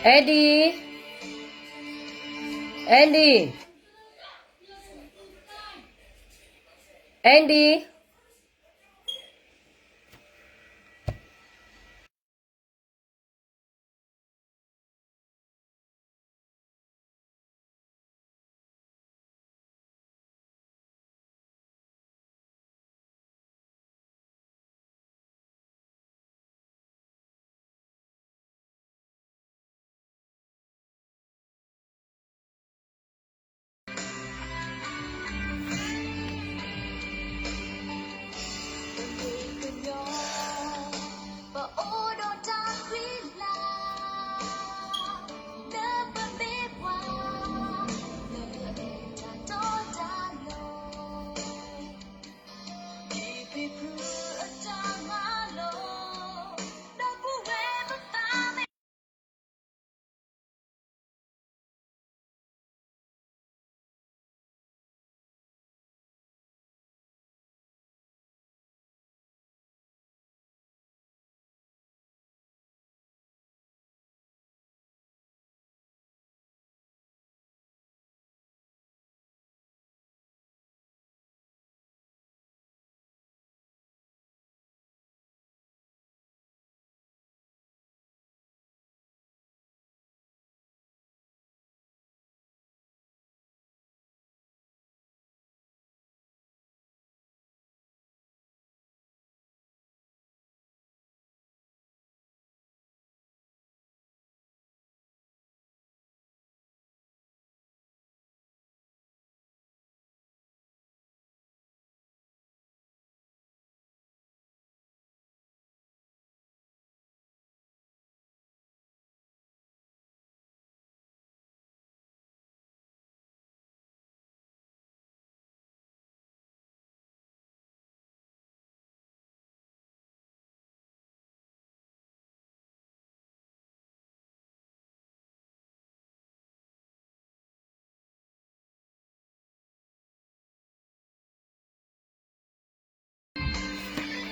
Andy, Andy, Andy.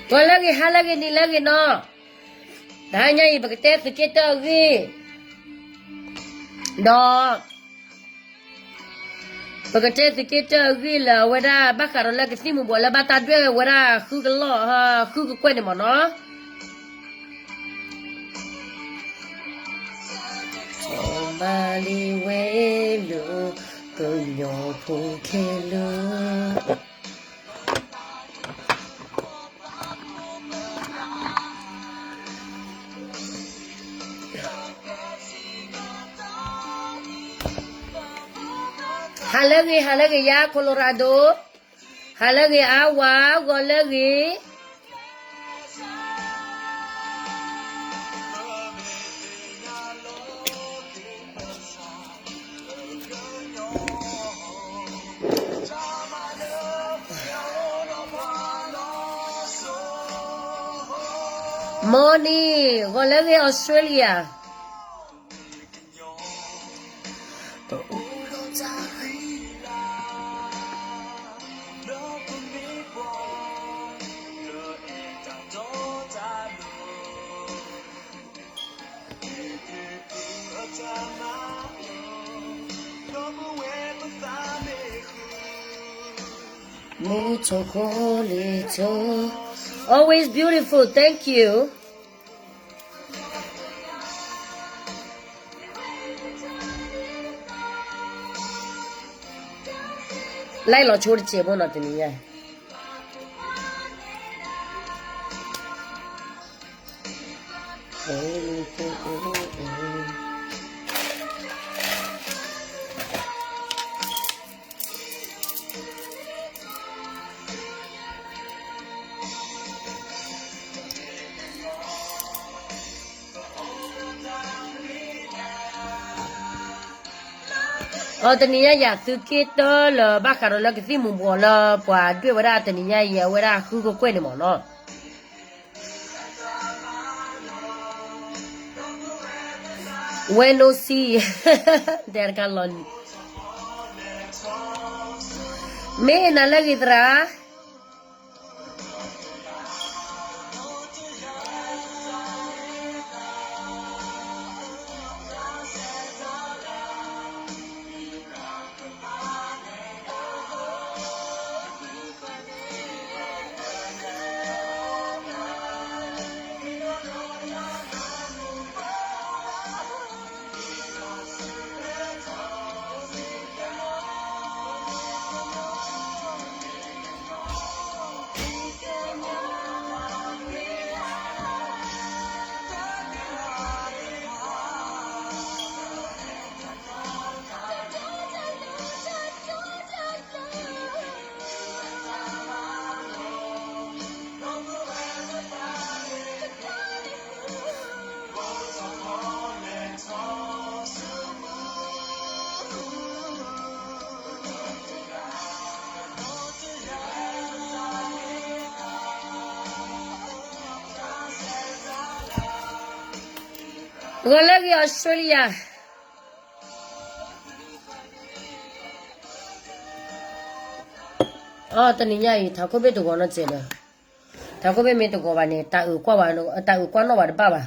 ဂီၤလၢအဂ့ၤ, ဟါလၢအဂ့ၤ, နံၤလၢအဂ့ၤနီၤ. တဟါညါအံၤ ပကတဲသုးက့တၢအဂ့ၢ် ဒီး ပကတဲသုးက့တၢအဂ့ၢ်လၢအဝဲဒၣ်ဘၣ်ဃးဒီးလၢကသံၣ်မူၤဘှီးလၢဘၣ်တၢ်ဒွဲၣ်ဝဲဒၣ်ဃုကလီၢ်, ဃုကကွဲၢ်န့ၣ်မ့ၢ်နီၤ. ဘၣ်လံဝဲလၢကညီဖိခဲလၢာ် ဟါလၢအဂ့ၤ, ဟါလၢအဂ့ၤ ယါ Colorado, ဟါလၢအဂ့ၤ အါဝါ, ဂီၤလၢအဂ့ၤ. မီၤနံၤ, ဂီၤလၢအဂ့ၤ Australia. မူထီၣ်ဃီလ့ၤထီၣ်, always beautiful, thank you. လဲၤလီၤဆိတစဲးဖိနီၤ တနံၤညါ အတနံၤညါယၤသုးက့တၢလၢဘၣ်ဃးဒီးလၢကသံၣ်မူၤဘှီးလၢပှၤဒွဲၣ်ဝဲဒၣ်တနံၤညါအံၤ အဝဲဒၣ်ဃုကကွဲၢ်န့ၣ်မ့ၢ်နီၤ. ဝဲနိစံ, တဲတခါလီၤနံၤ, မ့ၢ်နၤလၢအဂ့ၤသရၣ်. ဂီၤလၢအဂ့ၤ Australia. အတနံၤညါအံၤ ထးခိၣ်ဘ့ၣ်တဂီၤနီတစဲးဒီး, ထးခိၣ်ဘ့ၣ်မ့ၢ်တဂီၤဘၣ်န့ၣ် တၢ်အုးကွၢ်ဘၣ်, တၢ်အုးကွၢ်နီၣ်ဘၣ်တဘၣ်ဘၣ်.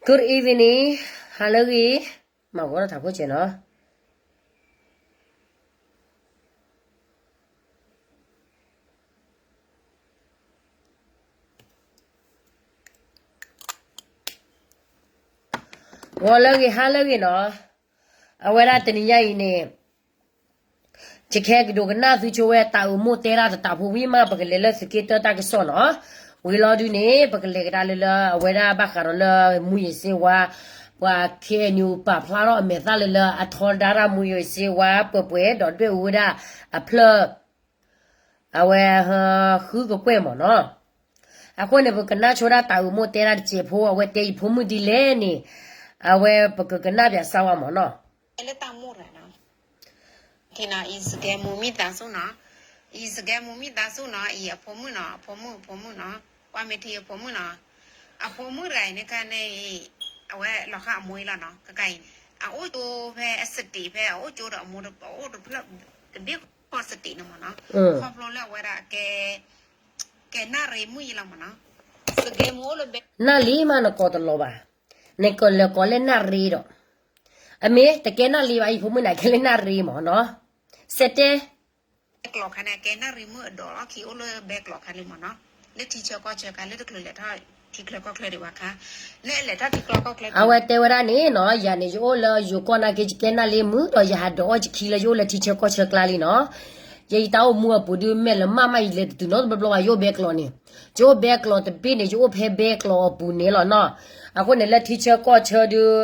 Good evening, ဟါလၢအဂ့ၤ, မၤဂီၤထးခိၣ်စဲးနီၤ. ဂီၤလၢအဂ့ၤ ဟါလၢအဂ့ၤနီၤ. အဝဲဒၣ်တနံၤညါအံၤန့ၣ် ယကဟဲကဒိကနၣ်သုဆိဝဲ တၢ်အုးမိၢ်တဲတၢ်တတးဖိဝံၤမး ပကလဲၤလၢသုးက့တၢတၢ်ကစီၣ်နီၤ. ဝံၤလီၤဒုန့ၣ် ပကလဲၤကဒါလၢလၢအဝဲဒၣ်ဘၣ်ဃးဒီးလၢမူယ့ၤစ့ဝါ, ပှၤ K N U ပာ်ဖျါထီၣ်အမဲာ်သၣ်လၢလၢအထီဒါရၣ်မူယ့ၤစ့ဝါ ပှဲၤပှဲၤဒီးဒွဲၣ်အူဝဲဒၣ်အဖျၢၣ် အဝဲ ဃုကကွဲၢ်မ့ၢ်နီၤ. အဃိန့ၣ် ပကနၣ်ဆိဒၣ်တၢ်အုးမိၢ်တဲဒၣ်တစဲးဖိ အဝဲတဲယဖိမုၣ်ဒ်လဲၣ်န့ၣ် အဝဲပကကနၣ်ပၠးစၢ်ဝဲမ့ၢ်နီၤ. လၢတၢ်မိၢ်ရၤနီၤ, ယစကဲမူမံသးစူၣ်နီၤ, ယစကဲမူမံသးစူၣ်နီၤ, အံၤအဖိမုၣ်နီၤ, အဖိမုၣ် အဖိမုၣ်နီၤ, ကွၢ်မ့ၢ်ထံအဖိမုၣ်နီၤ, အဖိမုၣ်တဂၤအံၤန့ၣ်ခါန့ၣ်အံၤ အဝဲလီၤဃာ်အမိၢ်အံၤလီၤနီၤ, ကကါအံၤန့ၣ် အအိၣ်ကၠိဖဲအစတံး ဖဲအအိၣ်ကၠိဒီးအမိၢ် အအိၣ်တဖျၢၣ်တဘ့ၣ်ဃီစတံးန့ၣ်မ့ၢ်နီၤ, ခီဖျိလၢအဝဲဒၣ် ကဲနၣ်ရ့မုၣ်အံၤလီၤမ့ၢ်နီၤ, စကဲမူအိၣ်လၢဘဲ နၣ်လံမးနကိးတလီၤဘၣ်, နကလဲၤကိးလၢနၣ်ရ့ဒီး, အမ့ၢ်တကဲနၣ်လံဘၣ် ယဖိမုၣ်န့ၣ် ကဲလၢနၣ်ရ့မ့ၢ်နီၤ, စဲးတဲ ဘဲကျိးခါန့ၣ် ကဲနၣ်ရ့မုၣ်အဒိးလီၢ်ခံအိၣ်လၢဘဲကျိးခါလံမ့ၢ်နီၤ, လၢထံဆၢကီၢ်ဆၢခါ လၢတချုးလဲၤထီၣ်ထံချၢကီၢ်ချၢဒံးဘၣ်ခါ, လၢအလဲၤထီၣ်ထံချၢကီၢ်ချၢ အဝဲတဲဝဲဒၣ်န့ၣ်နီၤ, ယၤန့ၣ် ယအိၣ်လၢယိၤကီၢ်နာ်က့ ယကဲနၣ်လံမုၣ်ဒီး ယဟးဒိးအီၣ်ယခံလၢယအိၣ်လၢထံဆၢကီၢ်ဆၢကျါလံနီၤ, ယအံၤတၢ်အိၣ်မူအပူၤဒုးမဲာ်လၢမးမး ယလဲၤတတုၤနီတဘျီဘျီဘၣ် ယအိၣ်ဘဲကျိးန့ၣ်, ယအိၣ်ဘဲကျိးတဘ့ၣ်န့ၣ် ယအိၣ်ဖဲဘဲကျိးအပူၤန့ၣ်လီၤနီၤ, အဃိန့ၣ်လၢထံဆၢကီၢ်ဆၢဒုး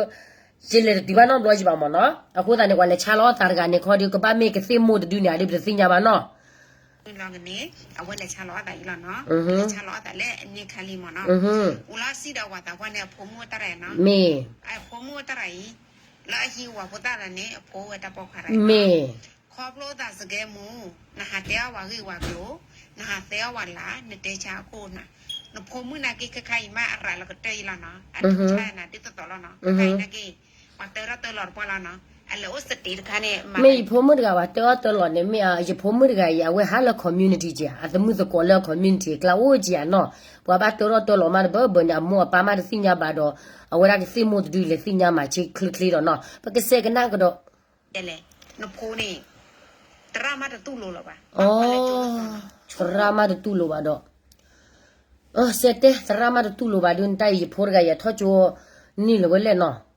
ယလဲၤတတုၤဘၣ်နီတဘျီယဘၣ်မ့ၢ်နီၤ, အဃိသတးန့ၣ် ပှၤလဲၤဆါလီၤအသးတဂၤန့ၣ်ခီဒုး ကဘၣ်မ့ၢ်ကသ့ၣ်မိၢ်တဒုန့ၣ် အဒုးပတသ့ၣ်ညါဘၣ်နီၤ လီၤကန့ၣ် အဝဲလဲၤဆါလီၤအသးအံၤလီၤနီၤ, လဲၤဆါလီၤအသးလၢအန့ၣ်ခါလံမ့ၢ်နီၤ, အိၣ်လီၤစံၣ်ဒီးဝၤသးပှၢ်န့ၣ် အဖိမုၣ်တရၣ်နီၤ, မ့ၢ် အဖိမုၣ်တရၣ်အံၤ လၢအဟံးဝၤဖိသၣ်တဂၤန့ၣ် အဖိဝဲတၢ်ပိာ်ခွါတဂၤအံၤ, မ့ၢ် ခီဖျိသးစကဲမူ နဟးတဲအီၣ်ဝၤဂ့ၢ်ဝၤကျိၤ, နဟးတဲအီၣ်ဝၤလၢ နတဲဆါအခိၣ်နၤ, နဖိမုၣ်နာ်က့ ခဲခါအံၤမး အရၤလီၤကတၢၢ်အံၤလီၤနီၤ, အထူၣ်ဆါနၤဒ်သိးသိးလီၤနီၤ, ခဲခါအံၤနာ်က့ ပှၤတၢထီၣ်တၢလီၤတပှၢ်လီၤနီၤ, အလဲၤအိၣ်စတံးတခါန့ၣ် မ့ၢ်ယဖိမုၣ်တဂၤ ပှၤတၢထီၣ်တၢလီၤန့ၣ် မ့ၢ်ယဖိမုၣ်တဂၤအံၤ အဝဲဟးလၢ community က့ၤ အသမုၣ်သကိးလၢ community အကျါအိၣ်က့ၤနီၤ, ပှၤဘၣ်တၢထီၣ်တၢလီၤမးတဘၢဘၢန့ၣ် အမိၢ်အပၢ်မးတသ့ၣ်ညါဘၣ်ဒီး အဝဲဒၣ်ကသ့ၣ်မိၢ်တဒုလဲၤသ့ၣ်ညါမးဆ့ချ့ချ့လီၤနီၤ, ပကစဲးကနၣ်ကဒီး နဖိန့ၣ် သရၣ်မးတတူၢ်လိာ်လၢၤဘၣ်, သရၣ်မးတတူၢ်လိာ်ဘၣ်ဒီး, စဲးတဲ သရၣ်မးတတူၢ်လိာ်ဘၣ်ဒုး နတၢ်အံၤယဖိတဂၤအံၤ အထီၣ်ကၠိန့ၢ်လၢၤဝဲလဲၣ်နီၤ,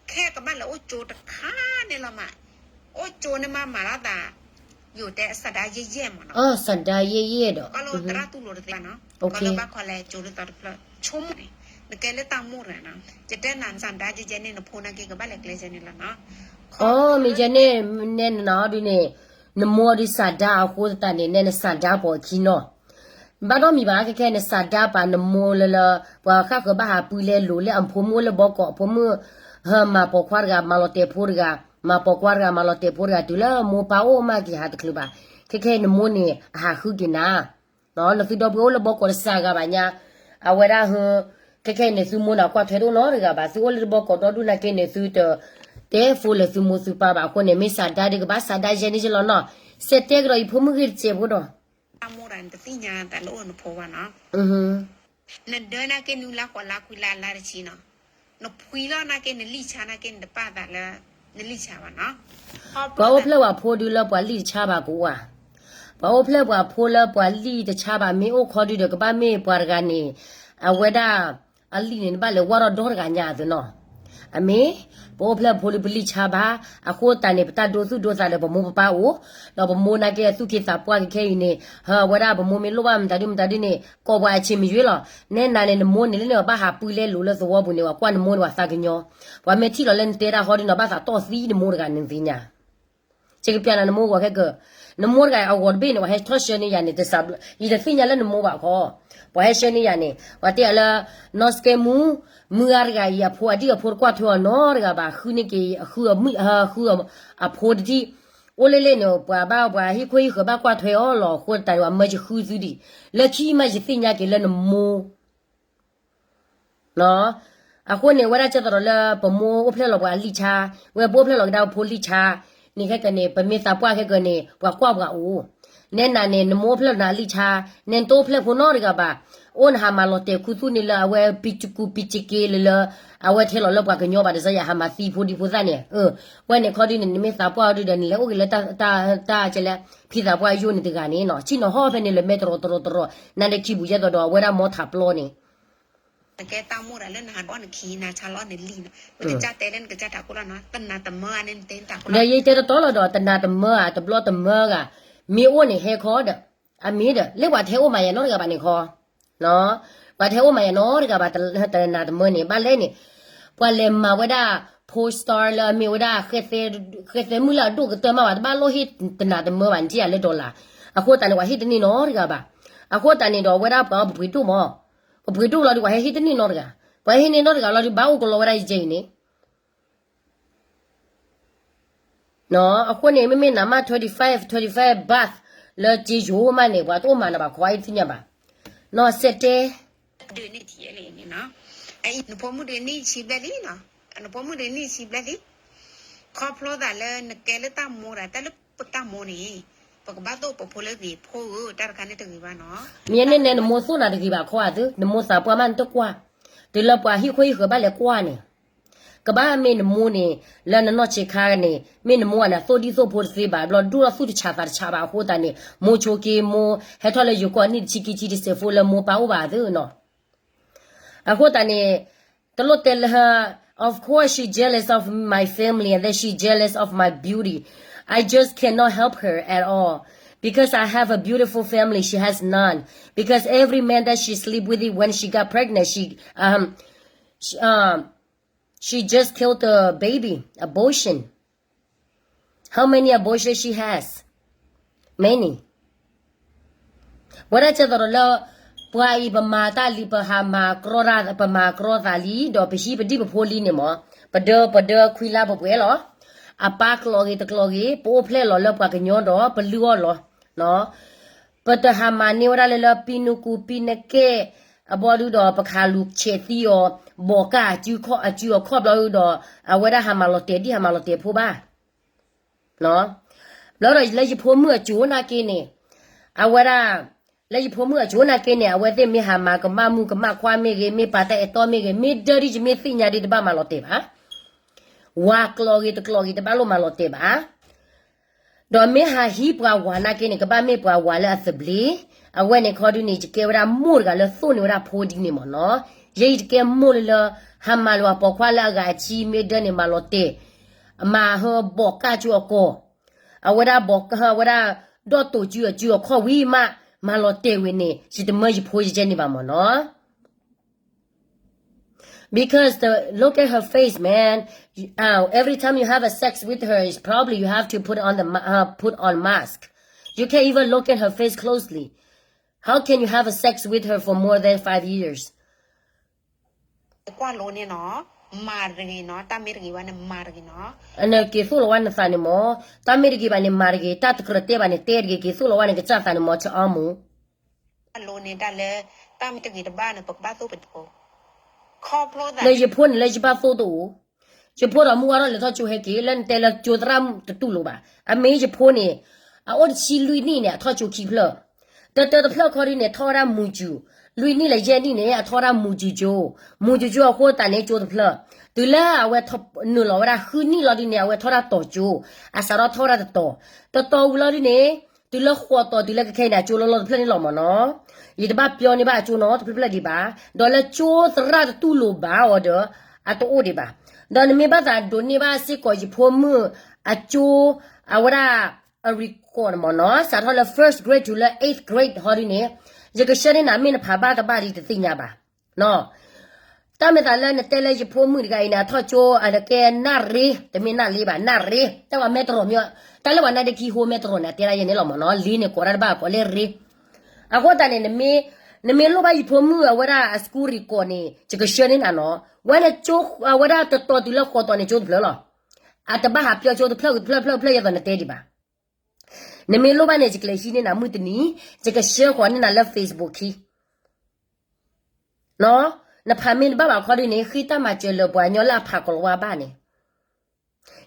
ခဲကဘၣ်လဲၤအိၣ်ကၠိတခါန့ၣ်လီၤမး, အိၣ်ကၠိန့ၣ်မးမၤလီၤသး ယိၤတဲအစၢ်ဒါယဲၢ်ယဲၢ်မ့ၢ်နီၤ, စၢ်ဒါယဲၢ်ယဲၢ်ဒီး ကီၢ်လၢသရၣ်တူၢ်လိာ်တသ့ဘၣ်နီၤ, ကီၢ်လၢဘၣ်ခီလဲၤကၠိလၢသီတဖျၢၣ် ဆိကမိၣ်န့ၣ်, နကဲလၢတၢ်မိၢ်တဂၤနီၤ, ယတဲနၤ နစၢ်ဒါယဲၢ်ယဲၢ်န့ၣ် နဖိနာ်က့ကဘၣ်လဲၤကျဲယဲၢ်န့ၣ်လီၤနီၤ, အမ့ၢ်ယဲၢ်န့ၣ် နဲနနၤအီၤဒုးန့ၣ်, နမိၢ်ဒုးစၢ်ဒါအဃိသတးန့ၣ် နဲနစၢ်ဒါပိာ်အခံနီၤ ဘၣ်ဒီးမံၤဘၣ် ခဲခဲနစၢ်ဒါပာ်နမိၢ်လၢလၢ ပှၤဃၣ်ဃၢၤဘၣ်ဟးပှ့ၤလဲလိာ်လၢအဖိမုၣ်အိၣ်လၢဘီကီး အဖိမုၣ် ဟၢမၤပိာ်ခွါတဂၤ မၤလီၤတဲာ်ဖိတဂၤ မၤပိာ်ခွါတဂၤ မၤလီၤတဲာ်ဖိတဂၤ တုၤလၢမိၢ်ပၢ်အိၣ်မးက့ၤဟးတချုးဘၣ် ခဲခဲနမိၢ်န့ၣ် အဟးဃုက့ၤနၤ နသုဒီပုၢ်ဝဲၢ်အိၣ်လၢဘီကီးတစှၤဂၤဘၣ်ညါ အဝဲဒၣ်ဟၢ ခဲခဲအံၤန့ၣ် သုမိၢ်န့ၣ် အကွၢ်ထွဲတအိၣ်နီတဂၤဘၣ် သုအိၣ်လၢတဘီကီးဒီဒူၣ်နာ်က့န့ၣ် သုတတဲဖိလၢသုမိၢ်သုပၢ်ဘၣ်အဃိန့ၣ် မ့ၢ်စၢ်ဒါဒုးကဘၣ်စၢ်ဒါယဲၢ်န့ၣ်က့လီၤနီၤ စဲးတဲကဒီးယဖိမုၣ်ဂ့ၢ်တစဲးဖိဒီး တၢ်မိၢ်တဂၤနတသ့ၣ်ညါသးလၢအိၣ်နဖိဘၣ်နီၤ နဒၢနာ်က့နုလါဃိးလါခွံလါလါတဆံနီၤ နဖှံလီၤနာ်က့နလံၣ်ဆါနာ်က့နတပာ်သးလၢ နလံၣ်ဆါဘၣ်နီၤ ပှၤအိၣ်ဖျဲၣ်ပှၤဖိဒုးလၢပှၤလံၣ်တဆါဘၣ်ကအိၣ်ဧါ ပှၤအိၣ်ဖျဲၣ်ပှၤဖိလၢပှၤလံၣ်တဆါဘၣ် မ့ၢ်အိၣ်ခီဒုးဒီးကဘၣ်မ့ၢ်ပှၤတဂၤန့ၣ် အဝဲဒၣ် အလံၣ်န့ၣ် နဘၣ်လဲၤဝါထီၣ်ဒီတဂၤညါအသိးနီၤ အမ့ၢ် ပအိၣ်ဖျဲၣ်ဖိလၢပလံၣ်ဆါဘၣ် အဃိသတးန့ၣ် ပတၢ်ဒိသူၣ်ဒိသးဒီးပမိၢ်ပပၢ်အိၣ် ဒီးပမိၢ်နာ်က့အသူၣ်က့သးပှၢ်က့ၤခဲအံၤန့ၣ် ဟၢဝဲဒၣ်ပမိၢ်မ့ၢ်လိၣ်ဘၣ်မတၤဒုမတၤဒုန့ၣ် ကိးပှၤအဆံးမ့ၢ်ယွ့လီၤ နဲနၤန့ၣ် နမိၢ်န့ၣ်လၢန့ၣ် ဘၣ်ဟးပှ့ၤလဲလိာ်လၢသဝီပူၤန့ၣ် ပှၤကွၢ်နမိၢ်န့ၣ် ပှၤသးကညီၤ ပှၤမ့ၢ်ထံၣ်လီၤလၢနတဲတၢ်ဃီဒုနီၤ ဘၣ်သးတီၢ်သံနမိၢ်တဂၤန့ၣ်သ့ၣ်ညါ ယကပျးနၤနမိၢ်ဂီၤခဲကၢ နမိၢ်တဂၤအဂီၤတဘ့ၣ်န့ၣ် ပှၤဟဲထီၣ်ဆှၢန့ၢ်ယၤန့ၣ် တစးဘျီ ယတသ့ၣ်ညါလၢနမိၢ်ဘၣ်ခီ ပှၤဟဲဆှၢန့ၢ်ယၤန့ၣ် ပှၤတဲယၤလၢ နီၢ်စကဲမူ မုၢ်ဂၤတဂၤအံၤ အဖိအဒံၣ်အဖိတကွၢ်ထွဲအီၤနီတဂၤဘၣ် ဃုန့ၢ်က့ၤ ဃုအမုၣ် ဃုအဖိတဒံၣ် အိၣ်လၢလဲၣ်န့ၣ် ပှၤဘၣ်ပှၤဟံၣ်ခိၣ်ဟံၣ်ဃၢၤဘၣ်ကွၢ်ထွဲအီၤလီၤ. အဃိတၢ်န့ၣ် ပှၤမၢယဃုသုဒံး, လၢခံမးယသ့ၣ်ညါက့ၤလၢနမိၢ် အဃိန့ၣ် ဝဲဒၣ်ကဲသရီးလၢပမိၢ်အိၣ်ဖျဲၣ်လီၤပှၤအလံာ်ဆါ, ဝဲပအိၣ်ဖျဲၣ်လီၤကဒါပဖိလံာ်ဆါ, န့ၣ်ခဲကနံၣ်န့ၣ် ပမ့ၢ်သးပှၢ်ခဲကနံၣ်န့ၣ် ပှၤကွၢ်ပှၤအိၣ်, နဲနၤန့ၣ် နမိၢ်အိၣ်ဖျဲၣ်လီၤနၤအလံာ်ဆါ, နဲနတအိၣ်ဖျဲၣ်ဖိနီတဂၤဘၣ်, အိၣ်နဟးမၤလီၤတဲာ်ခူသူၣ်န့ၣ်လၢအဝဲပံကကူပံကက့လၢလၢ အဝဲထဲလီၤလၢပှၤကညီဘၣ် ဒ်သိးယဟးမၤသံဖိဒံဖိသၣ်န့ၣ်, ဝဲန့ၣ်ခီဒုန့ၣ် နမ့ၢ်သးပှၢ်အီၤဒုဒီး နလဲၤအိၣ်က့ၤလၢတၢ်ကဲလဲၣ် ဖံသးပှၢ်ယိၣ်န့ၣ်တဂၤန့ၣ်နီၤ, ဆ့ၣ်နီၤဟီၣ်ဖဲန့ၣ်လၢမဲတရီတရီတရီ, နၤဒီးခံပူၤယဲသိးဒီး အဝဲဒၣ်မီထးပျီန့ၣ် နကဲတၢ်မိၢ်ဒၣ်လၢနဟးဒီးနခံ နၤဆါလီၤနလံာ်နီၤ, နကစၢ်တဲလၢနကစၢ်တၢ်ခိၣ်လီၤနီၤ, တနၤတမၢဧါန့ၣ် နတဲတၢ်ခိၣ်လီၤ, ဒီးယတဲတတီလီၤဒီး တနၤတမၢဧါ တဘျီတမၢဂၤ, မ့ၢ်အိၣ်န့ၣ်ဟဲခီဒီး, အမ့ၢ်ဒီး လၢပှၤတဟဲအိၣ်မၤယၤနီတဂၤဘၣ်န့ၣ်ခီ, ပှၤတဟဲအိၣ်မၤယၤနီတဂၤဘၣ် တနၤတမၢန့ၣ် ဘၣ်လဲၣ်န့ၣ်, ပှၤလဲၤမၤဝဲဒၣ် porn star လၢအမ့ၢ်ဝဲဒၣ် ဃဲသဲမုၣ်လၢအဒိၣ်ကတၢၢ်မးဘၣ် တဘၣ်လိၣ်ဟ့ၣ်တနၤတမၢဘၣ် နထံၣ်ယၤလၢ dollar, အဃိသတးန့ၣ် ပှၤဟ့ၣ်တန့ၢ်နီတဂၤဘၣ်, အဃိသတးန့ၣ်ဒီး အဝဲဒၣ်ပှၤပပှ့ၤဒိၣ်မး, ပပှ့ၤဒိၣ်လီၤဒီး ပှၤဟဲဟ့ၣ်တန့ၢ်နီတဂၤ, ပှၤဟ့ၣ်န့ၢ်နီတဂၤလီၤဒီး ဘၣ်အိၣ်ကလီဝဲဒၣ်ယဲအံၤန့ၣ် အဃိန့ၣ် မ့မ့ၢ်နၤမး twenty five, twenty five baht လၢက့ယိၤမးန့ၣ် ပှၤတအိၣ်မၤနၤဘၣ်ခီအံၤသ့ၣ်ညါဘၣ်, နီၢ်စဲးတဲ ဒုးန့ၢ်ထံန့ၣ်, နဖိမုၣ်ဒုးန့ၢ်ဆံဘျဲၣ်လံနီၤ, နဖိမုၣ်ဒုးန့ၢ်ဆံဘျဲၣ်လံ, ခီဖျိသးလၢနကဲလၢတၢ်မိၢ်ဒၣ် တၢ်လၢပတၢ်မိၢ်န့ၣ်, ပကဘၣ်သိၣ်ပဖိလၢဂ့ၤဖိဧၢ, တၢ်တခါန့ၣ်တဂ့ၤဘၣ်နီၤ, မ့ၢ်န့ၣ်နဲ နမိၢ်သိၣ်နၤတဂ့ၤဘၣ်ခီအသု, နမိၢ်သးပှၢ်မးနတကွၢ်, တုၤလၢပှၤဟံၣ်ခိၣ်ဟံၣ်ဃၢၤဘၣ်လဲၤကွၢ်န့ၣ် ကဘၣ်မ့ၢ်နမိၢ်န့ၣ် လၢနနီၢ်ဆံးခါန့ၣ် မ့ၢ်နမိၢ်န့ၣ် သိၣ်ဒံၣ်သိၣ်ဖိတသ့ဘၣ် ဘျီဒိၣ်ထီၣ်သူၣ်တဆးသးတဆးဘၣ်အဃိသတးန့ၣ် မိၢ်ဆိက့မိၢ် ဟဲထီၣ်လၢယိၤကီၢ်နံၣ်တဆံခံဆံတစဲးဖိလၢမိၢ်ပၢ်အိၣ်ဘၣ်သုနီၤ, အဃိသတးန့ၣ် တလိၣ်တဲလၢ of course she jealous of my family and then she jealous of my beauty. I just cannot help her at all because I have a beautiful family she has none, because every man that she sleep with it when she got pregnant she um she, um she just killed the baby, abortion. How many abortion she has? Many. ဝဲဒၣ်ကဲသိးဒီးလၢ ပှၤအံၤပမၤတၢ်လံ ပဟးမၤကြီ ပမၤကြီသးလံ ဒီးပဟံးပဒံၣ်ပဖိလံန့ၣ်မး ပဒၢပဒၢခွံလါပပှဲၤလီၤ, အပၢ်ကျိးဂ့ၤတကျိးဂ့ၤ ပအိၣ်ဖျဲၣ်လီၤလၢပှၤကညီဒီးပလုၢ်အီၣ်လီၤ ပတဟးမၤန့ၢ်ဝဲဒၣ်လၢလၢပံနူကူပံနကဲၣ် အဘီဒုဒီးပခးလူၤဆဲးသံအီၤ ဘီးကၢ်အစုအခီၣ်ဘျီဒုဒီး အဝဲဒၣ်ဟးမၤလီၤတဲာ်ဒံၣ်ဟးမၤလီၤတဲာ်ဖိဘၣ် ဘျီဒီးလၢယဖိမုၣ်အစိၤနာ်က့န့ၣ် အဝဲဒၣ် လၢယဖိမုၣ်အစိၤနာ်က့န့ၣ် အဝဲသ့ၣ်မ့ၢ်ဟးမၤကမၣ်မူကမၣ်ခွါမ့ၢ်ဂ့ၤ မ့ၢ်ပာ်တၢ်အဲၣ်တီမ့ၢ်ဂ့ၤ မ့ၢ်ဒၢဒ်ယမ့ၢ်သ့ၣ်ညါဒ်တဘၣ်မၤလီၤတဲာ်ဘၣ် ဝၤကျိးဂ့ၤတကျိးဂ့ၤတဘၣ်လိၣ်မၤလီၤတဲာ်ဘၣ် ဒီးမ့ၢ်ဟးဟံးပှၤဝၤနာ်က့န့ၣ် ကဘၣ်မ့ၢ်ပှၤဝၤလၢအသဘျ့, အဝဲန့ၣ်ခီဒုန့ၣ် ယကဲဝဲဒၣ်မိၢ်တဂၤလၢသိၣ်န့ၢ်ဝဲဒၣ်ဖိဒ်န့ၣ်မ့ၢ်နီၤ, ယဲယတကဲမိၢ်လၢလၢ ဟးမၤလၢပှၤပိာ်ခွါလၢအဂၤအခံမ့ၢ်ဒၢန့ၣ် မၤလီၤတဲာ်, မၤဟၢဘီးကၢ်ကၠိအကီၢ်, အဝဲဒၣ်ဘီးကၢ်ဝဲဒၣ် ဒီၣ်တိာ်ကၠိအကၠိအခီၣ်ဝံၤမး မၤလီၤတဲာ်ဝဲန့ၣ် ယတမၢယဖိယကဲန့ၣ်ဘၣ်မ့ၢ်နီၤ. Because the look at her face, man. You, uh, every time you have a sex with her, it's probably you have to put on the ma- uh, put on mask. You can't even look at her face closely. How can you have a sex with her for more than five years? ကွၢ်လိန့ၣ်နီၤ, မၤတဂ့ၤနီၤ, တၢ်မ့ၢ်တဂ့ၤဘၣ်န့ၣ် မၤတဂ့ၤနီၤ. အနက့ၤသိၣ်လီၤဝဲနသးန့ၣ်မ့ၢ်, တၢ်မ့ၢ်တဂ့ၤဘၣ်န့ၣ် မၤတဂ့ၤ, တၢ်တကြၢးတဲဘၣ်န့ၣ် တဲတဂ့ၤ, က့ၤသိၣ်လီၤဝဲနကစၢ်သးန့ၣ်မ့ၢ် ဆၢအီမူ လိန့ၣ်တၢ်လၢ တၢ်မ့ၢ်တဂ့ၤတဘၣ်န့ၣ် ပကဘၣ်သိၣ်ပဖိ, ခီဖျိသး လၢယဖိန့ၣ်လၢယဘၣ်သိၣ်တအိၣ်, ယဖိဒီးမုၢ်ဝါထီၣ်လဲၤထီၣ်ကၠိဟဲက့ၤ လၢနတဲလၢကၠိသရၣ်တတူၢ်လိာ်ဘၣ်, အမ့ၢ်ယဖိန့ၣ် အအိၣ်တဆံလွံၢ်နံၣ်န့ၣ် အထီၣ်ကၠိခံဖျၢၣ်, တၢတၢတဖျၢၣ်ခီဒ်န့ၣ် ထီၣ်ဝဲဒၣ်မူၤစူၤ, လွံၢ်နံၣ်လၢယဲၢ်နံၣ်န့ၣ် အထီၣ်ဝဲဒၣ်မူၤစူၤကၠိ, မူၤစူၤကၠိအဃိသတးန့ၣ် ကၠိတဖျၢၣ်, တုၤလၢအဝဲထီၣ်နုာ်လီၤဝဲဒၣ်ဃုနံၣ်လီၤဒ်န့ၣ် အဝဲထီၣ်ဝဲဒၣ်တီၤကၠိ, အစးထီၣ်ထီၣ်ဝဲဒၣ်တတီၤ, တတီၤဝံၤလီၤဒ်န့ၣ် တုၤလၢဃိးတီၤတုၤလၢကခဲအံၤန့ၣ် အကၠိလီၤလီၤတဖျၢၣ်န့ၣ်လီၤမ့ၢ်နီၤ, ယတဘၣ်ပျီန့ၢ်ဘၣ်အကၠိနီၤတဖျၢၣ်ဖျၢၣ်ဒံးဘၣ်, ဒီးလၢကၠိသရၣ်တတူၢ်လိာ်ဘၣ်အီၤဒီး အတအိၣ်ဒံးဘၣ်, ဒီးနမ့ၢ်ဘၣ်သးဒိးန့ၢ်ဘၣ်စ့ၢ်ကီးယဖိမုၣ်အကၠိ, အဝဲဒၣ် အ record န့ၣ်မ့ၢ်နီၤ စးထီၣ်လၢ first grade တုၤလၢ eighth grade ဟီဒ်န့ၣ်, ယကဆှၢန့ၢ်နၤမ့ၢ်နဖးဘၣ်တဘၣ်ဒ်တသ့ၣ်ညါဘၣ် တၢ်မ့ၢ်သးလၢနတဲလၢယဖိမုၣ်တဂၤအံၤန့ၣ် အထီၣ်ကၠိအကဲနၣ်ရ့, တမ့ၢ်နၣ်လ့ဘၣ် နၣ်ရ့, တၢ်ပှၤမဲတရီၤမ့ၢ်, တၢ်လၢပှၤနါဒ့ခံဟိမဲတရီၤန့ၣ် အတဲဒၣ်ယဲန့ၣ်လီၤမ့ၢ်နီၤ, လ့န့ၣ်ကိးဒၣ်တဘၣ်ကိးလၢရ့, အဃိသတးန့ၣ် နမ့ၢ်လိၣ်ဘၣ်ယဖိမုၣ်အဝဲဒၣ်အ school record န့ၣ် ယကဆှၢန့ၢ်နၤနီၤ, ဝဲန့ၣ်ကၠိအဝဲဒၣ်တတီၤတုၤလၢဃိးတီၤန့ၣ်ကၠိတဖျၢၣ်လီၤ, အတဘၣ်ဟးပျီကၠိတဖျၢၣ်တဖျၢၣ်တဖျၢၣ်တဖျၢၣ်ယဲသိးနတဲဒံးဘၣ် နမ့ၢ်လိၣ်ဘၣ်န့ၣ် ယကလဲၤဟံးန့ၢ်နၤမုၢ်တနံၤ, ယကဆှၢဃီၤန့ၢ်နၤလၢ Facebook ခံ နဖးမ့ၢ်တဘၣ်ဘၣ်ခီဒုန့ၣ် ဃ့တၢ်မၤစၢၤလၢပှၤကညီလၢအဖးကီၤလၤဝါဘၣ်န့ၣ်,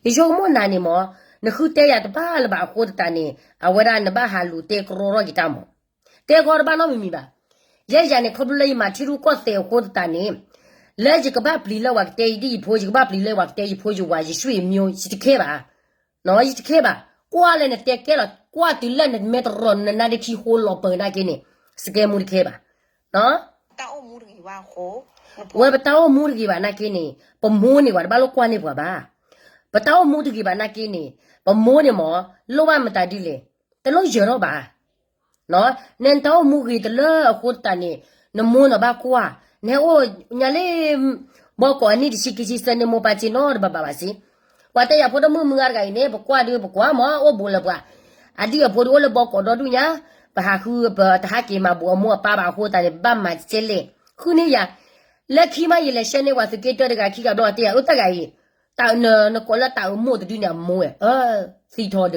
ယဆိကမိၣ်နၤန့ၣ်မ့ၢ် နဃုတဲယၤတဘၣ်လၢၤဘၣ်အဃိသတးန့ၣ် အဝဲဒၣ်နဘၣ်ဟးလူၤတဲကရီထီၣ်က့ၤတၢ်မး, တဲကရီတဘၣ်နီတမံၤမံၤဘၣ်. ယဲယၤန့ၣ် ခီဖျိလၢယမၤထံရူၢ်ကီၢ်သဲးအဃိသတးန့ၣ် လၢယကဘၣ်ပျံၤလၢပှၤကတဲယဒ်ယဖိ, ယကဘၣ်ပျံၤလၢပှၤကတဲယဖိယဝၤ ယဆွေမျိုး ယတခဲဘၣ် ယတခဲဘၣ်. ကွၢ်လၢနတဲကဲလီၤ, ကွၢ်တုၤလၢနမဲာ်တရီၤနနါဒ့ခံဃိလီၤပၢၤနာ်က့န့ၣ် စကဲမူတခဲဘၣ်. ဝဲပတၢ်အိၣ်မူတဂ့ၤဘၣ်နာ်က့န့ၣ် ပမိၢ်န့ၣ် ပှၤတဘၣ်လိၣ်ကွၢ်န့ၢ်ပှၤဘၣ်. ပတၢ်အိၣ်မူတဂ့ၤဘၣ်နာ်က့န့ၣ် ပမိၢ်န့ၣ်မ့ၢ် လိၣ်ဘၣ်မတၤဒ်လဲၣ်, တလိၣ်ယၢၤထီၣ်ဘၣ်. နတၢ်အိၣ်မူဂ့ၤတလၢအဃိသတးန့ၣ် နမိၢ်န့ၣ်ဘၣ်ကွၢ်, နဟဲအိၣ်ညါလၢ ဘီကီးအနံၣ်တဆံခံဆံသၢန့ၣ် မိၢ်ပၢ်စ့နီတဘၣ်ဘၣ်ဘၣ်စ့, ပှၤတဲယၤဖိဒိၣ်မုၣ်မုၢ်ဂၤတဂၤအံၤန့ၣ် ပကွၢ်ဒုးပကွၢ်မ့ၢ်အိၣ်ဘူးလၢပှၤ, အဒံၣ်အဖိဒုးအိၣ်လၢဘီကီးဒီဒူၣ်ညါ, ပဟးဃုပတဟးက့ၤမၤဘူးအမိၢ်အပၢ်ဘၣ်အဃိသတးန့ၣ် ဘၣ်မၤစဲလဲၣ်, ဃုန့ၢ်ယၤ, လၢခံမးယလဲၤဆှၢန့ၢ်ပှၤသုးက့တၢတဂၤခံဂၤဘျီ အတဲယၤအၢတဂၤအံၤ, တၢ်နကိးလၢတၢ်အမိၢ်တဒုန့ၣ်အမိၢ်ဝဲ, သံထီဒီး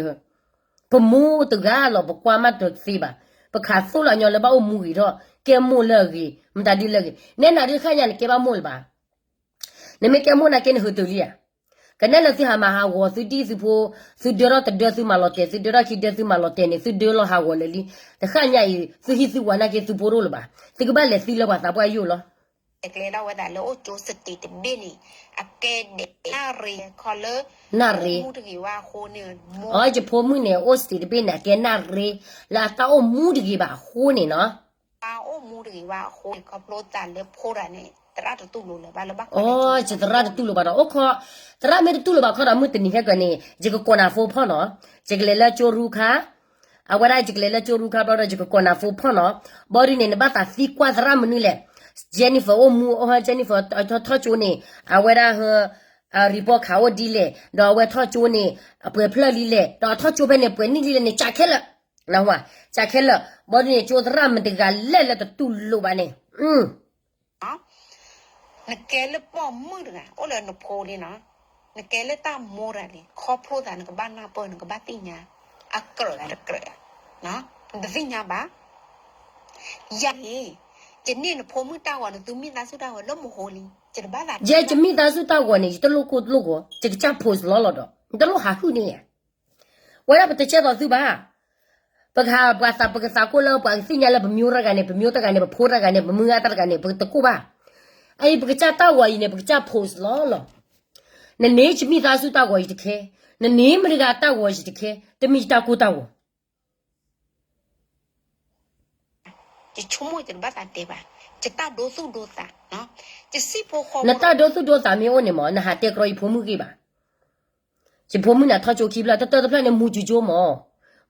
ပမိၢ်တဂၤလီၤ ပကွၢ်မးတသ့ဘၣ်, ပခးသိၣ်လီၤညီလၢဘၣ်အိၣ်မူဂ့ၤထီၣ် ကဲမိၢ်လၢအဂ့ၤ မတၤဒ်လၢအဂ့ၤ, နဲနၤဒုးတခါညါနကဲဘၣ်မိၢ်လၢၤဘၣ်, နမ့ၢ်ကဲမိၢ်နာ်က့နဟၢတုၤလံဧါ, ကနဲလၢသုဟးမၤဟးဂီၤသုဒံၣ်သုဖိ, သုဒၢထီၣ်တဒၢသုမၤလီၤတဲာ် သုဒၢထီၣ်ခံဒၢသုမၤလီၤတဲာ်န့ၣ် သုဒၢလီၤဟးဂီၤလၢာ်လံ, တခါညါအံၤ သုဟံၣ်သုဃီနာ်က့သုဖိတအိၣ်လၢၤဘၣ်, သုကဘၣ်လဲၤသံလၢပှၤသးပှၢ်ယိၣ်လီၤ. ကျဲလီၤဝဲဒၣ်လၢအိၣ်ကၠိစတ့းတဘ့ၣ်န့ၣ် အကဲဒဲးနၣ်ရ့ခီလၢ နၣ်ရ့, အိၣ်မူတဂ့ၤဘၣ်အဃိန့ၣ်, ယဖိမုၣ်န့ၣ် အိၣ်စတ့းတဘ့ၣ်န့ၣ် အကဲနၣ်ရ့ လၢအတၢ်အိၣ်မူတဂ့ၤဘၣ်အဃိန့ၣ်နီၤ, တၢ်အိၣ်မူတဂ့ၤဘၣ်အဃိန့ၣ် ခီဖျိသးလၢဖိတဂၤန့ၣ် သရၣ်တတူၢ်လိာ်လၢၤဘၣ်လၢဘၣ်, ယသရၣ်တတူၢ်လိာ်ဘၣ်ဒီးအိၣ်ခီ, သရၣ်မ့ၢ်တတူၢ်လိာ်ဘၣ်ခီဒီး မုၢ်တနံၤဟဲကၢၤန့ၣ် ယကကိးနၤဖိဖီၣ်နီၤ, ယကလဲၤလၢကၠိရူခါ အဝဲဒၣ်ယကလဲၤလၢကၠိရူခါဘျီဒီး ယကကိးနၤဖိဖီၣ်နီၤ, ဘီဒ်န့ၣ် နဘၣ်သးသံကွၢ်သရၣ်မနုၤလဲၣ်, Jennifer အိၣ်မူ, Jennifer ထီၣ်ကၠိန့ၣ် အဝဲဒၣ်ဟၢ report ခးအိၣ်ဒ်လဲၣ်, ဒီးအဝဲထီၣ်ကၠိန့ၣ် အပှဲၤဖျၢၣ်လံလဲၣ်, ဒီးအထီၣ်ကၠိဖဲန့ၣ် ပှဲၤနံၣ်လံလဲၣ်န့ၣ် ကးခဲလၢာ်, ကးခဲလၢာ်, ဘီဒ်န့ၣ် ကၠိသရၣ်မတၤတဂၤလဲၣ်လၢတတူၢ်လိာ်ဘၣ်န့ၣ် နကဲလၢပိာ်မုၣ်တဂၤ အိၣ်လၢနဖိလံနီၤ, နကဲလၢတၢ်မိၢ်တဂၤလံ ခီဖျိသးနကဘၣ်နၢ်ပၢၢ် နကဘၣ်သ့ၣ်ညါ, အကြၢးတကြၢး, နတသ့ၣ်ညါဘၣ်, ယၤန့ၣ်, ယန့ၢ်နဖိမုၣ်တၢ်ဂီၤ နသုမိသားစုတၢ်ဂီၤလၢမဟိလံ, ယဲယမိသားစုတၢ်ဂီၤန့ၣ် ယတလိၣ်ကိၢ်တလိၣ်ဂီၤ, ယကစၢ် post လီၤလီၤဒီး နတလိၣ်ဟးဟုၣ်န့ၣ်ဧါ, ဝဲဒၣ်ပတဆဲးသိးသုဘၣ် ပကဟးပှၤသးပကသးကိၢ်လၢပှၤကသ့ၣ်ညါလၢပမျိုးတဂၤန့ၣ် ပမျိုးတဂၤန့ၣ် ပဖိတဂၤန့ၣ် ပမုၢ်ဂၤတဂၤန့ၣ် ပတကိၢ်ဘၣ်, အအံၤပကစၢ်တၢ်ဂီၤအံၤန့ၣ် ပကစၢ် post လီၤလီၤ, နန့ၢ်ယမိသားစုတၢ်ဂီၤယတခဲ, နန့ၢ်မတၤတဂၤတၢ်ဂီၤယတခဲ, တမ့ၢ်ယတၢ်ကိၢ်တၢ်ဂီၤ ယဆိကမိၣ်ယတဘၣ်သးတဲဘၣ်, ယတၢ်ဒိသူၣ်ဒိသး, ယစံၣ်ဖိဃီဖိ နတၢ်ဒိသူၣ်ဒိသးမ့ၢ်အိၣ်န့ၣ်မး နဟးတဲကြီယဖိမုၣ်ဂ့ၤဘၣ်, ယဖိမုၣ်န့ၣ်ထီၣ်ကၠိခံဖျၢၣ် တတၢၢ်တဖျၢၣ်န့ၣ် မူကၠူကၠိမး,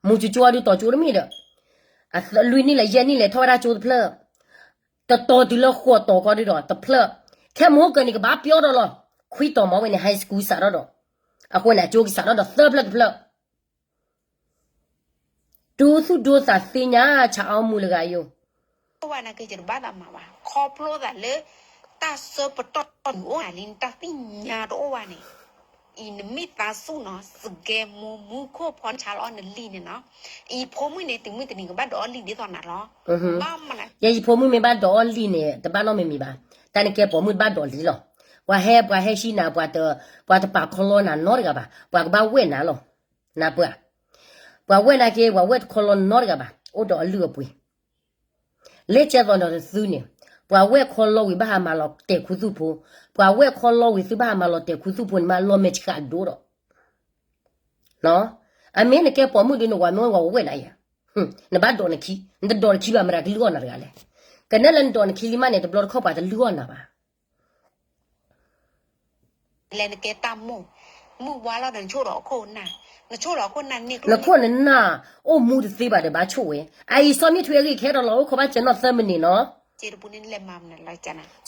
မူကၠူကၠိအဒုးတီၤကၠိတမ့ၢ်ဒီး, လွံၢ်နံၣ်လဲၣ်ယဲၢ်နံၣ်လဲၣ်ထီၣ်ဝဲဒၣ်ကၠိတဖျၢၣ်, တတီၤတုၤလၢဃိးတီၤကီဒုးဒီးတဖျၢၣ်, ခဲမုၢ်ကၢန့ၣ် ကဘၣ်ပျီဒီးလီၤ, ခွံတီၤမးဝဲန့ၣ် high school စးထီၣ်ဒီး, အဃိန့ၣ် အကၠိကစးထီၣ်ဒီးသၢဖျၢၣ်တဖျၢၣ် ဒိသူၣ်ဒိသးသ့ၣ်ညါ ဆၣ်အီမူလၢဂၤယိာ်, အိၣ်ဝဲန့ၣ်က့ ယတဘၣ်သးမၤဘၣ် ခီဖျိသးလၢ တၢ်ဆၢပတီၢ်အိၣ်နၤလံ နတၢ်သ့ၣ်ညါတအိၣ်ဘၣ်န့ၣ်, အံၤနမိသားစုနီၤ စကဲမူမူခိၣ်ဖီနဆါလီၤအီၣ်နလံၢ်န့ၣ်နီၤ, အံၤယဖိမုၣ်န့ၣ် တုၤမုၢ်တနံၤကဘၣ်ဒိးအီၣ်လံၢ်ဒ်သိးနၤလီၤ, ဘၣ်မနုၤ, ယဲယဖိမုၣ်မ့ၢ်ဘၣ်ဒိးအီၣ်လံၢ်န့ၣ် တဘၣ်နီတမံၤမံၤဘၣ်, တၢ်နကဲပိာ်မုၣ်တဘၣ်ဒိးလံၢ်လီၤ, ပှၤဟဲ ပှၤဟဲဟံးနၤ ပှၤတ, ပှၤတပာ်ခီလီနၤနီတဂၤဘၣ်, ပှၤကဘၣ်ဝဲၢ်နၤလီၤ, နၢ်ပၢၢ်, ပှၤဝဲၢ်နၤက့ ပှၤဝဲၢ်တခီလီနနီတဂၤဘၣ်, အိၣ်ဒီးအလုၢ်အပှ့ၤ လဲၤကဲသိးဒီးသုန့ၣ်, ပှၤဝဲၢ်ခီလီဝံၤဘၣ်ဟးမၤလီၤတဲာ်ခူသူၣ်ဖိ, ပှၤဝဲၢ်ခီလီဝံၤသုဘၣ်ဟးမၤလီၤတဲာ်ခူသူၣ်ဖိန့ၣ် မ့ၢ်လီၤမဲာ်ဆှးဒိဒီး, အမ့ၢ်နကဲပိာ်မုၣ်ဒုးနဝၤမ့ၢ်ဝၤဝဲၢ်နၤယၤ, နဘၣ်ဒိးနခံ, နတဒိးနခံဘၣ်မတၤကလုၢ်အီၣ်နၤတဂၤလဲၣ်, ကနဲလၢနဒိးနခံလံမးန့ၣ် တဘျီတခီၣ်ပှၤတလုၢ်အီၣ်နၤဘၣ် လဲၤနကဲတၢ်မိၢ်, မုၢ်ဝါလီၤဒီးနဆိၣ်ဒီးအခိၣ်နၢ်, နဆိၣ်ဒီးအခိၣ်နၢ်န့ၣ် နခိၣ်နနၢ်, အိၣ်မူတသ့ဘၣ်ဒီးဘၣ်ဆိၣ်ဝဲ, အအံၤစီၤမ့ၢ်ထွံအဂ့ၢ်ခဲဒီးလီၤ အိၣ်ခိးဘၣ်စၢၤနီၢ်သၢမံးနံးနီၤ,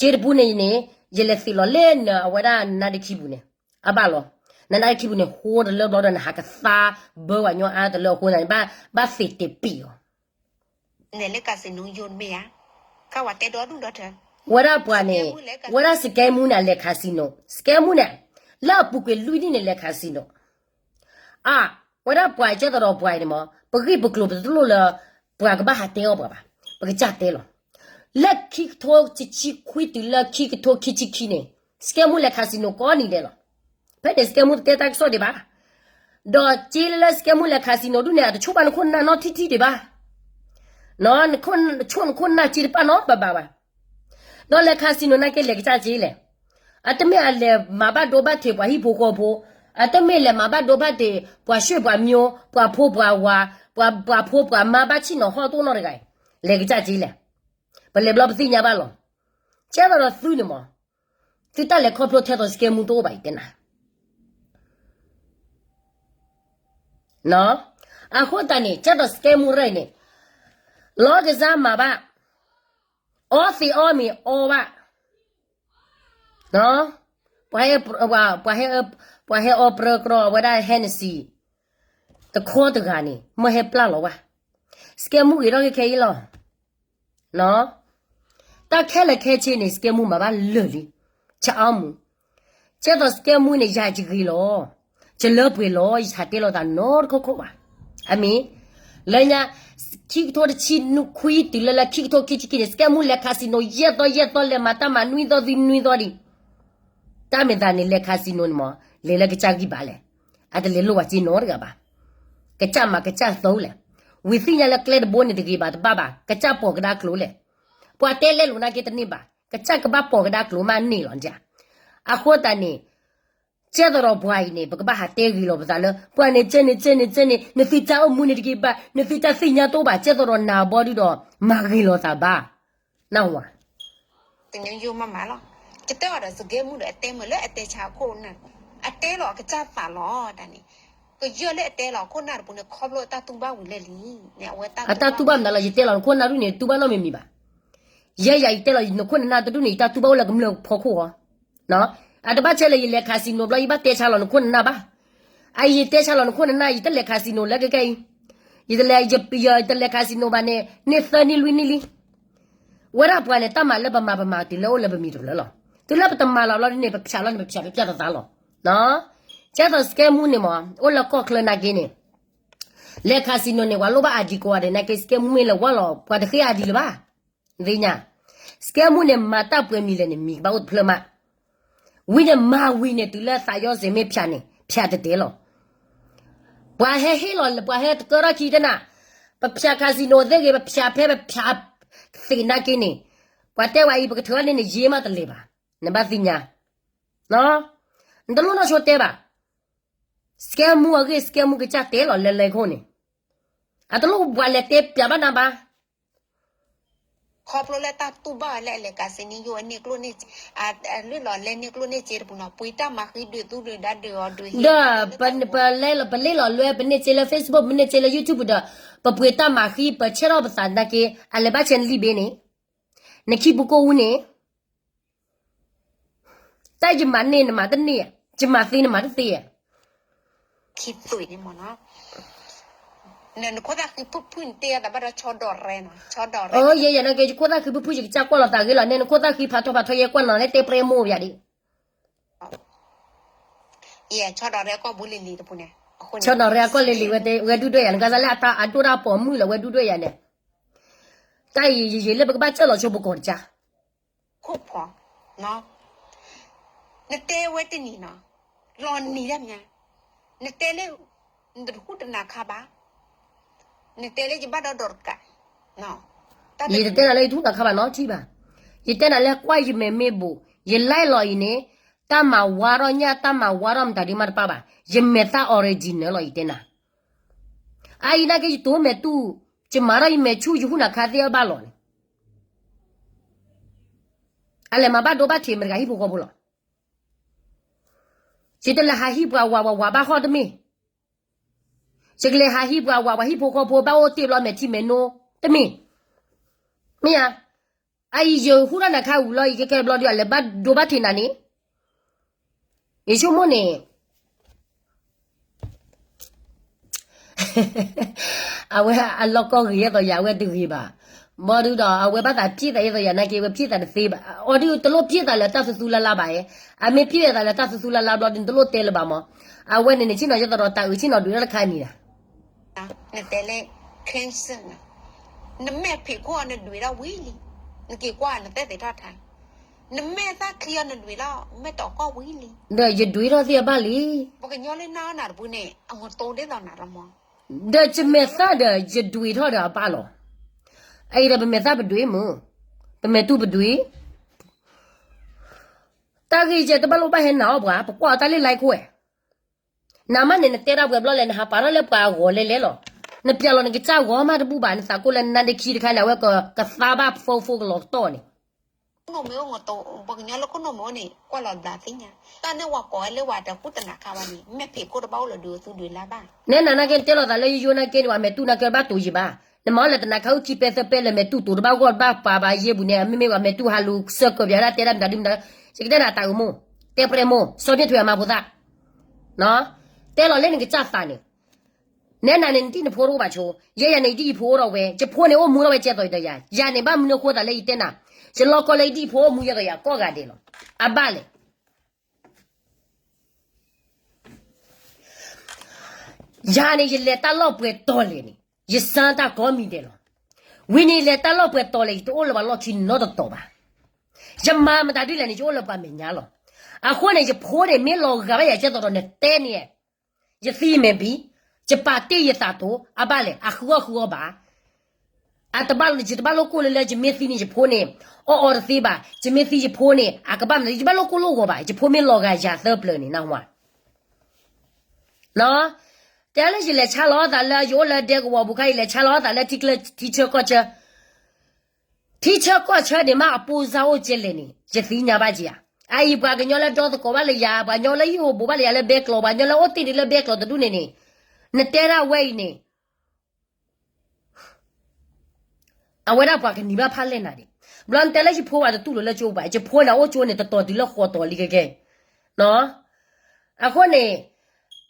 စ့တပူန့ၣ်န့ၣ်, ယလဲၤသ့ၣ်လီၤလၢနအဝဲဒၣ်နါဒ့ခံပူၤန့ၣ်, အဘၣ်လီၤ, နနါဒ့ခံပူၤန့ၣ် ဟိတလၢဘျီဒီးနဟးကသါဘၢဝဲညီအါတလၢအဃိန့ၣ် ဘၣ်သ့ၣ်တပံၤအီၤ နဲၣ်လၢ casino ယိၤတမ့ၢ်ဧါ, ကဝဲတဲဒီဒူၣ်ဒီထၢ, ဝဲဒၣ်ပှၤန့ၣ်, ဝဲဒၣ်စကဲမူန့ၣ် အလဲၤ casino, စကဲမူန့ၣ်, လၢအပူၤကွံာ်လွံၢ်နံၣ်န့ၣ် လဲၤ casino, အါ, ဝဲဒၣ်ပှၤကဲသဒီးပှၤအံၤန့ၣ်မး ပဂ့ၢ်ပကျိၤပတလိၣ်လၢ ပှၤကဘၣ်ဟးတဲအီၣ်ပှၤဘၣ်, ပကစၢ်တဲလီၤ. လၢခံကထိတဆံခွံတုၤလၢခံကထိခံဆံခံန့ၣ် စကဲမူလဲၤ casino ကိးနံၤဒဲးလီၤ. ဖဲန့ၣ် စကဲမူတတဲတၢ်ကစီၣ်ဒံးဘၣ်. ဒီးစ့လၢ လၢစကဲမူလဲၤ casino ဒုးန့ၣ် အတဆိၣ်ဘၣ်နခိၣ်နၢ်နီတထံၣ်ထံၣ်ဒံးဘၣ်. နဆိၣ်နခိၣ်နၢ်စ့တပာ်နီတဘျီဘၣ်. ဒီးလဲၤ casino နာ်က့လဲၤကစၢ်စ့လဲၣ်. အတမ့ၢ်အလဲၤမၤဘၣ်ဒိဘၣ်ထံးပှၤဟံၣ်ဖိဃီဖိ, အတမ့ၢ်လဲၤမၤဘၣ်ဒိဘၣ်ထံး ပှၤရှ့ၣ်ပှၤမၠိ, ပှၤဖိပှၤဝၤ, ပှၤဖိပှၤမါဘၣ်ဆ့ၣ်နီၤဟီၣ်တအိၣ်နီတဂၤအံၤ, လဲၤကစၢ်စ့လဲၣ်. ပလဲၤဘျီပသ့ၣ်ညါဘၣ်လီၤ. ကဲသိးဒီးသုန့ၣ်မး, သုတၢ်လဲၤခီဖျိထဲသိးစကဲမူတအိၣ်ဘၣ် ယတဲနၤ. အဃိသတးန့ၣ် ကဲသိးစကဲမူရဲၣ်န့ၣ် လီၤကစၢ်မၤဘၣ်, အီသံးအီမံၤအီဘၣ်, ပှၤဟဲ, ပှၤဟဲအီပြၢကြီအဝဲဒၣ် Hennessy တခီတဂၤန့ၣ် မ့ၢ်ဟဲပျၢ်လီၤဝဲ, စကဲမူဂ့ၤထီၣ်ခဲခဲအံၤလီၤ. တၢ်ခဲလၢာ်ခဲဆ့န့ၣ် စကဲမူမၤဘၣ်လၢာ်လံ, ဆအီမူ, ကဲသိးစကဲမူန့ၣ် ယၤယဂ့ၤလီၤ, ယလၢပှဲၤလီၤ, ယဆးတဲလီၤသးနီတခီခီဘၣ်. အမ့ၢ်, လၢညါ, ခံကထိတဆံခွံတုၤလၢလၢခံကထိခံဆံခံန့ၣ် စကဲမူလဲၤ casino ယဲၢ်သီယဲၢ်သီ လဲၤမၤတၢ်မၤနွံသီသံနွံသီဒံး တၢ်မ့ၢ်သးန့ၣ် လဲၤ casino န့ၣ်မး လဲၤလၢကစၢ်ဂံၢ်ဘါလဲၣ်. အတလဲၤလိၣ်ဝဲစ့နီတဂၤဘၣ်. ကစၢ်မၤကစၢ်သိလဲၣ်. ဝံၤသ့ၣ်ညါလၢကျဲတဘိန့ၣ်တဂ့ၤဘၣ်တဘၣ်ဘၣ်, ကစၢ်ပိာ်ကဒါကျိၤလဲၣ်. ပှၤတဲလဲလိာ်နာ်က့တန့ၢ်ဘၣ်, ကစၢ်ကဘၣ်ပိာ်ကဒါကျိၤမးန့ၣ်လီၤ. အဃိသတးန့ၣ် ကဲသိးဒီးပှၤအံၤန့ၣ် ပကဘၣ်ဟးတဲဂ့ၤလီၤပသးလၢ ပှၤန့ၣ်ကဲန့ၣ်ကဲန့ၣ်ကဲန့ၣ် နသုတၢ်အိၣ်မူန့ၣ်တဂ့ၤဘၣ်, နသုတၢ်သ့ၣ်ညါတအိၣ်ဘၣ်, ကဲသိးဒီးနၤဘီဒုဒီး မၤဂ့ၤလီၤသးဘၣ်. နၢ်ဟူဧါ. တနံၤယိမးမးလီၤ. ကတဲအီၤဒီးစကဲမူဒီးအတဲမုာ်လၢအတဲဆါအခိၣ်နၢ်, အတဲလီၤအကစၢ်သးလီၤဒၣ်န့ၣ်, ကယၢၢ်လၢအတဲလီၤအခိၣ်နၢ်တပူၤန့ၣ် ခီဖျိအတၢ်တူၢ်ဘၣ်ဝံၤလၢလံ. အတၢ်တူၢ်ဘၣ်မနုၤလီၤ, ယတဲလီၤနခိၣ်နၢ်ဒုန့ၣ် တူၢ်ဘၣ်နီတမံၤမံၤဘၣ်. ယဲယၤယတဲလီၤနခိၣ်နၢ်တဒုန့ၣ် ယတၢ်တူၢ်ဘၣ်အိၣ်လၢကမျၢၢ်ဖီခိၣ်အီၤ. အတဘၣ်ဆဲးလၢယလဲၤ casino ဘျီ ယဘၣ်တဲဆါလီၤနခိၣ်နၢ်ဘၣ်. အအံၤယတဲဆါလီၤနခိၣ်နၢ် ယတလဲၤ casino လၢကကဲအံၤ, ယတလဲၤ ယတလဲၤ casino ဘၣ်န့ၣ် န့ၢ်သၢနံၣ်လွံၢ်နံၣ်လံ. ဝဲဒၣ်ပှၤန့ၣ် တၢ်မၤလၢပမၤပမၤတုၤလၢအိၣ်လၢပမံၤတဖျၢၣ်လီၤ. တုၤလၢပတမၤလီၤဘျီဒ်န့ၣ် ပဖၠးလီၤန့ၣ် ပဖၠးပဖၠးသးသးလီၤ. ကဲသိးစကဲမူန့ၣ်မး အိၣ်လၢကီၢ်ချၢနာ်က့န့ၣ် လဲၤ casino န့ၣ် ပှၤလိၣ်ဘၣ် ID ကိးဂၤဒဲးနာ်က့ စကဲမူမ့ၢ်လဲၤဝဲလီၤ ပှၤတဃ့ ID လၢၤဘၣ်. သ့ၣ်ညါ, စကဲမူန့ၣ် မၤတၢ်ပှဲၤမံၤလဲၣ်န့ၣ် မံၤကဘၣ်အိၣ်တဖျၢၣ်မး. ဝံၤန့ၣ်မၤဝံၤန့ၣ် တုၤလၢသးယီစ့ၤမ့ၢ်ဖၠးန့ၣ် ဖၠးတတဲလီၤ. ပှၤဟဲဟ့ၣ်လီၤ ပှၤဟဲတကၢထီၣ်ခံတနၤ, ပဖၠး casino သ့ၣ်ဂ့ၤ ပဖၠးဖဲပဖၠးသ့ၣ်နာ်က့န့ၣ်, ပှၤတဲဝဲအံၤ ပကထုးထီၣ်န့ၢ်နယ့မးတလဲၤဘၣ်, နဘၣ်သ့ၣ်ညါ. နတလိၣ်နီၢ်ဆိတဲဘၣ်. စကဲမူအဂ့ၢ် စကဲမူကစၢ်တဲလီၤလၢလၢခိၣ်န့ၣ်, အတလိၣ်ပှၤလဲၤတဲပၠးဘၣ်နၤဘၣ်. ခီဖျိလၢတၢ်တူၢ်ဘၣ်ဝဲလၢအလဲၤ casino အန့ၢ်ကျိၣ်န့ၢ်, လၢလီၤလဲန့ၢ်ကျိၣ်န့ၢ်စ့တပူၤနီၤ ပှ့ၤတၢ်မၤဃံဒုးသူဒုးဒါဒုးအီၤဒုးဟ့ၣ်, ဒီးပလဲၤလီၤလွဲ ပန့ၢ်စ့လၢ Facebook ပန့ၢ်စ့လၢ YouTube ဒီး ပပှ့ၤတၢ်မၤဃံ ပဆဲးထီၣ်ပသးနာ်က့ အလဲၤဘၣ်ဆဲးနလံာ်ဘ့န့ၣ်, နခံပူၤကိၢ်အူန့ၣ် တၢ်ယမၤန့ၢ်နမၤတန့ၢ်ဧါ, ယမၤသ့နမၤတသ့ဧါ. ခံသွံၣ်န့ၣ်မ့ၢ်နီၤ, နခိၣ်သၣ်ဃံဖုၣ်ဖုၣ်န့ၣ်တဲအသးဘၣ်ဒီးဆီဒိးရဲနီၤ, ဆီဒိးရဲ, ယဲယၤနာ်က့ ယခိၣ်သၣ်ဃံဖုၣ်ဖုၣ် ယကစၢ်ကွၢ်လီၤသးဂ့ၤလီၤန့ၣ် နခိၣ်သၣ်ဃံဖးထီဖးထီ ယဲကွၢ်နီၤ လဲတဲပြဲမိၢ်ယၤဒံး. ယဲ ဆီဒိးရဲအကီၢ်ဘူးလံၤလံၤတပူၤန့ၣ်, ဆီဒိးရဲအကီၢ်လံၤလံၤ ဝဲဒုၣ်ဒွဲၣ်ယၤန့ၣ် ကစၢ်လၢအတၢ်အဒိၣ်တၢ်ပိာ်မုၣ်လီၤ ဝဲဒုၣ်ဒွဲၣ်ယၤန့ၣ်, တၢ်အံၤယယံာ်လၢပကဘၣ်စၢၢ်လီၤဆိပကီၢ်တကၢ် ခိၣ်ဖီ, နတဲဝဲတနံၤနီၤ, လီၤနံၤဒၣ်မး, နတဲလၢ နတဟူၣ်တနၤခါဘၣ်, နတဲလၢယဘၣ်ဒီးဒီးတကး, ယတတဲနၤလၢယတဟူၣ်တနၤခါဘၣ်နီတထံၣ်ဘၣ်, ယတဲနၤလၢကွၢ်ယမဲာ်မ့ၢ်ဘူး, ယလဲၤလီၤအံၤန့ၣ်, တၢ်မၤဝါထီၣ်ညၣ် တၢ်မၤဝါထီၣ်မတၤဒ်မးတပၣ်ဘၣ်, ယမဲာ်သၣ် original လီၤ ယတဲနၤ, အအံၤနာ်က့ယတိၤမဲာ်တူၢ်, ယမၤထီၣ်ယမဲာ်ဆူၣ် ယဟူၣ်နၤခါသ့ၣ်အဘၣ်လီၤန့ၣ် အလဲၤမၤဘၣ်ဒိဘၣ်ထံးမတၤတဂၤဟံၣ်ဖိဃီဖိလီၤ. ယတလဲၤဟးဟံၣ်ပှၤဝၤ ဝၤဝၤဘၣ်ဟီၣ်တမ့ၢ်, ယကလဲၤဟးဟံၣ်ပှၤဝၤ ပှၤဟံၣ်ဖိဃီဖိဘၣ်အိၣ်တ့ၢ်ဘျီမဲာ်ထံမဲာ်နိတမ့ၢ်, မ့ၢ်ဧါ. အအံၤယဟူၣ်ထီၣ်နၤခါဝံၤလီၤ ယကဲဘျီဒုး အလဲၤဘၣ်ဒိဘၣ်ထံးနၤန့ၣ်, ယဆိကမိၣ်န့ၣ် အဝဲအလီၢ်ကီၢ်ဂ့ၤယဲၢ်သိးယၤ အဝဲတဂ့ၤဘၣ်. ဘီဒုဒီး အဝဲဘၣ်သးပျ့ၢ်သးယဲၢ်သိးယၤနာ်က့ အဝဲပျ့ၢ်သးတသ့ဘၣ်. အီၤဒုတလိၣ်ပျ့ၢ်သးလၢတၢ်သူသူလၢ်လၢ်ဘၣ်ဧါ. အမ့ၢ်ပျ့ၢ်သးလၢတၢ်သူသူလၢ်လၢ်ဘျီဒု နတလိၣ်တဲလၢၤဘၣ်မး. အဝဲန့ၣ်န့ၣ် ဆ့ၣ်နီၤယဲၢ်သိးဒီးတၢ်အုးဆ့ၣ်နီၤဒုးတၢ်တခါန့ၣ်ဒၣ် နတဲလၢ cancer နီၤ, နမဲာ်ဖံးခိၣ်အီၤနဒွံးထီၣ်ဝံၤလံ, နက့ၤကွၢ်နတဲသ့ၣ်ထီၣ်ထါ, နမဲာ်သၣ်ချံအီၤနဒွံးလီၤ, မဲာ်တီၤကီၢ်ဝံၤလံ, ဒီးယဒွံးထီၣ်သ့ၣ်အဘၣ်လံ. ပှၤကညီလၢနၤအီၤနၤတပူၤန့ၣ် အမူးတိဒ်သိးနၤလီၤမး, ဒီးယမဲာ်သၣ်ဒီးယဒွံးထီၣ်ဒီးအဘၣ်လီၤ. အအံၤဒီးပမဲာ်သၣ်ပဒွံးမုၢ်, ပမဲာ်တူၢ်ပဒွံး, တၢ်ဂ့ၢ်ကဲတဘၣ်လိၣ်ဘၣ်ဟဲနၤအီၤပှၤ ပကွၢ်အီၤတၢ်လၢ like ခိၣ်ဝဲ နမ့ၢ်န့ၣ် နတဲဒၣ်ပှဲၤဘျီလဲၣ် နဟးပာ်ထီၣ်လၢပှၤအဂီၤလဲၣ်လဲၣ်လီၤ. နပျဲလီၤနကစၢ်ဂီၤမးတဘူၣ်ဘၣ်, နသးကိၢ်လၢနနါဒ့ခံတခါန့ၣ် အဝဲကကသါဘၣ် phone phone ကလီၤကတီၢ်န့ၣ်, ပှၤကညီလၢခိၣ်နူာ်မ့ၢ်အိၣ်န့ၣ် ကွၢ်လီၤဘျးသ့ၣ်ညါ, တၢ်န့ၣ်ဝဲကိးဝဲလၢပှၤတကူၣ်တနၤခါဘၣ်န့ၣ် မဲာ်ဖံးခိၣ်တဘၣ်အိၣ်လၢၤဒီးသူဒွံးလၢ်ဘၣ်. နဲနၤနာ်က့ နတဲလိာ်သးလၢယယိနာ်က့န့ၣ် ပှၤမဲာ်တူၢ်နာ်က့တဘၣ်တိၤယံာ်ဘၣ်, နမၤအီၤလဲၤတနၤခါအုၣ်ခံပဲသၢပဲလၢမဲာ်တူၢ်တိၤတဘၣ်ဂီၢ် တဘၣ်ပှၤဘၣ်ယဲၢ်ပူၤန့ၣ် မ့မ့ၢ်ပှၤမဲာ်တူၢ်ဟးလူၤဆၢကၢးပၠးဒၣ်တဲဒၣ်မတၤဒုမတၤ, ယကတဲနၤတၢ်အုၣ်မူ, တဲပြဲမိၢ် စီၤမ့ၢ်ထွဲအမါဖိသၣ် တဲလီၤလၢနကစၢ်သးန့ၣ်, နဲနၤန့ၣ် နတံၢ်နဖိတအိၣ်ဘၣ်ဆိ, ယဲယၤန့ၣ် ယတံၢ်ယဖိအိၣ်ဒီးဝဲ, ယဖိန့ၣ်အိၣ်မူဒီးဝဲကဲသိးဒီးယၤ, ယၤန့ၣ် ဘၣ်မနုၤအဃိသးလၢယတဲနၤ, ယလီၤကီလၢယတံၢ်ယဖိအိၣ်မူယဲသိးယၤကိးဂၤဒဲးလီၤ. အဘၣ်လဲၣ် ယၤန့ၣ် ယလဲၤတၢ်လီၢ်ပှဲၤတီၤလဲၣ်န့ၣ် ယစၢ်တၢ်ကိးမံၤဒဲးလီၤ. ဝံၤန့ၣ် ယလဲၤတၢ်လီၢ်ပှဲၤတီၤလဲၣ် ယတအိၣ်လၢပှၤလီၢ်ခံနီတတီၤဘၣ်. ယမၤမတၤဒ်လဲၣ်န့ၣ် ယအိၣ်လၢပှၤမဲာ်ညါလီၤ. အဃိန့ၣ် ယဖိန့ၣ် မ့ၢ်လီၤဂာ်ဘၣ်ယၤကဲသိးဒီးနတဲန့ၣ်, ယသံမဲာ်ဘံ, ယပာ်တ့ၢ်ယသးတိၤ, အဘၣ်လဲၣ် အဃုအီၣ်ဃုအီဘၣ် အတဘၣ်, ယတဘၣ်လိၣ်ကိၢ်လၢလၢ ယမ့ၢ်သံန့ၣ် ယဖိန့ၣ် အီၣ်အီတသ့ဘၣ်, ယမ့ၢ်သံယဖိန့ၣ် အကဘၣ်မနုၤ, ယတဘၣ်လိၣ်ကိၢ်လိၣ်ဂီၤဘၣ်, ယဖိမ့ၢ်လီၤဂာ်ယၤသၢပျၢၤန့ၣ် နၢ်ဟူဧါ. တဲလၢယလဲၤဆါလီၤသးလၢ ယအိၣ်လၢဒဲကဝီၤပူၤခါ ယလဲၤဆါလီၤသးလၢထံချၢကီၢ်ချၢ, ထံချၢကီၢ်ချၢန့ၣ်မး အပိၢ်စၢ်အိၣ်ကဲလဲၣ်န့ၣ် ယသ့ၣ်ညါဘၣ်က့ၤဧါ. အအံၤပှၤကညီလၢဒီသကိးဘၣ်လၢယၤ, ပှၤကညီလၢဟံၣ်ဟိၤဘိးဘၣ်လၢယၤလၢဘဲကျိၤ, ပှၤကညီလၢအိၣ်တ့ၢ်ဒံးလၢဘဲကျိၤတဒူၣ်န့ၣ်န့ၣ်, နတဲဒၣ်ဝဲအံၤန့ၣ် အဝဲဒၣ်ပှၤကနံၤဘၣ်ဖးလဲၢ်နၤဒံး. ဘျီနတဲလၢယဖိဝဲတတူၢ်လိာ်လၢကၠိဘၣ်, ယဖိန့ၣ်အိၣ်ကၠိန့ၣ် တတီၤတုၤလၢဃိးတီၤလံကဲကဲ. အဃိန့ၣ်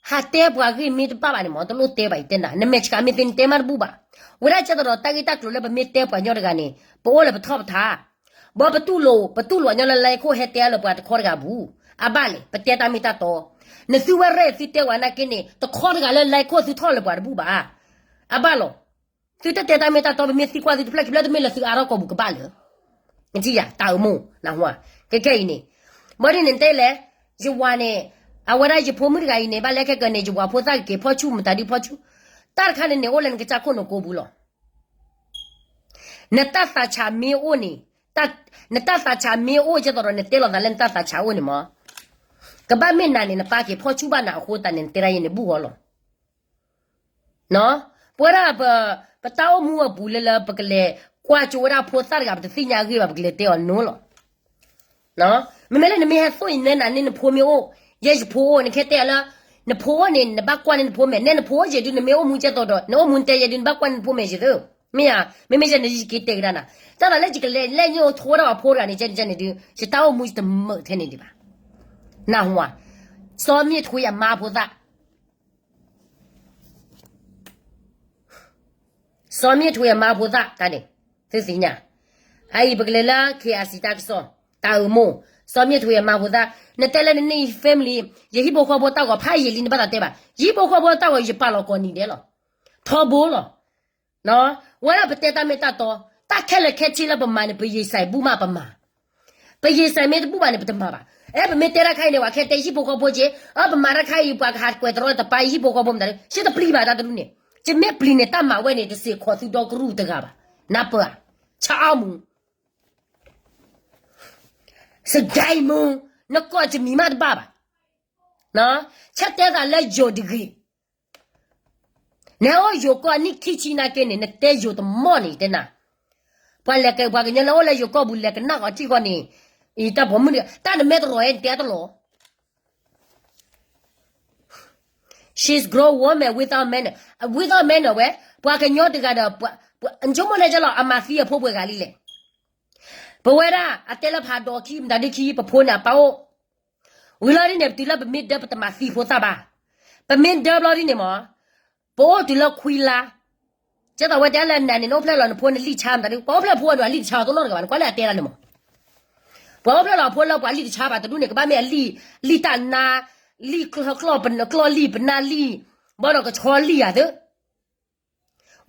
ဟးတဲပှၤဂ့ၢ်မ့ၢ်တဘၣ်ဘၣ်န့ၣ်မး တလိၣ်တဲဘၣ် ယတဲနၤ, နမဲာ်ဆှးမ့ၢ်သ့နတဲမးတဘူၣ်ဘၣ်. ဝဲဒၣ်ကဲသိးဒီးတၢ်ဂ့ၢ်တၢ်ကျိၤလၢပမ့ၢ်တဲပှၤကညီတဂၤန့ၣ် ပအိၣ်လၢပထီၣ်ပထါ ဘီပတူၢ်လိာ် ပတူၢ်လိာ်ညီလၢ like ခိၣ်ဟဲတဲအါလၢပှၤတခီတဂၤပူၤ, အဘၣ်လဲၣ် ပတဲတၢ်မ့ၢ်တၢ်တီ, နသုဝဲရဲၣ်သုတဲဝဲနာ်က့န့ၣ် တခီတဂၤလၢ like ခိၣ် သုထီၣ်လၢပှၤတဘူၣ်ဘၣ်. အဘၣ်လီၤ. သုတတဲတၢ်မ့ၢ်တၢ်တီ ပမ့ၢ်သံကွၢ်သုတဖျၢၣ်ခံဖျၢၣ် တမ့ၢ်လၢသုအါထီၣ်ကီၢ်ပူၤကဘၣ်လၢ နထံၣ်ယၤ တၢ်အမူ နဟူဧါ. ကဲကဲအံၤန့ၣ် ဘၣ်ဒ်န့ၣ်တဲလဲၣ်, ယဝၤန့ၣ် အဝဲဒၣ်ယဖိမုၣ်တဂၤအံၤန့ၣ် ဘၣ်လဲၤခဲကနံၣ် ယဝၤဖိသၣ်ကက့ၤဖီၣ်ဆူၣ် မတၤဒုဖီၣ်ဆူၣ်, တၢ်တခါန့ၣ်န့ၣ် အိၣ်လၢနကစၢ်ခိၣ်နူာ်ကိးပူၤလီၤ. နတၢ်သးဆးမ့ၢ်အိၣ်န့ၣ်, နတၢ်သးဆးမ့ၢ်အိၣ် ကဲသိးဒီးနတဲလီၤသးလၢနတၢ်သးဆးအိၣ်န့ၣ်မး, ကဘၣ်မ့ၢ်နၤန့ၣ် နပၢ်က့ၤဖီၣ်ဆူၣ်ဘၣ်နၤအဃိသတးန့ၣ် နတဲဒၣ်ယဲန့ၣ်ဘူၣ်ဂီၢ်လီၤ. ပဝဲဒၣ် ပတၢ်အိၣ်မူအပူၤလၢလၢ ပကလဲၤကွၢ်ကၠိဝဲဒၣ်ဖိသၣ်တဂၤ ပတသ့ၣ်ညါအဂ့ၢ်ဘၣ် ပကလဲၤတဲအီၤနိလီၤ. မ့မ့ၢ်လၢနမ့ၢ်ဟဲသိၣ်အံၤ နဲနၤန့ၣ် နဖိမ့ၢ်အိၣ်, ယဲယဖိအိၣ် နကဟဲတဲအီၤလၢ နဖိအိၣ်န့ၣ် နဘၣ်ကွၢ်န့ၢ်နဖိမဲာ်, နဲနဖိအိၣ်ယဲဒုး နမ့ၢ်အိၣ်မူကဲသိးဒီး နအိၣ်မူနတဲယဲဒုး နဘၣ်ကွၢ်န့ၢ်နဖိမဲာ်ယဲသိး, မ့ၢ်ဧါ, မ့မ့ၢ်ယဲန့ၣ် ယက့ၤတဲကဒါနၤ, တၢ်သးလၢယကလဲၤလဲၣ်ညိထိဝဲဒၣ်ပှၤဖိတဂၤန့ၣ် ကဲန့ၣ်ကဲန့ၣ်ဒုး ယတၢ်အိၣ်မူယတမုာ်ထဲန့ၣ်ဒံးဘၣ်. နၢ်ဟူဧါ, စီၤမ့ၢ်ထွံအမါဖိသၣ် စီၤမ့ၢ်ထွံအမါဖိသၣ်တၢ်န့ၣ် သုသ့ၣ်ညါ, အအံၤပကလဲၤလၢ KIC တၢ်ကစီၣ်, တၢ်အုၣ်မိၢ်, စီၤမ့ၢ်ထွံအမါဖိသၣ်, နတဲလၢနန့ၢ် family, ယဟံၣ်ဖိဃီဖိတၢ်ဂီၤဖးယံာ်လံ နဘၣ်သးတဲဘၣ်, ယဟံၣ်ဖိဃီဖိတၢ်ဂီၤ ယပာ်လီၤကိးနံၤဒဲးလီၤ, ထီဘိလီၤ. ဝဲဒၣ်ပတဲတၢ်မ့ၢ်တၢ်တီ, တၢ်ခဲလၢာ်ခဲဆ့လၢပမၤန့ၣ် ပယံာ်စၢ်ဘူၣ်မးပမၤ ပယံာ်စၢ်မ့ၢ်တဘူၣ်ဘၣ်န့ၣ် ပတမၤဘၣ်. အဲ ပမ့ၢ်တဲတၢ်ခါအံၤန့ၣ် ပှၤခဲတဲဟံၣ်ဖိဃီဖိက့, အၢ ပမၤတၢ်ခါအံၤ ပှၤကဟးကွဲးတရီတပါ ဟံၣ်ဖိဃီဖိမတၤဒုး ယတပျံၤဘၣ်တၢ်တဒုန့ၣ်, ယမ့ၢ်ပျံၤန့ၣ် တၢ်မၤဝဲန့ၣ် တစ့ၢ်ကီးသုဒီကရူၢ်တဂၤဘၣ်. နၢ်ပၢၢ်ဧါ, ဆါအီၣ်မူ, စကဲမူ, နကိးတမံၤမးတဘၣ်ဘၣ်. ဆၢတဲသးလၢယိၤတဂ့ၤ နဟဲအိၣ်ယိၤကီၢ်နံၣ်ခံဆံနာ်က့န့ၣ် နတဲယိၤတမီၢ်န့ၣ် တဲနၤ, ပှၤလဲၤကဲ ပှၤကညီလၢအိၣ်လၢယိၤကီၢ်ပူၤ လဲၤကနၣ်ဃီထံၣ်ဃီန့ၣ်, အံၤတၢ်ပိာ်မုၣ်တဂၤ တၢ်နမဲာ်တရီၤအံၤ နတဲတလီၤ. She's grown woman without man, without man ဝဲ, ပှၤကညီတဂၤဒီး ပှၤ ပှၤ နဆိကမိၣ်န့ၣ်ကလီၤ အမၤသံအဖိပှဲၤဂၤလံလဲၣ်. ပဝဲဒၣ် အတဲလၢဖးဒိးခံ မတၤဒုခံ ပဖိန့ၣ် အပၢ်အိၣ် ဝံၤလီၤဒ်န့ၣ် တုၤလၢပမ့ၢ်ဒၢပတမၤသံဖိသၣ်ဘၣ်. ပမ့ၢ်ဒၢဘျီဒ်န့ၣ်မး, ပအိၣ်တုၤလၢခွံလါ, ကဲသိးဝဲတဲလၢနၤန့ၣ် နအိၣ်ဖျဲၣ်လီၤနဖိန့ၣ်လံာ်ဆါမတၤဒု, ပှၤအိၣ်ဖျဲၣ်ဖိအဒိၣ် အလံာ်တဆါအီၤတနီၤတဂၤဘၣ် နကွၢ်လၢအတဲဒၣ်န့ၣ်မး. ပှၤအိၣ်ဖျဲၣ်လီၤဖိလၢပှၤလံာ်တဆါဘၣ်တဒုန့ၣ် ကဘၣ်မ့ၢ်အလံာ်, လံာ်တၢ်နါ, လံာ်ကျီၢ်ပနကျီၢ်လံာ်ပနါလံာ်, ဘၣ်ဒီးကဆီလံာ်ဧါသၢ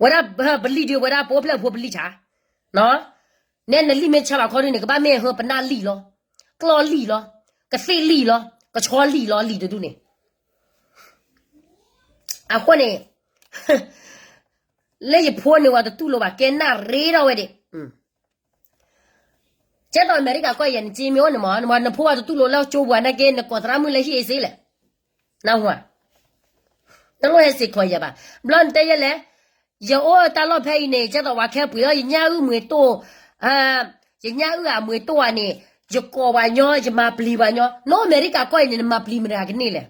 ဝဲဒၣ်ပလံၢ်ဒုး ဝဲဒၣ်ပအိၣ်ဖျဲၣ်အဖိပလံၢ်ဆါ, နဲနလံၢ်မ့ၢ်ဆါဘၣ်ခီဒုန့ၣ် ကဘၣ်မ့ၢ်ဟၢပနၢ်လံၢ်လီၤ, ကျီၢ်လံၢ်လီၤ, ကသ့ၣ်လံၢ်လီၤ, ကဆီလံၢ်လီၤ လံၢ်တဒုန့ၣ်. အဃိန့ၣ် လၢယဖိန့ၣ် ဝဲတတူၢ်လိာ်ဘၣ် ကဲနၣ်ရ့ထီၣ်ဝဲဒၣ်. ကဲသိးအမဲရကၤကီၢ်ယဲၢ် နစ့မ့ၢ်အိၣ်န့ၣ်မး နဖိဝဲတတူၢ်လိာ်လၢကၠိပူၤနာ်က့ နကိးသရၣ်မုၣ်လၢဟံၣ်အ့စ့လဲၣ်, နဝၤ, တလိၣ်ဟဲစ့ၢ်ကီးယဲၢ်ဘၣ်. ဘျီနတဲယဲလဲၣ်, ယအိၣ်တၢ်လီၢ်ဖဲအံၤန့ၣ် ကဲသိးဝဲခဲပှ့ၤအီၤ ယညၣ်အုၣ်မွ့တိၢ်, ယညၣ်အုၣ်အမွ့တိၢ်ဧါန့ၣ်, ယကိးပှၤညီ ယမၤပျံၤပှၤညီ, နအိၣ်အမဲရကၤကီၢ်အံၤန့ၣ် နမၤပျံၤမတၤကန့ၢ်လဲၣ်.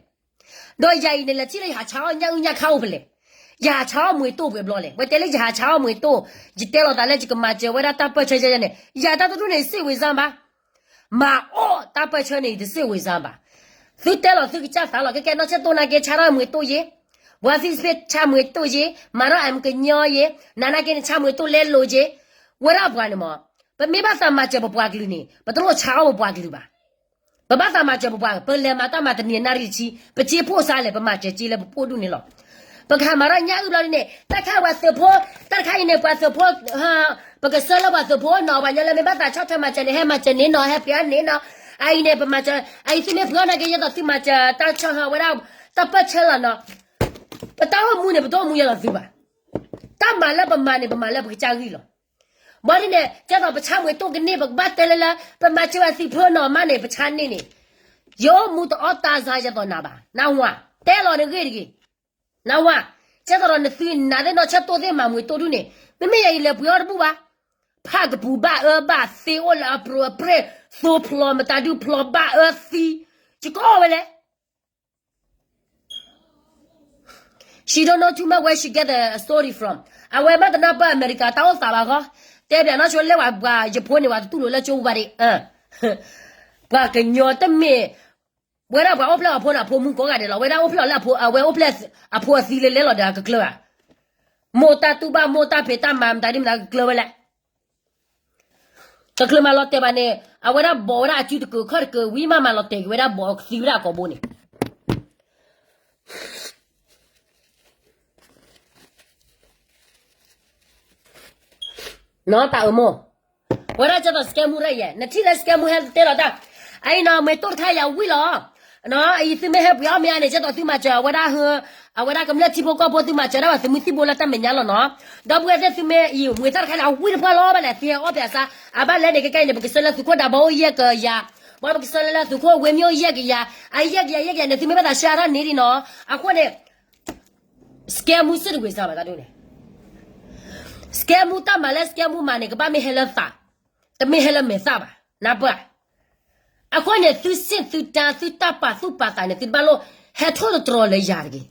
ဒီးယၤအံၤန့ၣ် လဲၤထံၣ်လၢယဟးဆါအီၣ်ညၣ်အုၣ်ညၣ်ခါအိၣ်ဖဲလဲၣ်, ယဟးဆါအီၣ်မွ့တိၢ်ဖဲဘျီလဲၣ်. ဝဲတဲလၢယဟးဆါအီၣ်မွ့တိၢ်, ယတဲလီၤသးလၢယကမၤစၢၤဝဲဒၣ်တၢ်ပၢၢ်ဆၢယဲန့ၣ် ယၤတၢ်တဒူၣ်န့ၣ် စ့ၣ်ဝံၤစၢ်ဘၣ်, မၤအီၣ်တၢ်ပၢၢ်ဆၢန့ၣ် တစ့ၣ်ဝံၤစၢ်ဘၣ်. သုတဲလီၤသုကစၢ်သးလီၤ ကဲကဲနီၢ်ဆဲၣ်တိၢ်နာ်က့ ဆါထီၣ်မွ့တိၢ်ယ့, ဝါသံစပ့ဆါမွ့တိၢ်ယ့, မၤထီၣ်အကညီယ့, နနာ်က့န့ၣ် ဆါမွ့တိၢ်လဲလိာ်ယ့, ဝဲဒၣ်ပှၤန့ၣ်မး, ပမ့ၢ်ဘၣ်သးမၤစၢၤပပှၤကလုာ်န့ၣ် ပတလိၣ်ဆါအီၣ်ပပှၤကလုာ်ဘၣ်. ပဘၣ်သးမၤစၢၤပပှၤ, ပလဲၤမၤတၢ်မၤတနံၤနၣ်ရံၣ်တဆံ, ပစ့ဖိစါလဲၣ်, ပမၤစၢၤစ့လၢပပိာ်ဒူၣ်န့ၣ်လီၤ. ပကဟးမၤထီၣ်ညၣ်အုၣ်ဘျီဒ်န့ၣ် တၢ်ခါပှၤသုးဖိ, တၢ်တခါအံၤန့ၣ် ပှၤသုးဖိ, ပကဆှၢလၢပှၤသုးဖိနီၤ ပှၤညီလၢမ့ၢ်ဘၣ်သးဆီၣ်ထွဲမၤစၢၤန့ၣ် ဟဲမၤစၢၤန့ၢ်နီၤ ဟဲပှ့ၤအီၣ်န့ၢ်နီၤ. အအံၤန့ၣ် ပမၤစၢၤ, အအံၤသုမ့ၢ်ပှ့ၤအီၣ်နာ်က့ ယဲသိးသုမၤစၢၤတၢ်ဆီၣ်ထွဲဝဲဒၣ်, တၢ်ပၢၢ်ဆၢလီၤနီၤ. ပတၢ်အိၣ်မူန့ၣ် ပတအိၣ်မူယဲသိးသုဘၣ်. တၢ်မၤလၢပမၤန့ၣ် ပမၤလၢပကစၢ်ဂံၢ်လီၤ. ဘၣ်ဒ်န့ၣ် ကဲသိးပဆါမွ့တိၢ်ကန့ၢ် ပကဘၣ်တဲလၢလၢ ပမၤစၢၤဝဲသုးဖိနီၤမးန့ၣ် ပဆါန့ၢ်န့ၣ်, ယအိၣ်မူတအီၣ်တၢ်စါယဲသိးနၤဘၣ်, နဝၤ, တဲလီၤနဂ့ၢ်တဂ့ၤ, နဝၤ, ကဲသိးဒီးနသုးနၤသ့ၣ်နီၢ်ဆဲၣ်တိၢ်သ့ၣ်မၤမွ့တိၢ်ဒူၣ်န့ၣ် မ့မ့ၢ်ယၤအံၤလဲၤပှ့ၤအီၣ်တဘူၣ်ဘၣ်. ဖးကပူၤဘၣ်အၢဘၣ်သ့အိၣ်လၢအပြိအပြဲၢ်, သိဖျိမတၤဒုဖျိဘၣ်အၢသံ, ယကအီၣ်ဝဲလဲၣ်. She don't know too much where she get the story from. အဝဲမ့ၢ်တနၢ်ပၢၢ်အမဲရကၤတၢ်အိၣ်သးဘၣ်ဃီ, တဲဘၣ်နီၢ်ဆိလၢဝဲပှၤယဖိန့ၣ် ဝဲတတူၢ်လိာ်လၢကၠိပူၤဘၣ်ဒံး, ပှၤကညီတမ့ၢ်, ဝဲဒၣ်ပှၤအိၣ်ဖျဲၣ်အဖိန့ၣ် အဖိမူကိးဂၤဒဲးလီၤ. ဝဲဒၣ်အိၣ်ဖျဲၣ်လၢအဖိ, အဝဲအိၣ်ဖျဲၣ်အဖိအသံလၢလဲၤလီၤဒီးကကျၢၤဘၣ်. မိၢ်တၢ်တူၢ်ဘၣ် မိၢ်တၢ်ဖံးတၢ်မၤမတၤဒ်မတၤကကျၢၤဝဲလဲၣ်. တချုးမၤလီၤတဲာ်ဘၣ်န့ၣ် အဝဲဒၣ်ဘီးဝဲဒၣ်အစုတကုးခီၣ်တကုး ဝံၤမးမၤလီၤတဲာ်က့ၤဝဲဒၣ်ဘီးကသံဝဲဒၣ်အကိာ်ဘိန့ၣ် နီၢ်တၢ်အၢမိၢ်, ဝဲဒၣ်ကဲသိး scam မူရၢ်ယဲ, နထံၣ်လၢ scam မူဟဲတဲလီၤတၢ်, အအံၤနီၢ် မွ့တိၢ်တခါယၤဝံၣ်လီၤ, အံၤသုမ့ၢ်ဟဲပှ့ၤအီၣ်မ့ၢ်အါန့ၣ် ကဲသိးသုမၤစၢၤ အဝဲဒၣ်ဟၢ, အဝဲဒၣ်ကမျၢၢ်ထံဖိကီၢ်ဖိသုမၤစၢၤဒၣ်ဝဲသုးမုၢ်သံၣ်ဘိလၢတၢ်မဲာ်ညါလီၤနီၤ, ဒီပုၢ်ဝဲၢ်သ့ၣ်သုမ့ၢ်အံၤ မွ့တၢ်တခါန့ၣ် အဝံၣ်တဖၣ်လီၤဘၣ်လဲၣ် သုဟဲအီၣ်ဖဲအစါ, အဘၣ်လဲၣ်န့ၣ် ကဲကဲအံၤန့ၣ် ပကဆှၢလၢသုးခိၣ်ဒးဘီအိၣ်ယဲၢ်ကယၤ, ဘၣ်ပကဆှၢလၢသုးခိၣ်ဝ့မ့ၢ်အိၣ်ယဲၢ်ကယၤ, အယဲၢ်ကယၤ ယဲၢ်ကယၤန့ၣ် သုမ့ၢ်ဘၣ်သးဆှၢတၢ်န့ၣ်ဒံးနီၤ, အဃိန့ၣ် scam မူစ့ၢ်တဝံၤစၢ်ဘၣ်တၢ်ဒ်န့ၣ်, scam မူတၢ်မၤလၢ scam မူမၤန့ၣ် ကဘၣ်မ့ၢ်ဟဲလၢသး, တမ့ၢ်ဟဲလၢမဲာ်သၣ်ဘၣ်, နၢ်ပၢၢ်ဧါ. အဃိန့ၣ် သုစ့ၣ်သုတၢ် သုတၢ်ပာ်သူၣ်ပာ်သးန့ၣ် သုတဘၣ်လိၣ်ဟဲထိၣ်သတြီၤလၢယၤတဂ့ၤ.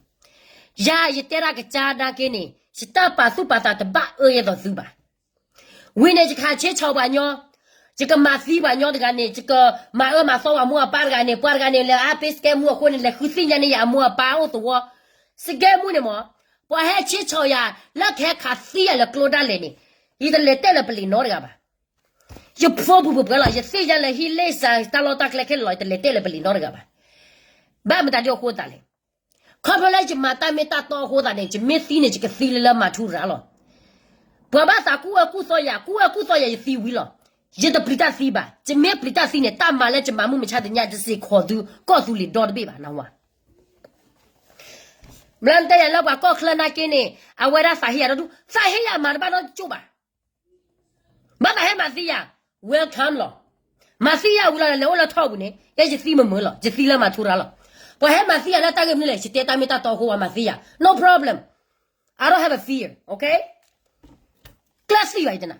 ယၤယတဲဒၣ်ကစၢ်နာ်က့န့ၣ် ယတၢ်ပာ်သူၣ်ပာ်သးတဘၣ်အၢယဲသိးသုဘၣ်. ဝံၤန့ၣ် ယကဟးဆ့ဆီပှၤညီ, ယကမၤသံပှၤညီတဂၤန့ၣ်, ယကမၤအၢမၤသီပှၤမိၢ်အပၢ်တဂၤန့ၣ်, ပှၤတဂၤန့ၣ် လဲၤအါပ့ scam မူအဃိန့ၣ် လဲၤဃုသ့ၣ်ညါန့ၢ်ယၤအမိၢ်အပၢ်အိၣ်သဝီ, scam မူန့ၣ်မး, ပှၤဟဲဆ့ဆီယၤ လၢကဟဲခးသံယၤလၢကျိဒၣ်လဲာ်န့ၣ်, ယတလဲၤတဲလၢပလံၤနီတဂၤဘၣ်. ယဖိပူၤပှဲၤပှဲၤလီၤ, ယသ့ၣ်ညါလၢဟံၣ်လ့ၣ်စးတၢ်လီၢ်တၢ်ကျဲခဲလၢာ်လီၤ, ယတလဲၤတဲလၢပလံၤနီတဂၤဘၣ်. ဘၣ်မတၤဒ်အဃိသတးလဲၣ်. ခီဖျိလၢယမၤတၢ်မ့ၢ်တၢ်တီအဃိသတးန့ၣ် ယမ့ၢ်သံန့ၣ် ယကသံလၢလၢမၤထူရၤလီၤ. ပှၤဘၣ်သးကူၣ်အၢကူၣ်သီယၤ, ကူၣ်အၢကူၣ်သီယၤ ယသံဝံၤလီၤ. ယတပျံၤတၢ်သံဘၣ်. ယမ့ၢ်ပျံၤတၢ်သံန့ၣ် တၢ်မၤလၢယမၤမုၢ်မဆါတနံၤညါ ယစ့ၢ်ကီးသုကီၢ်သူလ့ၤဒီတဘ့ၣ်ဘၣ် နဝၤ. ဘျီနတဲယၤလၢပှၤကီၢ်ချၢနာ်က့န့ၣ် အဝဲဒၣ်သးဟ့ယၤဒီဒူၣ်, သးဟ့ယၤမၤတဘၣ်နီတကၠိၢ်ဘၣ်. ဘၣ်သးဟဲမၤသံယၤ, welcome လီၤ. မၤသံယၤဝံၤလီၤ လဲၤအိၣ်လၢထီၣ်ပူၤန့ၣ် ယဲယသံမုာ်မုာ်လီၤ, ယသံလၢမၤထူရၤလီၤ. ပှၤဟဲမၤသံယၤလၢတၢ်ဂ့ၢ်မနုၤလဲၣ်, ယတဲတၢ်မ့ၢ်တၢ်တီအဃိ ပှၤမၤသံယၤ, no problem. I don't have a fear, okay? ကျၢၢ်သံဘၣ်ယတနၤ.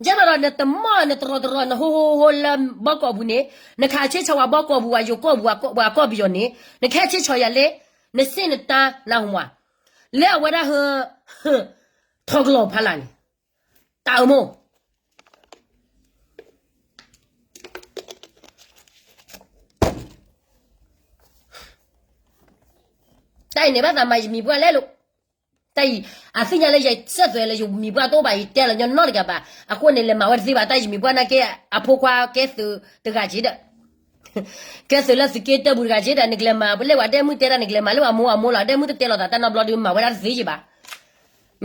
ယဲဒီးနတမီၢ်နတရီတရီ နဟိဟိဟိလၢဘီကီၢ်ပူၤန့ၣ်, နကဟဲဆ့ဆီဝဲဘီကီၢ်ပူၤ ဝဲယိၤကီၢ်ပူၤ ဝဲကီၢ်ပယီၤန့ၣ်, နကဟဲဆ့ဆီယၤလၢ နစ့ၣ်နတၢ်နၢ်ဟူဝဲ လၢအဝဲဒၣ်ဟၢ ထီကလီၤဖးလၢ်န့ၣ်, တၢ်အၢမိၢ် တၢ်အံၤန့ၣ် ဘၣ်သးမၤယမံၤပှၢ်လဲၣ်လိၤ. တၢ်အံၤ အသ့ၣ်ညါလၢယစဲးသွဲးလၢယမံၤပှၢ်တအိၣ်ဘၣ် ယတဲလီၤညီနီတဂၤဘၣ်. အဃိန့ၣ် လဲၤမၤဝဲတသ့ဘၣ်. တၢ်ယမံၤပှၢ်နာ်က့ အဖိခွါကဲသုးတဂၤက့ဒီး ကဲသုးလၢသုးက့တၢပူၤတဂၤက့ဒီး နကလဲၤမၤပလဲၣ်ဝဲဒဲမုၣ်တဲတၢ် နကလဲၤမၤလၢအမိၢ်အမိၢ်လီၤ. ဒဲမုၣ်တတဲလီၤသးတၢ်နီတဘျီဒီး မၤဝဲဒၣ်တသ့ယဘၣ်.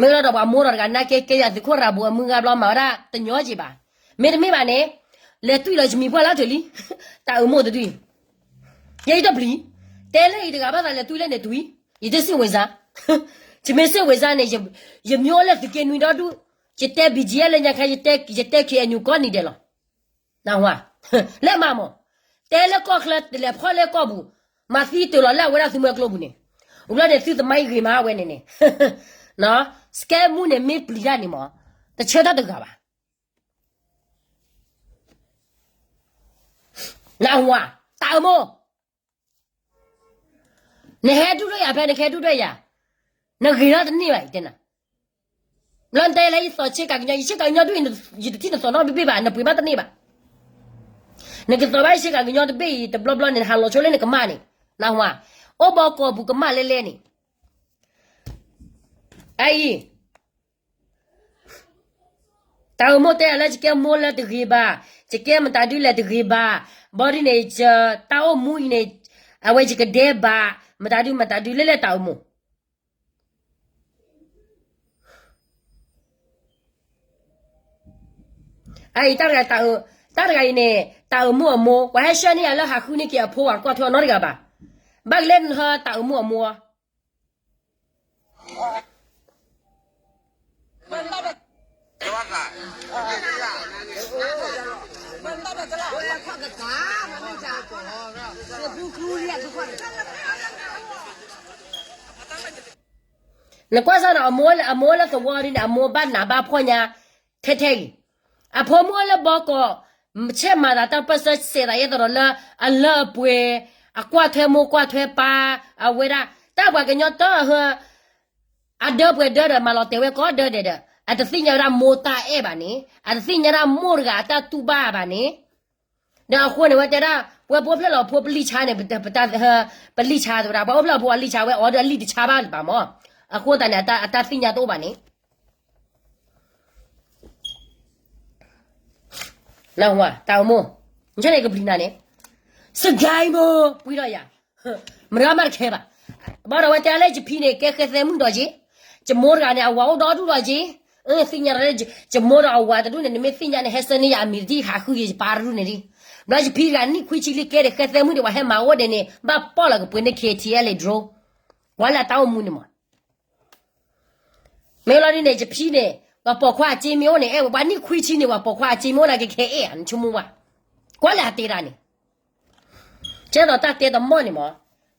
မ့ၢ်လီၤဒီးပှၤမိၢ်ဒီးတဂၤနာ်က့ ကဲယၤသုးခိၣ်ရၤဘိအမုၢ်ဂၤဘျီမၤဝဲဒၣ်တညီက့ဘၣ်. မ့တမ့ၢ်ဘၣ်န့ၣ်, လဲၤတွံၢ်လီၤယမံၤပှၢ်လၢတၢ်လံ, တၢ်အၢမိၢ်တဒု, ယဲယတပျံၤ, တဲလၢအံၤတဂၤဘၣ်သးလဲၤတွံၢ်လၢန့ၣ်တွံၢ်, ယတစံးဝဲစါ, ယမ့ၢ်စံးဝဲစါန့ၣ်, ယမ့ၢ်အိၣ်လၢသုးက့နွံဒီဒူၣ်, ယတဲ ဘံၣ်ကၠံၣ်အဲၣ် လၢညါခါ, ယတဲ ခ့ၣ်အဲၣ်ယူၣ်ကီၢ်နံၤဒဲးလီၤ. နၢ်ဟူဧါ, လၢမၤမၢ်, တဲလၢကီၢ်ချၢလဲၤဖီၣ်လၢကီၢ်ပူၤ, မၤသံတၢၤလီၤလၢအဝဲဒၣ်သုးမုၢ်အကျိပူၤန့ၣ်, ဝံၤလီၤန့ၣ်သုသမိုင်းဂ့ၤမးဝဲန့ၣ်န့ၣ်, စကဲမူန့ၣ်မ့ၢ်ပျံၤတၢ်န့ၣ်မၢ်, တဆၢတၢ်တဂၤဘၣ်. နၢ်ဟူဧါ, တၢ်အၢမိၢ်, နဟဲဒူၣ်ဒွဲၣ်ယၤဖဲ နကဟဲဒူၣ်ဒွဲၣ်ယၤ, နဂ့ၤထီၣ်တန့ၢ်ဘၣ် ယတဲနၤ, လၢနတဲလၢယသီၣ်ဆ့ကၤကညီ, ယဆ့ကၤကညီဒူၣ်အံၤ, ယတထံၣ်နသီၣ်နီတဘ့ၣ်ဘၣ်, နပှ့ၤဘၣ်တန့ၢ်ဘၣ်. နကသီၣ်ဘၣ်ယဆ့ကၤကညီတဘ့ၣ်အံၤ တဘျီဘျီန့ၣ် နဟးလီၤဆိလၢနကမၢ်န့ၣ်, နၢ်ဟူဧါ, အိၣ်ဘီကီၢ်ပူၤကမၢ်လဲလဲန့ၣ်, အအံၤ တၢ်အၢမိၢ်တဲယၤလၢ ယကဲမိၢ်လၢတဂ့ၤဘၣ်, ယကဲမတၤဒုလဲၣ်တဂ့ၤဘၣ်, ဘီဒုန့ၣ် ယတၢ်အိၣ်မူအံၤန့ၣ်, အဝဲယကဒဲဘၣ်, မတၤဒုမတၤဒုလဲလဲတၢ်အၢမိၢ်. အအံၤ တၢ်တဂၤအံၤန့ၣ် တၢ်အၢမိၢ်အမိၢ်, ပှၤဟဲဆှၢန့ၢ်ယၤလၢဟးဃုန့ၢ်က့ၤအဖိဝဲကွၢ်ထွဲအီၤနီတဂၤဘၣ်. ဘၣ်ကလဲၣ်နဟၢတၢ်အၢမိၢ်အမိၢ် နကွၢ်စၢ်ဒီး အမိၢ်လၢသဝီဒ်န့ၣ် အမိၢ်ဘၣ်နးဘၣ်ဖှီၣ်ညါ ထဲထဲအံၤ, အဖိမုၣ်အိၣ်လၢဘီကီး, ဆဲးမၤသးတၢ်ပၢၢ်ဆၢ စဲးသးယဲၢ်သရီးလၢ အလၢအပှဲၤ, အကွၢ်ထွဲမိၢ်ကွၢ်ထွဲပၢ်, အဝဲဒၣ် တၢ်ပှၤကညီတၢ်ဟၢ အဒၢပှဲၤဒၢဒီး မၤလီၤတဲာ်ဝဲကိးဒၢဒဲးဒီး အတသ့ၣ်ညါဝဲဒၣ်မိၢ်တၢ်အဲၣ်ဘၣ်န့ၣ်, အတသ့ၣ်ညါဒၣ်မိၢ်တဂၤအတၢ်တူၢ်ဘၣ်ဘၣ်န့ၣ်, ဒီးအဃိန့ၣ် ဝဲတဲဒၣ် ပဝဲပအိၣ်ဖျဲၣ်လီၤဖိပလံၣ်ဆါန့ၣ်, ပလံၣ်ဆါတဝဲဒၣ် ပှၤအိၣ်ဖျဲၣ်လီၤဖိအလံၣ်ဆါဝဲ အီၤဒီးအလံၣ်တဆါဘၣ်လၢၤဘၣ်မၢ်, အဃိသတးန့ၣ် အတၢ်သ့ၣ်ညါတအိၣ်ဘၣ်န့ၣ် နၢ်ဟူဧါ တၢ်အိၣ်မူ, နဆၢန့ၣ်ကပျံၤနၤန့ၣ်, စကဲမူ ပှံၤဒီးယၤ, မတၤမးတခဲဘၣ်. ဘၣ်ဒီးဝဲတဲလၢယဖံန့ၣ် ကဲဃဲသဲမုၣ်ဒီးယ့, ယမိၢ်တဂၤန့ၣ် အဝၤအိၣ်ဒီဒူၣ်ဒီးယ့, သ့ၣ်ညါဒီး ယမိၢ်ဒီးအဝၤတဒူၣ်န့ၣ် နမ့ၢ်သ့ၣ်ညါန့ၣ် ဟဲဆှၢန့ၢ်ယၤအမံၤတထံၣ် ဟးဃုယယပၢ်တဒူၣ်န့ၣ်လံ. ဘျီယဖံတဂၤနံၣ်ခွံဆံလံ ကဲဒီးဃဲသဲမုၣ်ဒီး ပှၤဟဲမၤအိၣ်ဒဲးန့ၣ် ဘၣ်ပီၣ်လီၤကပှ့ၤန့ၢ် KTLA drone, ကွၢ်လၢအတၢ်အိၣ်မူန့ၣ်မၢ် မ့ၢ်လီၤဒ်န့ၣ် ယဖံန့ၣ် ပှၤပိာ်ခွါအစ့မ့ၢ်အိၣ်န့ၣ် အဲၣ်ဝဲ ပှၤနံၣ်ခွံဆံန့ၣ် ပှၤပိာ်ခွါအစ့မ့ၢ်အိၣ်န့ၣ် ကခဲအဲၣ်ဧါ နဆိကမိၣ်ဝဲ, ကွၢ်လၢအတဲတၢ်န့ၣ်, ကဲသိးတၢ်တဲတမီၢ်န့ၣ်မၢ်,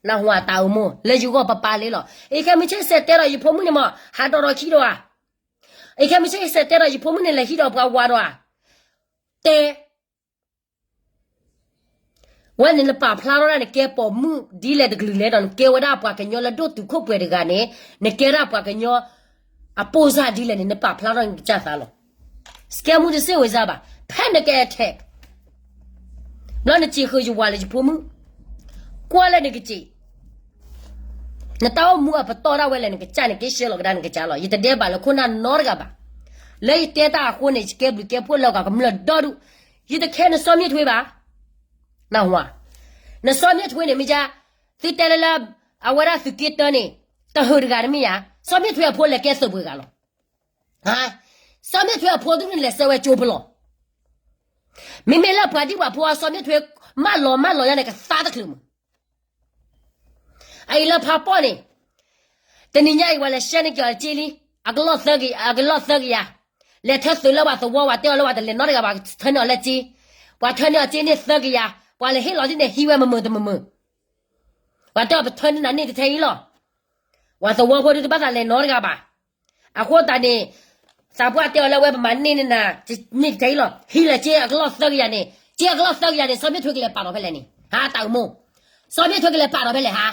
နၢ်ဟူဧါ တၢ်အိၣ်မူ လၢယဂီၢ်ပပၢ်လံလီၤ. အခဲမုၢ်ဆ့ၣ်စဲးတဲဒီးယဖိမုၣ်န့ၣ်မၢ် ဟးဒီးဒီးခံဒီးဧါ, အခဲမုၢ်ဆ့ၣ်စဲးတဲဒီးယဖိမုၣ်န့ၣ် လဲၤဟံးဒီးပှၤဝၤဒီးဧါ, တဲ ဝဲန့ၣ် နပာ်ဖျါထီၣ်ဒၣ်နကဲပိာ်မုၣ်ဒ်လဲၣ်တကလုာ်လဲၣ်ဒီး နကဲဝဲဒၣ်ပှၤကညီလၢဒိၣ်တုာ်ခိၣ်ပှဲၤတဂၤန့ၣ်, နကဲဒၣ်ပှၤကညီအပိၢ်စၢ်ဒ်လဲၣ်န့ၣ် နပာ်ဖျါထီၣ်နကစၢ်သးလီၤ. စကဲမူတစ့ၢ်ဝဲစၢ်ဘၣ်, ဖဲနကအဲၣ်ထဲ ဘျီနစံးဃုာ်ယဝၤလၢယဖိမုၣ်, ကွၢ်လၢနကစံး နတၢ်အိၣ်မူအပတီၢ်ဒၣ်ဝဲလဲၣ် နကစၢ်န့ၣ် က့ၤဆှၢလီၤကဒါနကစၢ်လီၤ. ယတဒဲးဘၣ်လၢခိၣ်နၢ်နီတဂၤဘၣ်. လၢယတဲတၢ်အဃိန့ၣ် ယကဲဘျုးကဲဖှိၣ်လၢကီၢ်ကမျၢၢ်ဒီဒူၣ်, ယတခဲနစီမ့ၢ်ထွ့ဘၣ်. နၢ်ဟူဧါ, နစီမ့ၢ်ထွ့န့ၣ် မ့ၢ်က, သုတဲလၢလၢ အဝဲဒၣ်သုးက့တၢန့ၣ် တဟုၣ်တဂၤတမ့ၢ်ဧါ, စီမ့ၢ်ထွ့အဖိလဲၤကဲသုးပှဲၤဂၤလီၤ. စီမ့ၢ်ထွ့အဖိဒူၣ်န့ၣ် လဲၤဆှၢဝဲကၠိဖဲလီၤ. မ့မ့ၢ်လၢပှၤဒံၣ်ပှၤဖိအစီမ့ၢ်ထွ့ မၢလီၤမၢလီၤယါန့ၣ် ကသါတချုးမး အအံၤလၢဖးပီၣ်န့ၣ်, တနံၤညါအံၤ ပှၤလဲၤဆှၢန့ၢ်က့ၤအီၤစ့လံ, အကလီၢ်သၢကယၤ, အကလီၢ်သၢကယၤ, လဲၤထၢသုးလၢပှၤသဝီ ပှၤတဲအီၤလၢပှၤတလဲၤနီတဂၤဘၣ် ထၢန့ၢ်အီၤလၢစ့, ပှၤထၢန့ၢ်အီၤစ့န့ၣ်သၢကယၤ, ပှၤလဲၤဟ့ၣ်လီၤဒ်န့ၣ် ဟံးဝဲမုာ်မုာ်တမုာ်မုာ်, ပှၤတဲအီၤပထၢန့ၢ်နၤန့ၣ်တထဲအံၤလီၤ. ပှၤသဝီဖိဒုးတဘၣ်သးလဲၤနီတဂၤဘၣ်. အဃိသတးန့ၣ်, သးပှၢ်တဲအီၤလၢဝဲပမၤန့ၢ်န့ၢ်နၤ, န့ၣ်တထဲအံၤလီၤ. ဟံးလၢစ့အကလီၢ်သၢကယၤန့ၣ်, စ့အကလီၢ်သၢကယၤန့ၣ် စီမ့ၢ်ထွ့ကလဲၤပာ်ဒီးဖဲလဲၣ်န့ၣ်, ဟါတၢ်အိၣ်မူ, စီမ့ၢ်ထွ့ကလဲၤပာ်ဒီးဖဲလဲၣ်ဟါ,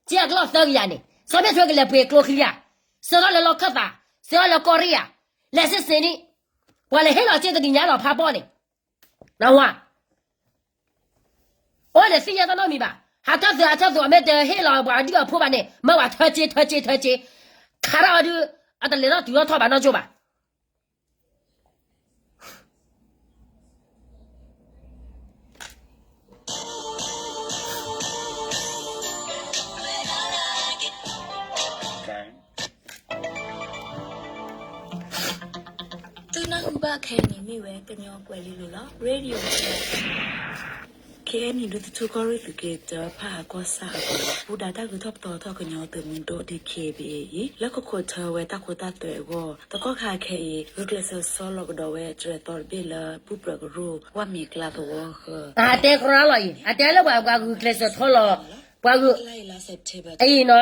စ့အကလီၢ်သၢကယၤန့ၣ် စီမ့ၢ်ထွ့ကလဲၤပှ့ၤကျိချံဧါ, စၢထီၣ်လၢလီၢ်ခၢၣ်သး, စၢထီၣ်လၢကီၢ်ရ့ၣ်ဧါ, လဲၤစ့စ့န့ၣ်, ပှၤလဲၤဟ့ၣ်လီၤစ့တနံၤညါလီၤဖးပီၣ်န့ၣ်, နၢ်ဟူဧါ အိၣ်န့ၣ်သ့ၣ်ညါတၢ်နီတမံၤဘၣ်. ဟးထၢသုးဟးထၢသုး အမ့ၢ်တဟ့ၣ်လီၤပှၤဒုးအဖိဘၣ်န့ၣ် မၢပှၤထၢစ့ထၢစ့ထၢစ့, ခးထီၣ်အီၤဒုး, အတလဲၤထီၣ်တုၤထီၣ်ထီၣ်ဘၣ်နီၢ်ကၠိဘၣ်. နၢ်ဟူဘၣ်ခဲအံၤန့ၣ်မ့ၢ်ဝဲကညီကွဲၤလ့လိၤလီၤ. Radio ခဲအံၤန့ၣ် ဒူသထူကီၢ်ရ့ၣ်သုးက့တၢ ဖၣ်အၣ်ကီၢ်ဆၣ်အပူၤ ပူၤဒၣ်တၢ်ဂုၤထီၣ်ပသီထီၣ်ကညီသုးမုၢ်ဒိၣ် DKBA အံၤ လၢကခိးထၢဝဲတၢ်ခိတၢ်သွဲအဂီၢ် သကိးခါခဲအံၤ ဂုာ်ကျဲးစၢးဆီလီၤကဒီးဝဲတြဲၤသီတဘ့ၣ်လၢ ဘူၣ်ပြၢၤကရူၢ် ဝၣ်မံၤကျါသဝီဃၢၤ အတဲကရီလီၤအံၤ အတဲလၢပှၤဂုာ်ကျဲးစၢးဆီလီၤ ပှၤဂုာ် အံၤနီၤ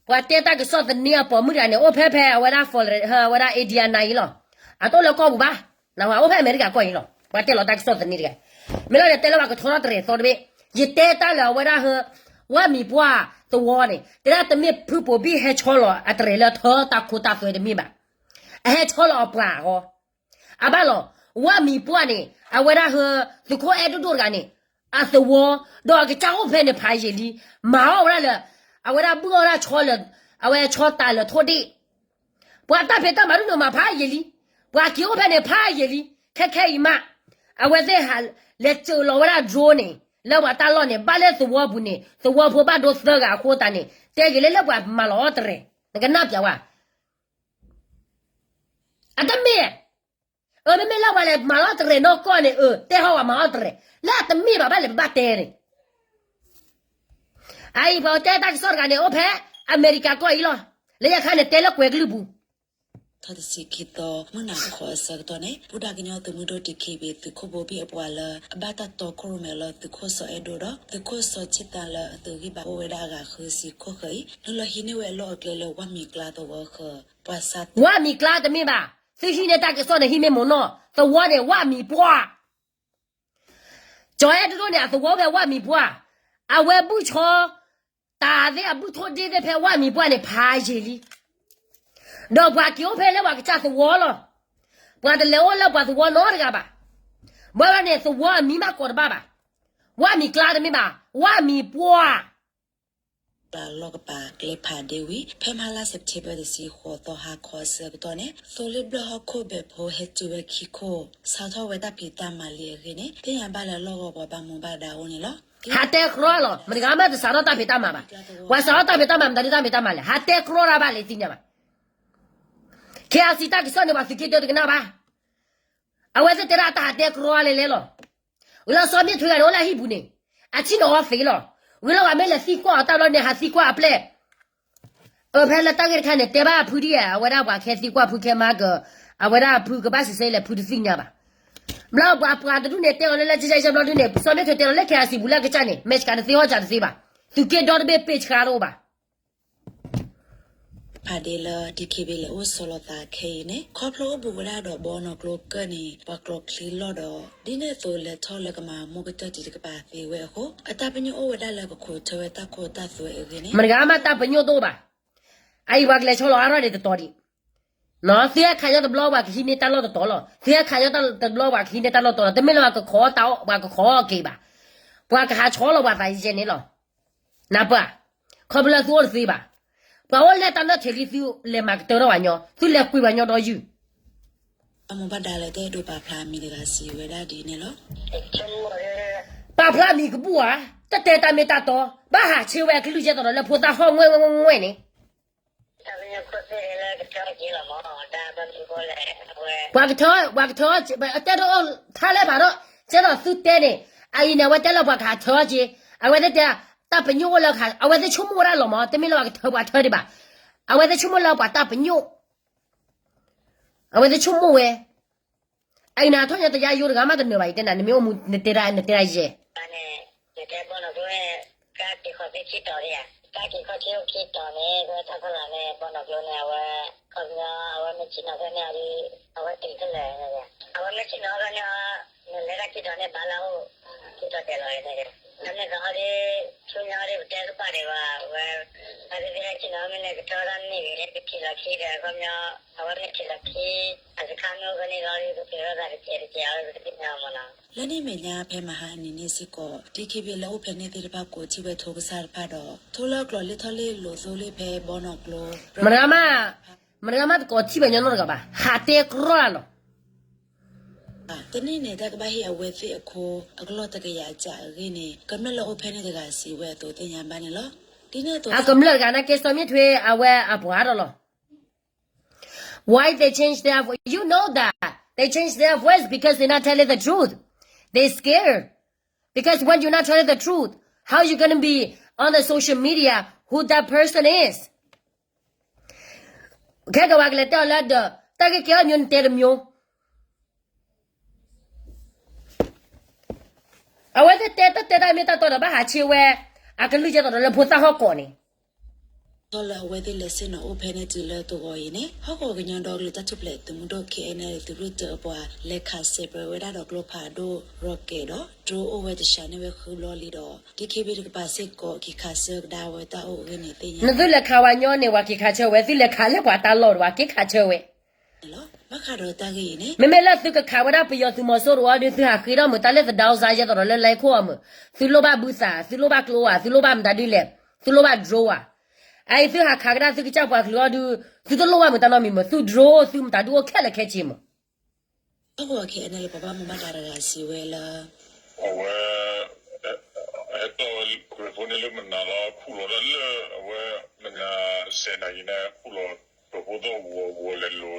ပှၤတဲတၢ်ကစီၣ်သန့အပိာ်မုၣ်တဂၤန့ၣ် အိၣ်ဖဲဖဲအဝဲဒၣ် Florida အဝဲဒၣ် Indiana အံၤလီၤ. အတအိၣ်လၢကီၢ်ပူၤဘၣ်, နဝဲအိၣ်ဖဲအမဲရကၤကီၢ်အံၤလီၤ. ပှၤတဲလီၤတၢ်ကစီၣ်သန့တဂၤ, မ့ၢ်လီၤန့ၣ် တဲလၢပှၤကထီထီၣ်တရံးသီတဘ့ၣ်, ယတဲတၢ်လၢအဝဲဒၣ်ဟၢ ဝၣ်မံၤပှၢ်သဝီန့ၣ် တဲဒၣ်တမ့ၢ်ဖုဘိၣ်ဘံၣ်ဟဲဆီလီၤအတရံးလၢထၢတၢ်ခိတၢ်သွဲတမ့ၢ်ဘၣ်. အဟဲဆီလီၤအပှၤအဂီၢ် အဘၣ်လီၤ, ဝၣ်မံၤပှၢ်န့ၣ် အဝဲဒၣ်ဟၢ သုးခိၣ်အဲၣ်ဒိၣ်ဒိၣ်တဂၤန့ၣ် အသဝီ, ဒီးအကစၢ်အိၣ်ဖဲန့ၣ်ဖးယံာ်လံ, မၤအီၣ်ဝဲဒၣ်လၢ အဝဲဒၣ်ဘုၣ်အီၣ်ဒၣ်ဆီလၢ အဝဲဆီတးလၢထိၣ်ဒ့ၣ်, ပှၤတၢ်ဖံးတၢ်မၤဒ်န့ၣ်မၤဖးယံာ်လံ, ပှၤက့ၤအိၣ်ဖဲန့ၣ်ဖးယံာ်လံ, ခဲခဲအံၤမး အဝဲသ့ၣ်ဟးလဲၤစၢၤလီၤဝဲဒၣ် drone န့ၣ် လၢပှၤတၢ်လီၢ်န့ၣ် ဘၣ်လၢသဝီပူၤန့ၣ် သဝီဖိဘၣ်ဒိသၢဂၤအဃိသတးန့ၣ် တဲက့ၤလၢလၢပှၤမၤလီၤအီၣ်တရံး, နကနၣ်ပျးဝဲ အတမ့ၢ်, အမ့မ့ၢ်လၢပှၤလဲၤမၤလီၤတရံးနီၢ်ကီၢ်န့ၣ် အတဲဟီၣ်ပှၤမၤလီၤတရံး လၢအတမ့ၢ်ဘၣ်ဘၣ်လဲၤပဘၣ်တဲန့ၣ်, အအံၤပှၤတဲတၢ်ကစီၣ်တဂၤန့ၣ် အိၣ်ဖဲအမဲရကၤကီၢ်အံၤလီၤ, လၢယခါန့ၣ်တဲလၢကွဲၤကလုာ်ပူၤ ထီၣ်တဆံခံသီ မုၢ်နၤခီအဆၢကတီၢ်န့ၣ် ပူၤဒၣ်ကညီသုးမုၢ်ဒိၣ် DKBA သုးခိၣ်ဘိဘံၣ်အပှၤလၢ အဘၣ်တၢ်တီခိၣ်ရိၣ်မဲလၢသုးခိၣ်စီၤအဲၣ်ဒိၣ်ဒီး သုးခိၣ်စီၤဆ့ၣ်သၣ်လၢအသုးဂံၢ်ဘါအိၣ်ဝဲဒၣ်အဂၤဃုဆံခိၣ်ဃၢၤအံၤ နုာ်လီၤဟံးန့ၢ်ဝဲအလီၢ်အကျဲလၢဝၣ်မံၤကျါသဝီဃၢၤ ပှၤစး ဝၣ်မံၤကျါတမ့ၢ်ဘၣ်, သုဟံးန့ၢ်တၢ်ကစီၣ်န့ၣ် ဟံးမ့ၢ်မိၢ်နီၢ်, သဝီန့ၣ် ဝၣ်မံၤပှၢ် ကၠီၤအဲၣ်ဒိၣ်ဒိၣ်န့ၣ် အသဝီဖဲဝၣ်မံၤပှၢ်, အဝဲဘုၣ်ဆီ တၢ်သ့ၣ်အဘုၣ်ထိၣ်ဒ့ၣ်သ့ၣ်ဖဲဝၣ်မံၤပှၢ်န့ၣ် ဖးယံာ်လံ, ဒီးပှၤက့ၤအိၣ်ဖဲလၢပှၤကစၢ်သဝီလီၤ, ပှၤတလဲၤအိၣ်လၢပှၤသဝီနီတဂၤဘၣ်, ဘၣ်ဝဲန့ၣ် သဝီအမံၤမးကိးတဘၣ်ဘၣ်, ဝၣ်မံၤကျါတမ့ၢ်ဘၣ်, ဝၣ်မံၤပှၢ် လၢလီၢ်ကပၤကျဲဖးဒ့ဝံၤ ဖဲမဟါလါစဲးပထ့ဘၢၣ်တဆံဃိးသီဟါခီအဆၢကတီၢ်န့ၣ် သိလ့ၣ်ဘျၢၣ်ဟီၣ်ခိၣ်ဘဲၣ်ဖိဟဲတုၤဝဲခံခိၣ် စးထီၣ်ဝဲတၢ်ဖံးတၢ်မၤလံအဂ့ၢ်န့ၣ် သ့ၣ်ညါဘၣ်လၢအလီၢ်ဂီၤပှၤဘၣ်မူဘၣ်ဒါအိၣ်န့ၣ်လီၤ. ဟးတဲကြီလီၤ, မတၤဂၤမးတစးထီၣ်တၢ်ဖံးတၢ်မၤဘၣ်, ပှၤစးထီၣ်တၢ်ဖံးတၢ်မၤမတၤဒုးတၢ်ဖံးတၢ်မၤလဲၣ်, ဟးတဲကြီတၢ်ဘၣ်လၢသ့ၣ်ညါဘၣ်, ခဲအံၤစံးတၢ်ကစီၣ်န့ၣ် ပှၤသုးက့ဒၢတကနၣ်ဘၣ် အဝဲသ့ၣ်တဲဒၣ်တၢ်ဟးတဲကြီလဲၤလဲၤလီၤ. ဝံၤလီၤစီၤမ့ၣ်ထွဲဂၤန့ၣ် အိၣ်လၢအဟံၣ်ပူၤန့ၣ် အထံၣ်နီၤအီၤသ့လီၤ. ဝံၤလီၤဂၤမ့ၢ်လဲၤသံကွၢ်အီၤတၢ်ဘျီန့ၣ် ဟးသံကွၢ်အပျဲၢ် အဖဲလၢတၢ်ဂ့ၢ်တခါန့ၣ် တဲဘၣ်အဖုဒ်ဧါ, အဝဲဒၣ်ပှၤခဲသံကွၢ်ဖုခဲမါက, အဝဲဒၣ်အဖုကဘၣ်စံးဆၢလဲၤဖုတသ့ၣ်ညါဘၣ်. ဘျီပှၤပှၤတဒူၣ်န့ၣ်တဲအီၤလၢလၢကၠဲၣ်ကၠဲၣ်ဘျီဒ်န့ၣ် စီၤမ့ၣ်ထွဲတဲလီၤလၢ ခဲအံၤစံးပူၤလၢအကစၢ်န့ၣ် မဲာ်ဆှးတသ့ဟီၣ်ဆှးတသ့ဘၣ်. သုးက့ဒီတဘ့ၣ်ပ့ၢ်ဆှါတအိၣ်ဘၣ် ဖးဒ့လၢ DKBA လဲၤအိၣ်ဆီလီၤသးခဲအံၤန့ၣ် ခီဖျိအိၣ်ဘူးဝဲဒၣ်ဒီးဘီနီၢ်ကျိကၢၢ်န့ၣ် ပှၤကျိးချံလီၢ်ဒီး ဒ်န့ၣ်အသိးလဲၤထီၣ်လၢကမၤမိၢ်ကတၢၢ်တံၤတကပၤသ့ဝဲအဃိ အတၢ်ပညိၣ်အိၣ်ဝဲဒၣ်လၢကခိးထၢဝဲတၢ်ခိတၢ်သွဲအဂ့ၢ်န့ၣ် မတၤဂၤမးတၢ်ပညိၣ်တအိၣ်ဘၣ်. အအံၤပှၤကလဲၤဆီလီၤအါထီၣ်ဒံးတတီၤဒံး သုဟဲခးညီတဘျီပှၤကဟံးန့ၢ်တၢ်လီၢ်တတီၤလီၤ. သုဟဲခးညီတဘျီပှၤကဟံးန့ၢ်တၢ်လီၢ်တတီၤလီၤ. တမ့ၢ်လၢပှၤကခိးတၢ်အီၣ် ပှၤကခိးအီၣ်က့ၤဘၣ်. ပှၤကဟးဆီလီၤပှၤသးယဲၢ်န့ၣ်လီၤ. နၢ်ပၢၢ်, ခီဖျိလၢသုအိၣ်တသ့ဘၣ်. ပှၤအိၣ်လဲၣ်တၢ်လၢထဲလံ သုလဲၤမၤကတၢၢ်ထီၣ်ပှၤညီ, သုလဲၤကွံာ်ပှၤညီဒီးယုၢ် ဘၣ်မူဘၣ်ဒါလၢတအဲၣ်ဒိးပာ်ဖျါအမံၤတဂၤစံးဝဲဒၣ်ဒ်န့ၣ်လီၤ. ပာ်ဖျါမံၤကဘူၣ်ဧါ, တတဲတၢ်မ့ၢ်တၢ်တီ, ဘၣ်ဟးဆှဲဝဲအကလုၢ်ကဲသိးဒီးလၢဖိသၣ်ဟီၣ်ငွဲၣ်ငွဲၣ်ငွဲၣ်န့ၣ် ပှၤကထၢ ပှၤကထၢ တဲဒိးထါလဲၣ်ဖးဒီး ကဲသိးသုတဲန့ၣ် အအံၤန့ၣ် အဝဲတဲလၢပှၤကဟးထၢက့ၤ, အဝဲသ့ၣ်တဲ တၢ်ပညိၣ်အိၣ်လၢ အဝဲသ့ၣ်ဆိကမိၣ်ဝဲဒၣ်လီၤမး, တမ့ၢ်လၢပှၤကထၢပှၤထၢဒံးဘၣ်. အဝဲသ့ၣ်ဆိကမိၣ်လၢပှၤတၢ်ပညိၣ်, အဝဲသ့ၣ်ဆိကမိၣ်ဝဲ အံၤနၤထီၣ်ညါတယါယိတဂၤမးတနၢၤဘၣ် ယတဲနၤ နမ့ၢ်အိၣ်မူ နတဲဒၣ် နတဲဒၣ်ယဲၢ် နတဲဘီနီၢ်ကျိန့ၣ် ကါက့ၤခီၣ်ဖံးခံတီၤန့ၣ်ဧါ, ကါက့ၤခီၣ်ထံးအိၣ်ခံတီၤန့ၣ် ကဲတၢ်ဖီလာ်န့ၣ် ဘီနီၢ်ကျိန့ၣ် အဝဲ ခီပညီ အဝဲမ့ၢ်ဆ့ၣ်နီၤဖဲန့ၣ်အီၤဒီး အဝဲတ့ခဲလၢာ်န့ၣ်, အဝဲမ့ၢ်ဆ့ၣ်နီၤဖဲန့ၣ်အီၤ နလဲၤတၢ်ခံတီၤန့ၣ် ဘၣ်လၢအိၣ် ခံတီၤတဲာ်လီၤန့ၣ်, တၢ်န့ၣ်သးအီၤဒီး ဆူညါအီၤဒီး ပတဲတဘၣ်ဒံးဘၣ် အဝဲ အဝဲသ့ၣ်သ့ၣ်တၢ်ဆ့ၣ်နီၤမ့ၢ်န့ၣ် ကထၢတၢ်မ့ၢ်ဂ့ၤ ကထံၣ်လီၤခံဒီး ခီပညီ အဝဲမ့ၢ်ထံၣ်လီၤခံ အစခါမ့ၢ်အိၣ်ဖဲန့ၣ်လီၤဒီး ကပျဲၤထီၣ်သးတစဲးတစဲးအီၤဒီး ပတသ့ၣ်ညါမးနီၤ. လၢန့ၣ်အမဲာ်ညါ ဖဲမဟါအနံၤန့ၣ်စ့ၢ်ကီး DKBA လဲၤအိၣ်ဖဲန့ၣ်သ့ၣ်တဖၣ် ကိးထံၣ်ဝဲထိကစၢ်တဖၣ်ဒီး ထိလၢအကျိၤလၢထီၣ်လ့လိာ်သိလ့ၣ်ဖဲဘီနီၢ်ကျိ မတၤဂၤမး မတၤဂၤမးတကိးထံၣ်ဝဲညီနီတဂၤဘၣ် ဟးတဲကြီလီၤ. တနံၣ်န့ၣ် တၢ်ကဘၣ်ဟ့ၣ်အဝဲသ့ၣ်အခိ အကလီၢ်တကယၤအစးအဂ့ၢ်န့ၣ် ကမျၢၢ်လၢအိၣ်ဖဲန့ၣ်တဂၤစံးဝဲအသိးသ့ၣ်ညါဘၣ်န့ၣ်လီၤ. ဒ်န့ၣ်အသိး အကမျၢၢ်တဂၤန့ၣ်ကဲစီၤမ့ၣ်ထွဲအဝဲအပှၤဒီးလီၤ. Why they change their voice? You know that. They change their voice because they're not telling the truth. They scared. Because when you're not telling the truth, how you gonna be on the social media who that person is? ခဲကဝါကလဲၤတဲအီၤလၢဒီး တၢ်ဂ့ၢ်ကဲအီၤမျိုးနတဲတမျိုး အဝဲသ့ၣ်တဲတၢ်တဲတၢ်မ့ၢ်တၢ်တီဒီး ဘၣ်ဟးဆှဲးဝဲ အကလုၢ်ကဲသိးဒီးလၢဖိသၣ်ဟီၣ်ကဝီၤန့ၣ် ထီၣ်လၢအဝဲသ့ၣ်လဲၤဆ့ၣ်နီၤအိၣ်ဖဲန့ၣ်တုၤလၢသဝီအံၤန့ၣ် ဟီၣ်ကဝီၤကညီဒီကလုာ်တၢ်ထူၣ်ဖျဲးသုးမုၢ်ဒိၣ် K N L A သုးရ့ၣ်တၢအပှၤ လဲၤခးစဲးပြဲးဝဲဒၣ်ဒီးကျိဖးဒိၣ် rocket ဒီး drone အိၣ်ဝဲတဆှးန့ၢ်ဝဲဃုဘျီလံဒီး DKBA တကပၤစ့ၢ်ကီး က့ၤခးဆၢကဒါဝဲတၢ်အိၣ်အဂ့ၢ်န့ၣ်သ့ၣ်ညါ နသုလဲၤခးဝဲညီန့ၣ် ပှၤက့ၤခးဆၢဝဲ သုလဲၤခးလၢပှၤတၢ်လီၢ်တဝဲ က့ၤခးဆၢဝဲ ဘၣ်ဃးဒီးတၢ်ဂ့ၢ်အံၤန့ၣ် မ့မ့ၢ်လၢသုကခးဝဲဒၣ်ပယီၤသုးမီၤစိရိၤအီၤဒီး သုဟးဃ့ထီၣ်မုာ်တၢ်လၢသဒါစါယဲသိးဒီးလၢလဲခိၣ်အီၤမုာ် သုလိၣ်ဘၣ်ဘုသး သုလိၣ်ဘၣ်ကျိဧါ သုလိၣ်ဘၣ်မတၤဒုလဲၣ် သုလိၣ်ဘၣ် drone ဧါ အအံၤသုဟးခးကဒါသုကစၢ်ပှၤကလုာ်အီၤဒီး သုတလိၣ်ဘၣ်မုာ်တၢ်နီတမံၤမုာ် သု drone သုမတၤဒုအိၣ်ခဲလၢာ်ခဲဆ့မုာ် အဝဲ ဟဲတီၢ်ဝဲ ကျဲၤဖိန့ၣ်လၢမနၤလီၤ ခူၣ်လီၤတၢ်လၢအဝဲ မနၤစဲးနၤယံၤန့ၣ် ခူၣ်လီၤ ကျဲၤဖိသီၣ်ဂီၤဂီၤလဲၤလိၤ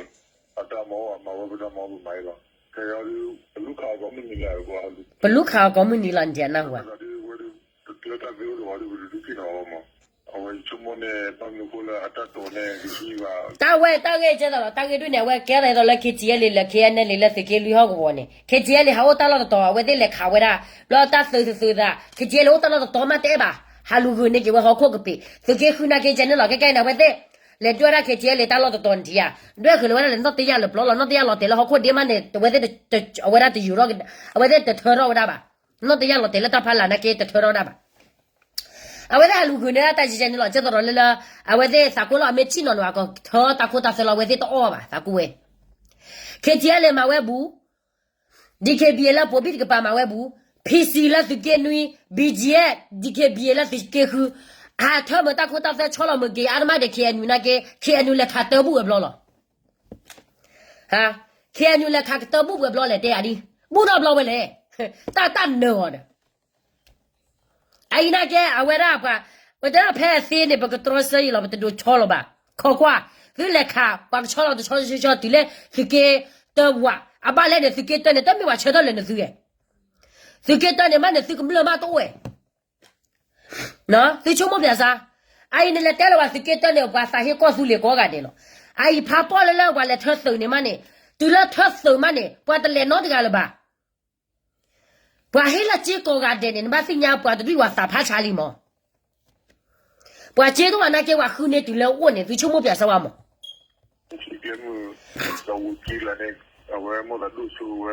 အတၢ်မၤအီၣ်အမၤဝဲပတၢ်မၤအီၣ်ပမၤအံၤလီၤ ခဲအံၤဒုး ပလူၤခးအီၤကိးမုၢ်နံၤလၢ ပလူၤခးအီၤကိးမုၢ်နံၤလီၤနဒံးအနၢ်ဟူဘၣ် တၢ်ဒုးဝဲဒုး တကျဲတၢ်သ့အိၣ်ဒီးဝဲဒုး ပတဒုးက့ၤနီၤအီၤမး အဝဲယဆိကမိၣ်န့ၣ် ဘၣ်မနုၤအဃိလၢအတၢ်တိာ်န့ၣ် ကဟံးဘၣ် တၢ်ဝဲတၢ်ဂ့ၢ်ကဲသိးဒီး တၢ်ဂ့ၢ်ဒ်န့ၣ် အဝဲကဲသးဒ်သိးလၢ K T L A လၢ K N L A လၢသုးက့လွံၢ်ဟီၣ်ကဝီၤန့ၣ် K T L A ဟးအိၣ်တၢ်လီၢ်တတီၤ အဝဲသ့ၣ်လဲၤခးဝဲဒၣ် ဘျီတၢ်သုးသုးသး K T L A အိၣ်တၢ်လီၢ်တတီၤမးတအဲၣ်ဘၣ် ဟးလူၤဂုာ်န့ၢ်က့ၤဝဲဟီၣ်ခိၣ်ကပ့ၤ သုးက့ဃုနာ်က့ၤကဲန့ၣ်လီၤ ကဲကဲန့ၣ် အဝဲသ့ၣ် လဲၤဒွဲၣ်ဒၣ် K T L A တၢ်လီၢ်တတီၤန့ၣ်ထံဧါ ဒွဲၣ်ဃုာ်လၢဝဲဒၣ်လဲၤနီၣ်တယၢ်လၢပျီလီၤ နီၣ်တယၢ်လီၤတဲာ်လၢဟီၣ်ခိၣ်ဒ့မးန့ၣ် အဝဲသ့ၣ် အဝဲဒၣ်တယူၤထီၣ် အဝဲသ့ၣ်တထၢထီၣ်ဝဲဒၣ်ဘၣ် နီၣ်တယၢ်လီၤတဲာ်လၢတၢ်ဖးလၢ်နာ်က့တထၢထီၣ်ဝဲဒၣ်ဘၣ် အဝဲသ့ၣ်ဟးလူၤဂုာ်န့ၢ်ဒၣ်တၢ်ကဲကဲန့ၣ်လီၤ ကဲသိးဒီးလၢလၢ အဝဲသ့ၣ်သးကိးလီၤ အမ့ၢ်ထံၣ်နီၤန့ၣ် အကထၢတၢ်ခိတၢ်သွဲလီၤ အဝဲသ့ၣ်တအီၣ်ဘၣ် သးကိးဝဲ K T L A မၤဝဲဘူး D K B A လၢပိာ်ဘံၣ်တကပၤမၤဝဲဘူး P C လၢသုးက့နွံ B G F D K B A လၢသုးက့ဃု ဟးထၢမုာ်တၢ်ခိတၢ်သွဲဆီလီၤမုာ်က့ၤ အါတမၣ်ဒီး K N U နာ်က့ K N U လဲၤခးတၢ်ဘူၣ်ဝဲဘျီလီၤ K N U လဲၤခးကတၢ်ဘူၣ်ဝဲဘျီလဲၣ် တဲယၤဒ် ဘူၣ်နီတဘျီဝဲလဲၣ် တၢ်တၢ်နၢၤအီၤဒီး အအံၤနာ်က့ အဝဲဒၣ်ပှၤ ပတဲဖဲအသ့န့ၣ် ပကတြီဆၢအံၤလီၤ ပတဒိးဆီလီၤဘၣ် ခိးကွၢ် သုလဲၤခး ပှၤကဆီလီၤတဆီဆီဆီတုၤလၢ သုးက့တၢဝး အဘၣ်လဲၣ်န့ၣ် သုးက့တၢန့ၣ် တမ့ၢ်ပှၤဆၢထၢၣ်လၢနသုအဲ သုးက့တၢန့ၣ် မ့ၢ်န့ၣ်သုကမျၢၢ်မးတအိၣ်ဝဲ သုဆိကမိၣ်ပၠးစါ အအံၤန့ၣ်လဲၤတဲလီၤဝဲ သုးက့တၢန့ၣ် ပှၤသးဟ့ကီၢ်သူလ့ၤကိးဂၤဒဲးလီၤ အအံၤဖးပီၣ်လၢလၢပှၤလဲၤထၢသုးန့ၣ်မးန့ၣ် တုၤလၢထၢသုးမးန့ၣ် ပှၤတလဲၤနီတဂၤလၢၤဘၣ် ပှၤဟ့ၣ်လၢက့ကိးဂၤဒဲးန့ၣ် နဘၣ်သ့ၣ်ညါပှၤတဒူၣ်ဝဲသးဖးဆါလံမး ပှၤက့တအိၣ်နာ်က့ ပှၤဃုန့ၢ်တုၤလၢအိၣ်န့ၣ် သုဆိကမိၣ်ပၠးစၢၤဝဲမး မ့ၢ် ခဲ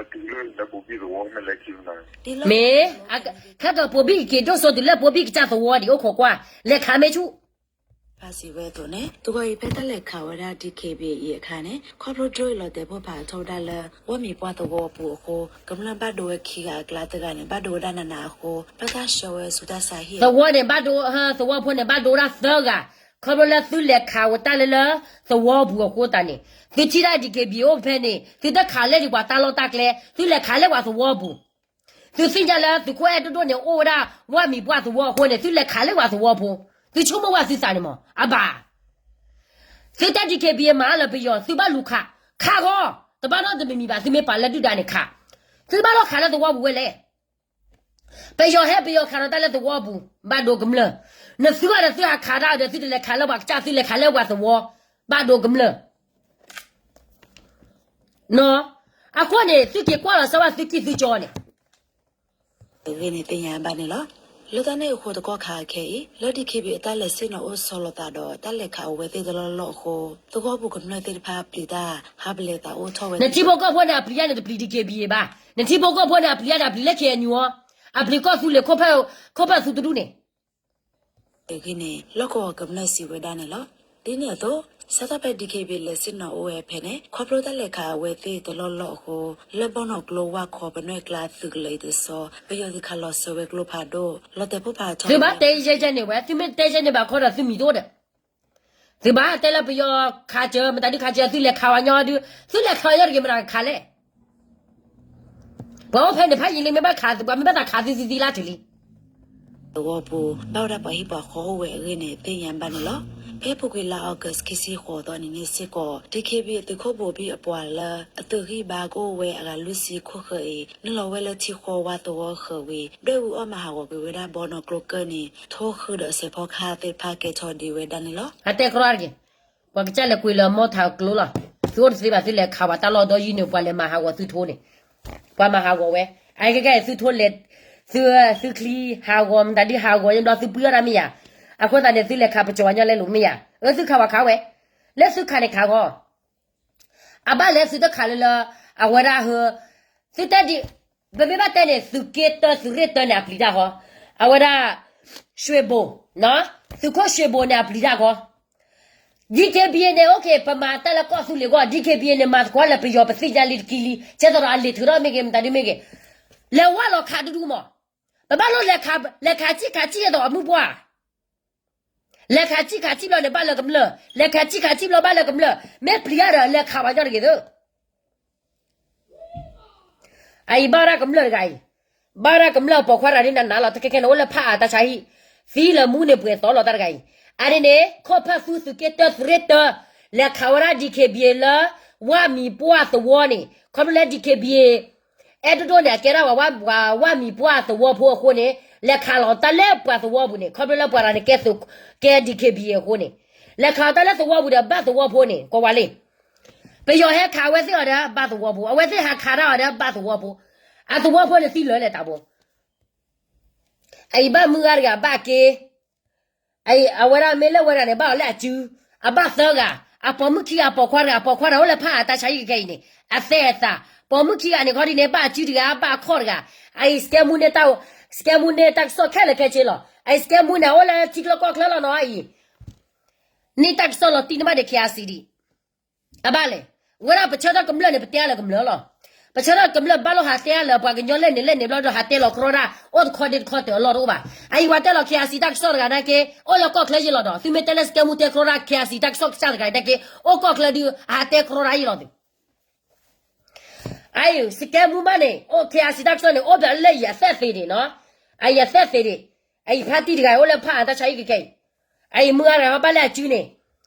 ကပိာ်ဘံၣ်က့ၤဒိၣ်စိတုၤလၢပိာ်ဘံၣ်ကစၢ်သဝီဒံး အိၣ်ခိးကွၢ် လဲၤခးမ့ၢ်ဆူၣ် ဖးစံးဝဲအသိးန့ၣ် တဂီၤအံၤဖဲတၢ်လဲၤခးဝဲဒၣ် D K B A အံၤအခါန့ၣ် ခီဖျိဒြိအံၤလီၤတဲာ်ပိၢ်ဖးထီၣ်ဝဲဒၣ်လၢ ဝီမံၤပှၢ်သဝီအပူၤအဃိ ကမျၢၢ်ဘၣ်ဒိဝဲခံဂၤအကျါတဂၤန့ၣ် ဘၣ်ဒိဝဲဒၣ်နးနးအဃိ ဘၣ်တၢ်ဆှၢဝဲဆူတၢ်ဆါဟံၣ် သဝီန့ၣ်ဘၣ်ဒိ သဝီဖိန့ၣ် ဘၣ်ဒိဝဲဒၣ်သၢဂၤ ခီဖျိလၢသုလဲၤခးဝဲတၢ်လၢလၢ သဝီပူၤအဃိသတးန့ၣ် သုထံၣ်ဒၣ် D K B A အိၣ်ဖဲန့ၣ် သုတခးလၢဒံးပှၤတၢ်လီၢ်တၢ်ကျဲ သုလဲၤခးလၢပှၤသဝီပူၤ သုသ့ၣ်ညါလၢသုးခိၣ်အဲၣ်ဒိၣ်ဒိၣ်န့ၣ် အိၣ်ဝဲဒၣ်ဝီမံၤပှၢ်သဝီအဃိန့ၣ် သုလဲၤခးလၢပှၤသဝီဖိ သုဆိကမိၣ်ဝဲသုသးန့ၣ်မး အဘၣ် သုတဲ D K B A မၤလၢပယီၤ သုဘၣ်လူၤခး ခးဂီၤ တဘၣ်နီတမံၤမံၤဘၣ် သုမ့ၢ်ပာ်လၢဒုၣ်ဒါန့ၣ်ခး သုဘၣ်လီၤခးလၢသဝီပူၤဝဲလဲၣ် ပယီၤဟဲပယီၤခးဒီးတၢ်လၢသဝီပူၤ ဘၣ်ဒိကမျၢၢ် နသုဂၤဒီးသုဟးခးတၢ်ဒီး သုတလဲၤခးလၢပှၤကစၢ် သုလဲၤခးလၢပှၤသဝီ ဘၣ်ဒိကမျၢၢ် အဃိန့ၣ် သုက့ၤကွၢ်လီၤစၢၤဘၣ်သုကံၢ်သုကၠီန့ၣ် အဂ့ၢ်န့ၣ်သ့ၣ်ညါဘၣ်န့ၣ်လီၤ. လၢတၢ်န့ၣ်အဃိတကီၢ်ခါခဲအံၤ လၢ D K B A အတၢ်လဲၤဆ့ၣ်နီၤအိၣ်ဆီလီၤသးဒီး တၢ်လဲၤခးအဝဲသ့ၣ်တလီၢ်လီၢ်အဃိ သဝီပူၤကမျၢၢ်သ့ၣ်တဖၣ်ပျံၤတၢ်ဟးပလဲၤသးအိၣ်ထီၣ်ဝဲ နထံဖိကီၢ်ဖိန့ၣ် အပျံၤတၢ်န့ၣ် တပျံၤ D K B A ဘၣ်. နထံဖိကီၢ်ဖိန့ၣ် အပျံၤတၢ်န့ၣ် အပျံၤလၢ K N U အီၤ အပျံၤကီၢ်သူလ့ၤ ခိၣ်ဖၢၣ်သုးတဒူၣ်န့ၣ် အဂ့ၢ်န့ၣ် လီၢ်ကဝီၤကမျၢၢ်စံးဝဲဒၣ်န့ၣ်လီၤ. ဒ်န့ၣ်အသိး စးထီၣ်ဖဲ D K B A လဲၤဆ့ၣ်နီၤအိၣ်ဝဲဖဲန့ၣ် ခီဖျိတၢ်လဲၤခးအဝဲသ့ၣ်တလီၢ်လီၢ်အဃိ လၢဘီၣ်နီၣ်ကျိဝၣ်ခီပနွဲၣ်ကျါသုးကလၢၤအံၤတဆီ ပယီၤသုးခးလီၤစၢၤဝဲကျိဖးဒိၣ် လီၤတဲာ်ပိၢ်ဖးထီၣ် သုဘၣ်တဲယဲယဲန့ၣ်ဝဲ သုမ့ၢ်တဲယဲန့ၣ်ဘၣ်ခီဒီးသုမံၤတအိၣ်ဒီး သုဘၣ်တဲလၢပယီၤခးစၢၤ မတၤဒုခးစၢၤ သုလဲၤခးဝဲညီဒု သုလဲၤခးဝဲညီတဂ့ၤ မတၤခးလဲၣ် ပှၤအိၣ်ဖဲန့ၣ်ဖးယံာ်လံ မ့ၢ်ဘၣ်ခးသု ပှၤမ့ၢ်ဘၣ်သးခးသုသံသံလၢထံးလံ ပှၤ သဝီပူၤ ဘၣ်ဝဲဒၣ်ပှၤဟံၣ်ပှၤဃီအိၣ်ဝဲအဂ့ၢ်န့ၣ် သ့ၣ်ညါဘၣ်န့ၣ်လီၤ. ဖဲအပူၤကွံာ်လါအီကူး ခံဆံဃိးသီနံၤန့ၣ်စ့ၢ်ကီး DKBA သုးခိၣ်ဘိၤဘံၣ်အပှၤလၢအသုးဂံၢ်ဘါကအိၣ်ဝဲအဂၤလွံၢ်ဆံခိၣ်ဃၢၤအံၤ နုာ်လီၤဝဲလၢထံဃီဝါသဝီအဃၢၤဝံၤ ဒွဲၣ်အူအီၣ်မၤဟးဂီၤကွံာ်ဝဲဒၣ်ဘီနီၢ်ကျိကၢၢ်န့ၣ် ထိဃုာ်ဒီးစဲးဖီကဟၣ်သ့ၣ်တဖၣ်ကဲထီၣ်ဒံးဝဲဒၣ်န့ၣ်လီၤ. အတဲကြီတက့ၢ်, ပှၤကစၢ်လဲၤကွံာ်လၢမီထးကျိလီၤ. သုအိၣ်တသ့ဘၣ် သုလဲၤခးဝဲတၢ်လီၢ်ဒီယုၢ်န့ၣ် ပှၤလဲၤမၤဟးဂီၤသုထိန့ၣ်, ပှၤမၤဟးဂီၤဝဲ, အခဲကဲအံၤသုထိလဲၤ, သု, သုချံဟးဂီၤမတၤဒ်ဟးဂီၤညါဘျီ သုပှံၤအီၣ်တၢ်မ့ၢ်ယၤ, အဃိသတးန့ၣ် သုလဲၤခးပကၠီၤဝဲညီလဲလိာ်မ့ၢ်ယၤ, အၢ သုခးဝဲခးဝဲ, လၢသုခးန့ၣ်ခးဂီၤ အဘၣ်လဲၤသုတခးလၢလၢ, အဝဲဒၣ်ဟၢ, သုတဲဒ်, ပမ့ၢ်ဘၣ်တဲန့ၣ် သုးက့တၢသုးရ့ၣ်တၢန့ၣ် အပျံၤတၢ်ဃီ, အဝဲဒၣ်, ရွှေဘိ, သုးခိၣ်ရွှေဘိန့ၣ် အပျံၤတၢ်ဃီ, DKBA န့ၣ် အိၣ်က့ၤ ပမၤတၢ်လၢကီၢ်သူလ့ၤအဂီၢ် DKBA န့ၣ် မၤသကိးလၢပယီၤပသ့ၣ်ညါလံတကံလံ ကဲသိးဒီးအလံာ်ထုးထီၣ်မ့ၢ်ဂ့ၤ မတၤဒ်မ့ၢ်ဂ့ၤ, လဲၤဝဲလီၤခးဒူဒူမး, ပဘၣ်လိၣ်လဲၤခး, လဲၤခးစံၣ်ခးစံၣ်သိးအမုၢ်ပှၢ် လဲၤခးစံၣ်ခးစံၣ်ဘျီန့ၣ် ဘၣ်လၢကမျၢၢ်, လဲၤခးစံၣ်ခးစံၣ်ဘျီဘၣ်လၢကမျၢၢ်, မ့ၢ်ပျံၤအါဒီး လဲၤခးဝဲညီတဂ့ၤသု. အအံၤဘၣ်ဝဲဒၣ်ကမျၢၢ်တဂၤအံၤ, ဘၣ်ဝဲဒၣ်ကမျၢၢ်ပိာ်ခွါတဂၤဒ်နးနးလီၤ တကဲကဲန့ၣ် အိၣ်လၢဖးအါတၢ်ဆါဟံၣ်, သံလၢမူန့ၣ်ပှဲၤသီလီၤတၢ်တဂၤအံၤ, အါဒ်န့ၣ် ခိၣ်ဖၢၣ်သူသုးက့တၢသုးရ့ၣ်တၢ, လဲၤခးဝဲဒၣ် DKBA လၢ, ဝၣ်မံၤပှၢ်သဝီန့ၣ် ခီဖျိလၢ DKBA အဲၣ်ဒိၣ်ဒိၣ်န့ၣ် အကဲဒၣ်ဝဲ, ဝၣ်မံၤပှၢ်သဝီဖိအဃိန့ၣ်, လဲၤခးလီၤတၢ်လၢပှၤသဝီပူၤန့ၣ် ခီဖျိလၢပှၤတဂၤန့ၣ်ကဲ, ကဲ DKBA အဃိန့ၣ်, လဲၤခးလီၤတၢ်လၢသဝီပူၤဒီးဘၣ်သဝီဖိန့ၣ် ကွၢ်ဝဲလံ, ပယီၤဟဲခးဝဲသ့ၣ်အီၤဒီးဘၣ်သဝီဖိ, အဝဲသ့ၣ်ဟးခးတၢ်အီၤဒီးဘၣ်သဝီဖိ, အသဝီဖိန့ၣ်သံလၢာ်လဲၣ်တၢ်ဖိ အအံၤဘၣ်မုၢ်ဂၤတဂၤဘၣ်က့ အဝဲဒၣ်မ့ၢ်လၢဝဲဒၣ်န့ၣ် ဘၣ်အီၤလၢအစု, အဘၣ်သၢဂၤ, အပိာ်မုၣ်ခံဂၤ ပိာ်ခွါတဂၤ, ပိာ်ခွါတဂၤအိၣ်လၢဖးအါတၢ်ဆါဟံၣ်ကဲအံၤန့ၣ်, အသဲအသး, ပိာ်မုၣ်ခံဂၤန့ၣ်ခီဒ်န့ၣ် ဘၣ်အစုတဂၤ ဘၣ်အခီၣ်တဂၤ, အအံၤ စကဲမူန့ၣ်တၢ်, စကဲမူန့ၣ်တၢ်ကစီၣ်ခဲလၢာ်ခဲဆ့လီၤ. အအံၤ စကဲမူန့ၣ် အအိၣ်လၢထံချၢကီၢ်ချၢလီၤနီၤအံၤ, န့ၢ်တၢ်ကစီၣ်လီၤတံၢ်န့ၢ်ဘၣ်ဒီး KIC ဒံး အဘၣ်လဲၣ်, ဝဲဒၣ်ပဆၢထၢၣ်ကမျၢၢ်န့ၣ် ပတဲအါလၢကမျၢၢ်လီၤ. ပဆၢထၢၣ်ကမျၢၢ်ဘၣ်လိၣ်ဟးတဲအါလၢပှၤကညီလဲၣ်န့ၣ်လဲၣ်န့ၣ်ဘျီဒီး ဟးတဲလီၤကြီဒၣ် အိၣ်တခီဒ့တခီတၢၢ်အလီၢ်တအိၣ်ဘၣ်. အအံၤပှၤတဲလီၤ KIC တၢ်ကစီၣ်တဂၤနာ်က့ အိၣ်လၢကီၢ်ချၢယ့လီၤဒီး သုမ့ၢ်တဲလၢစကဲမူတဲကြီဒၣ် KIC တၢ်ကစီၣ်ကစၢ်တဂၤနာ်က့ အိၣ်ကီၢ်ချၢဒုး အဟးတဲကြီဒၣ်ယ့လီၤသု အအံၤ စကဲမူမးန့ၣ် အိၣ် KIC တၢ်ကစီၣ်န့ၣ် အိၣ်ဒီးလၢယသဲၣ်သ့ဒံးနီၤ, အယသဲၣ်သ့ဒံး, အအံၤဖါတံၢ်တဂၤအိၣ်လၢဖးအါတၢ်ဆါဟံၣ်ကဲအံၤ, အအံၤမုၢ်ဂၤတဂၤဟီဘၣ်လၢအစုန့ၣ်,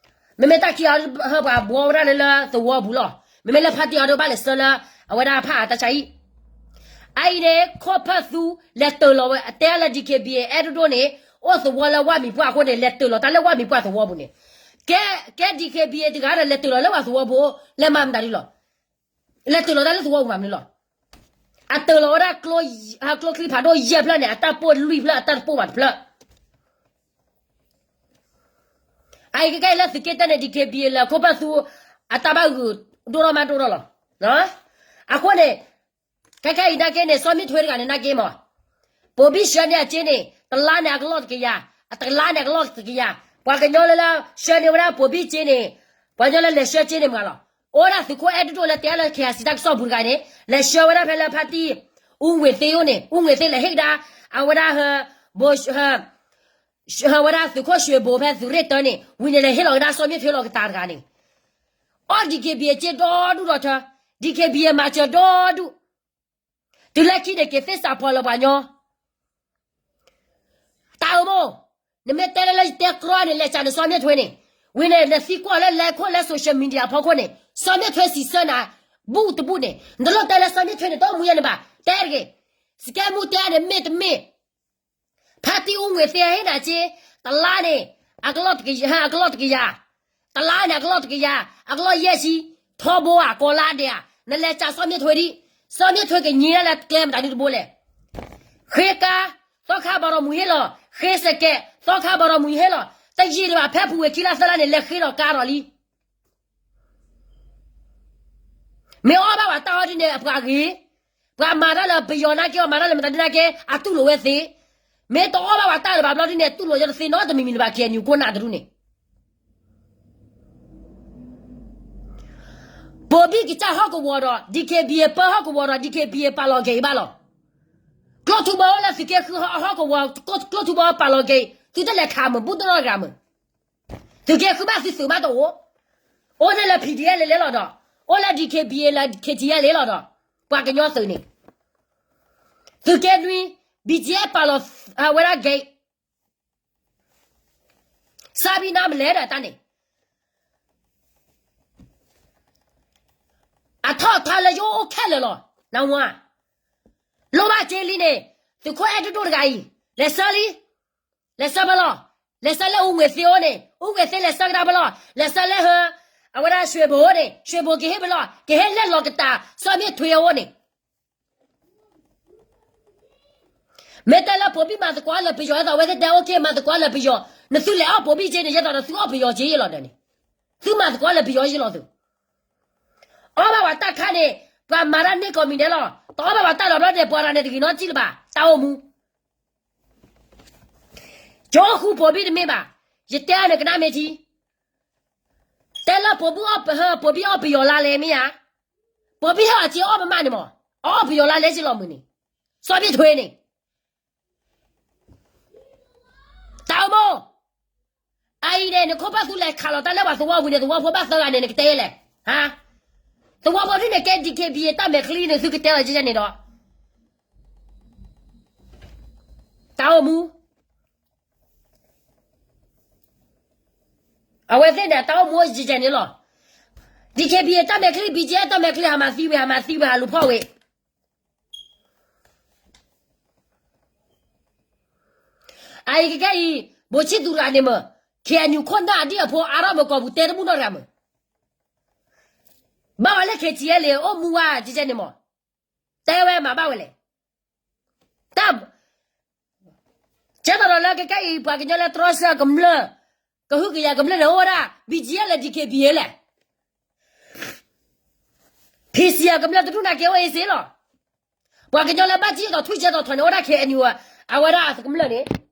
မ့မ့ၢ်တၢ်ခံအီၤဟၢပှၤဘှီဝဲဒၣ်လၢလၢသဝီပူၤလီၤ, မ့မ့ၢ်လၢဖါတံၢ်အီၤဒီးဘၣ်လဲၤဆှၢလၢ အဝဲဒၣ်ဖးအါတၢ်ဆါဟံၣ် အအံၤန့ၣ် ခိၣ်ဖၢၣ်သူ လဲၤတၢၢ်လီၤဝဲ အတဲအါလၢ DKBA အဲၣ်ဒိၣ်ဒိၣ်န့ၣ် အိၣ်သဝီလၢဝၣ်မံၤပှၢ်အဃိန့ၣ် လဲၤတၢၢ်လီၤတၢ်လၢဝၣ်မံၤပှၢ်သဝီပူၤန့ၣ်, ကဲ, ကဲ DKBA တဂၤဒီး လဲၤတၢၢ်လီၤလၢပှၤသဝီပူၤ လဲၤမၤမတၤဒ်လီၤ, လဲၤတၢၢ်လီၤတၢ်လၢသဝီပူၤမးမနုၤလီၤ, အတၢၢ်လီၤဝဲဒၣ် ကျိချံဖးဒိၣ်ယဲၢ်ဖျၢၣ်န့ၣ် အတၢ်ပိၢ်လွံၢ်ဖျၢၣ် အတၢ်တပိၢ်ဘၣ်တဖျၢၣ် အအံၤကဲကဲအံၤလၢသုးက့တၢန့ၣ် DKBA လၢခိၣ်ဖၢၣ်သူ အတၢ်ဘၣ်ဂုာ်ဒိၣ်ထီၣ်မးဒိၣ်ထီၣ်လီၤ. အဃိန့ၣ် ခဲခဲအံၤနာ်က့န့ၣ် စီၤမ့ၣ်ထွဲတဂၤန့ၣ်နာ်က့မး, ပိာ်ဘံၣ်ဆှၢန့ၢ်အစ့န့ၣ် တလါန့ၣ်အကလီၢ်တကယၤ, အတလါန့ၣ်အကလီၢ်တကယၤ, ပှၤကညီလၢလၢ ဆှၢန့ၢ်ဝဲဒၣ်ပိာ်ဘံၣ်စ့န့ၣ်, ပှၤကညီလၢလဲၤဆှၢစ့န့ၣ်မးလီၤ. အိၣ်ဝဲဒၣ်သုးခိၣ်အဲၣ်ဒိၣ်ဒိၣ်လၢတဲအါလၢ KIC တၢ်ကစီၣ်ပူၤတဂၤန့ၣ် လဲၤဆှၢဝဲဒၣ်ဖဲလၢဖါတံၢ် အူဝ့ၤသ့အိၣ်န့ၣ် အူဝ့ၤသ့လဲၤဟ့ၣ်ကဒါ အဝဲဒၣ်ဟၢ ဘိ ဟၢဝဲဒၣ်သုးခိၣ်ရွှေဘိဖဲသုးရ့ၣ်တၢန့ၣ် ဝံၤန့ၣ်လဲၤဟ့ၣ်လီၤကဒါစီၤမ့ၣ်ထွဲလီၤကတၢၢ်တဂၤန့ၣ်, အီၣ် DKBA စ့ဒီဒူၣ်ဒီထၢ, DKBA မၤစၢၤဒီဒူၣ်, တုၤလၢခံန့ၣ်က့ၤသ့ၣ်စးဖီၣ်လၢပှၤညီ တၢ်အၢမိၢ်, နမ့ၢ်တဲလၢလၢယတဲကြီန့ၣ် လဲၤစးန့ၣ်စီၤမ့ၣ်ထွဲန့ၣ်, ဝံၤန့ၣ် နသံကွၢ်လၢလဲၤခိၣ်လၢ social media အဖီခိၣ်န့ၣ် စီၤမ့ၣ်ထွဲစံးဆၢနၤ ဘူၣ်တဘူၣ်န့ၣ် နတလိၣ်တဲလၢစီၤမ့ၣ်ထွဲန့ၣ် တအိၣ်မူယဲန့ၣ်ဘၣ်, တဲတဂ့ၤ, စကဲမူတဲန့ၣ် မ့ၢ်တမ့ၢ် ဖါတံၢ်အူဝ့ၤသ့ဟ့ၣ်နၤစ့, တလါန့ၣ် အကလီၢ်တကယၤ, အကလီၢ်တကယၤ, တလါန့ၣ် အကလီၢ်တကယၤ, အကလီၢ်ယဲၢ်ဆံ, ထီဘိဧါ ကီၤလါဒဲးဧါ, နလဲၤစးစီၤမ့ၣ်ထွဲဒံး, စီၤမ့ၣ်ထွဲကညံၤဒၣ်လၢကျဲမတၤဒုတဘိလဲၣ်, ဃ့ကါ, သီခါဘၣ်ဒီးမုၢ်ဟ့ၣ်လီၤ, ဃ့စကဲး, သီခါဘၣ်ဒီးမုၢ်ဟ့ၣ်လီၤ, တယံာ်ဒံးဘၣ် ဖဲပူၤဝဲခံလါသၢလါန့ၣ် လဲၤဃ့ဒီးကါဒီးလံ မ့ၢ်အီၣ်ဘၣ်ပှၤတၢ်အီၣ်ဒ်န့ၣ် အပှၤဂ့ၤ, ပှၤမၤတၢ်လၢပယီၤနာ်က့ အီၣ်မၤတၢ်လၢမတၤဒ်နာ်က့ အတူၢ်လိာ်ဝဲသ့, မ့ၢ်တအီၣ်ဘၣ်ပှၤတၢ်လၢၤဘၣ်ဘျီဒ်န့ၣ် တူၢ်လိာ်ယတသ့နီတမံၤမံၤလၢၤဘၣ် ခဲအံၤနုာ်ကိးနၢ်တရူၢ်န့ၣ် ပိာ်ဘံၣ်ကစၢ်ဟီၣ်ကဝီၤဒီး DKBA ပၢဟီၣ်ကဝီၤဒီး DKBA ပာ်လီၤက့ၤအံၤဘၣ်လီၤ. ကျိထူဘီလၢသုးက့ဃုဟီၣ်ကဝီၤ ကျိထူဘီပာ်လီၤက့ၤ သုတလဲၤခးမုာ် ဘူၣ်တရီတဂၤမုာ်. သုးက့ဃုဘၣ်သုသုးမးတအိၣ်, အိၣ်န့ၣ်လၢ PDF လဲၤလဲၤလီၤဒီး အိၣ်လၢ DKBA လၢ KTLA လဲၤလီၤဒီး ပှၤကညီသုးန့ၣ် သုးက့နွံ BGF ပာ်လီၤဝဲဒၣ်က့ၤ စၢ်ဘံနါမလဲၣ်ဒီးတၢ်န့ၣ် အထီၣ်အထါလၢယအိၣ်ခဲလၢာ်လီၤ. နဝၤ လိၣ်ဘၣ်က့လံန့ၣ် သုးခိၣ်အဲၣ်ဒိၣ်ဒိၣ်တဂၤအံၤ လဲၤဆှၢလံ လဲၤဆှၢဖဲလဲၣ်. လဲၤဆှၢလၢအူငွေ့သ့အအိၣ်န့ၣ် အူငွေ့သ့လဲၤဆှၢကဒါဖဲလဲၣ်. လဲၤဆှၢလၢဟၢ အဝဲဒၣ် ရွှေဘို န့ၣ် ရွှေဘိုကဟ့ၣ်ဖဲလဲၣ်. ကဟ့ၣ်လဲၤလီၤကတာ် စီၤမ့ၣ်ထွ့အအိၣ်န့ၣ် မ့ၢ်တဲလၢဘိၤဘံၣ်မၤသကိးလၢပယီၤ အဲၣ်ဒိးအဝဲသ့ၣ်တဲ အိၣ်က့ မၤသကိးလၢပယီၤ နသုလဲၤအီၣ်ဘိၤဘံၣ်က့န့ၣ် ယဲသိးဒီးသုအီၣ်ပယီၤက့ယလီၤဒီးန့ၣ် သုမၤသကိးလၢပယီၤယလီၤသု အီၣ်ဘၣ်ပှၤတၢ်ခါန့ၣ် ပှၤမၤတၢ်န့ၢ်ကိးမံၤဒဲးလီၤ. တအီၣ်ဘၣ်ပှၤတၢ်လီၤဘျီန့ၣ် ပှၤရၤန့ၣ်တဂ့ၤနီတစံၣ်လၢၤဘၣ် တၢ်အိၣ်မူ ကၠိဃူဘိၤဘံၣ်တမ့ၢ်ဘၣ်. ယတဲအီၤန့ၣ်ကနၣ်မ့ၢ်ထံ တဲလၢဘိၤဘံၣ်အီၣ်ပ ဘိၤဘံၣ်အီၣ်ပယီၤလါလဲၣ်မ့ၢ်ဧါ. ဘိၤဘံၣ်ဟဲအီၤက့အီၣ်မးမးန့ၣ်မး အီၣ်ပယီၤလါလဲၣ်က့လီၤမုၢ်န့ၣ် စီၤဘံၣ်ထွ့န့ၣ် တၢ်အိၣ်မူ အအံၤန့ၣ် နခိၣ်ပၢ်သူလဲၤခးလီၤတၢ်လၢပှၤသဝီပူၤန့ၣ် သဝီဖိဘၣ်သၢဂၤန့ၣ် နကတဲလဲၣ် ဟါ သဝီဖိဒ်န့ၣ်ကဲ DKBA တၢ်မဲာ်ချံန့ၣ် သုကတဲလီၤကဲန့ၣ်ဒီး တၢ်အိၣ်မူ အဝဲသ့ၣ်န့ၣ် တၢ်အိၣ်မူအိၣ်ယဲၢ်န့ၣ်လီၤ. DKBA တၢ်မဲာ်ချံ BGF တၢ်မဲာ်ချံ ဟးမၤသံဝဲ ဟးမၤသံဝဲ ဟးလူၤဖီၣ်ဝဲ အအံၤကကဲအံၤ ဘိးဆံၣ်သူရၤန့ၣ်မ့ၢ် KNU ခိၣ်နၢ်အဒံၣ်အဖိအါထီၣ်မ့ၢ်ကီၢ်ပူၤတဲတမုၢ်နီၢ်တဂၤမ့ၢ် ဘၣ်ဝဲလၢ KTLA အိၣ်မူဝဲကဲန့ၣ်မ့ၢ် တဲဝဲမၤဘၣ်ဝဲလဲၣ်. တၢ် ကဲသိးဒီးလၢကကဲအံၤ ပှၤကညီလၢတြီဆၢကမျၢၢ် ကဟုကယာ်ကမျၢၢ်န့ၣ်အိၣ်ဝဲဒၣ် BGF လၢ DKBA လဲၣ်. PC အကမျၢၢ်တဒူၣ်နာ်က့အိၣ်အ့စ့လီၤ. ပှၤကညီလၢဘၣ်ထံၣ်သိးထွံၣ်ကဲသိးထီၣ်န့ၣ် အိၣ်ဒၣ် KNU အဝဲဒၣ်အကမျၢၢ်န့ၣ်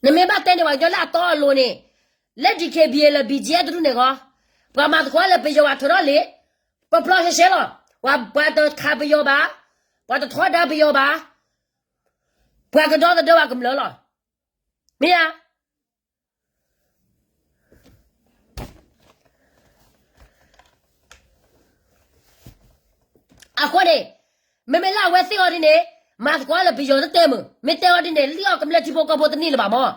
နမ့ၢ်ဘၣ်တဲန့ၣ် ပှၤကညီလၢအတီအလိၤန့ၣ် လၢ DKBA လၢ BGF တဒူၣ်န့ၣ်ဂီၢ် ပှၤမၤသကိးလၢပယီၤဝဲထုးထီၣ်လံ ပပျီရှဲရှဲလီၤ. ပှၤတခးပယီၤဘၣ်, ပှၤတထီဒါပယီၤဘၣ်, ပှၤကဒီသဒၢဝဲကမျၢၢ်လီၤ. မ့ၢ်ဧါ. အဃိန့ၣ် မ့မ့ၢ်လၢအဝဲသ့ၣ်အီၤဒ်န့ၣ် မၤသကိးလၢပယီၤတတဲမုၢ် မ့ၢ်တဲအီၤဒ်န့ၣ် လံၣ်အီၣ်ကမျၢၢ်ထံဖိကီၢ်ဖိတန့ၢ်လၢၤဘၣ်မၢ်.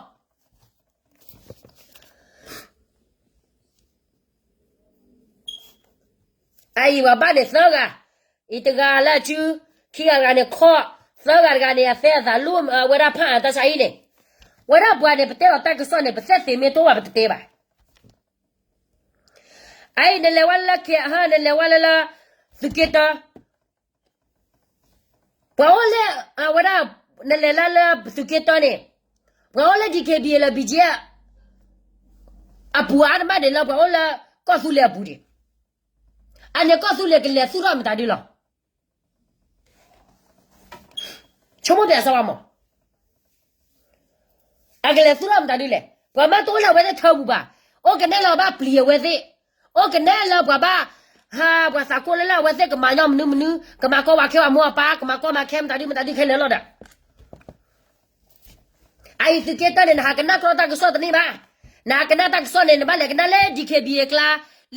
အအံၤပှၤဘၣ်န့ၣ်သၢဂၤ, အံၤတဂၤလၢအစု, ခံဂၤတဂၤန့ၣ်ခီၣ်, သၢဂၤတဂၤန့ၣ် အသဲအသးလူဝဲဒၣ်ဖးအတၢ်ဆါဟံၣ်န့ၣ်, ဝဲဒၣ်ပှၤန့ၣ် ပတဲလီၤတၢ်ကစီၣ်န့ၣ် ပသဲသ့မ့ၢ်တအိၣ်ဘၣ်ပတတဲဘၣ်. အအံၤနလဲၤဝဲလၢ ခဲဟၢ နလဲၤဝဲလၢလၢ သုးက့တၢ ပှၤအိၣ်လၢ အဝဲဒၣ် နလဲၤလၢလၢသုးက့တၢန့ၣ် ပှၤအိၣ်လၢ DKBA လၢ BGF အပူၤအါတမးန့ၣ်လၢပှၤအိၣ်လၢကီၢ်သူလ့ၤအပူၤန့ၣ်, အန့ၣ်ကီၢ်သူလ့ၤကလဲၤသူၣ်ထီၣ်မတၤဒုလီၤ. ဆိကမိၣ်ပၠးစၢ်ဝါမး အကလဲၤသူၣ်ထီၣ်မတၤဒုလဲၣ်. ပှၤမ့ၢ်တအိၣ်လၢအဝဲသ့ၣ်ထၢပူၤဘၣ်, အိၣ်ကနဲလၢၤဘၣ်ပျံၤအဝဲသ့ၣ်, အိၣ်ကနဲလၢၤပှၤဘၣ်, ဟးပှၤသးကိၢ်လၢလၢအဝဲသ့ၣ်ကမၤညီမနုၤမနုၤ, ကမၤကီဝဲခဲပှၤမိၢ်အပၢ်, ကမၤကီမၤခဲမတၤဒုမတၤဒုခဲလၢာ်လီၤဒီး အအံၤသုးက့တၢန့ၣ် နဟးကနၣ်ကြီတၢ်ကစီၣ်တန့ၢ်ဘၣ်. နဟးကနၣ်တၢ်ကစီၣ်န့ၣ် နဘၣ်လဲၤကနၣ်လၢ DKBA အကျါ,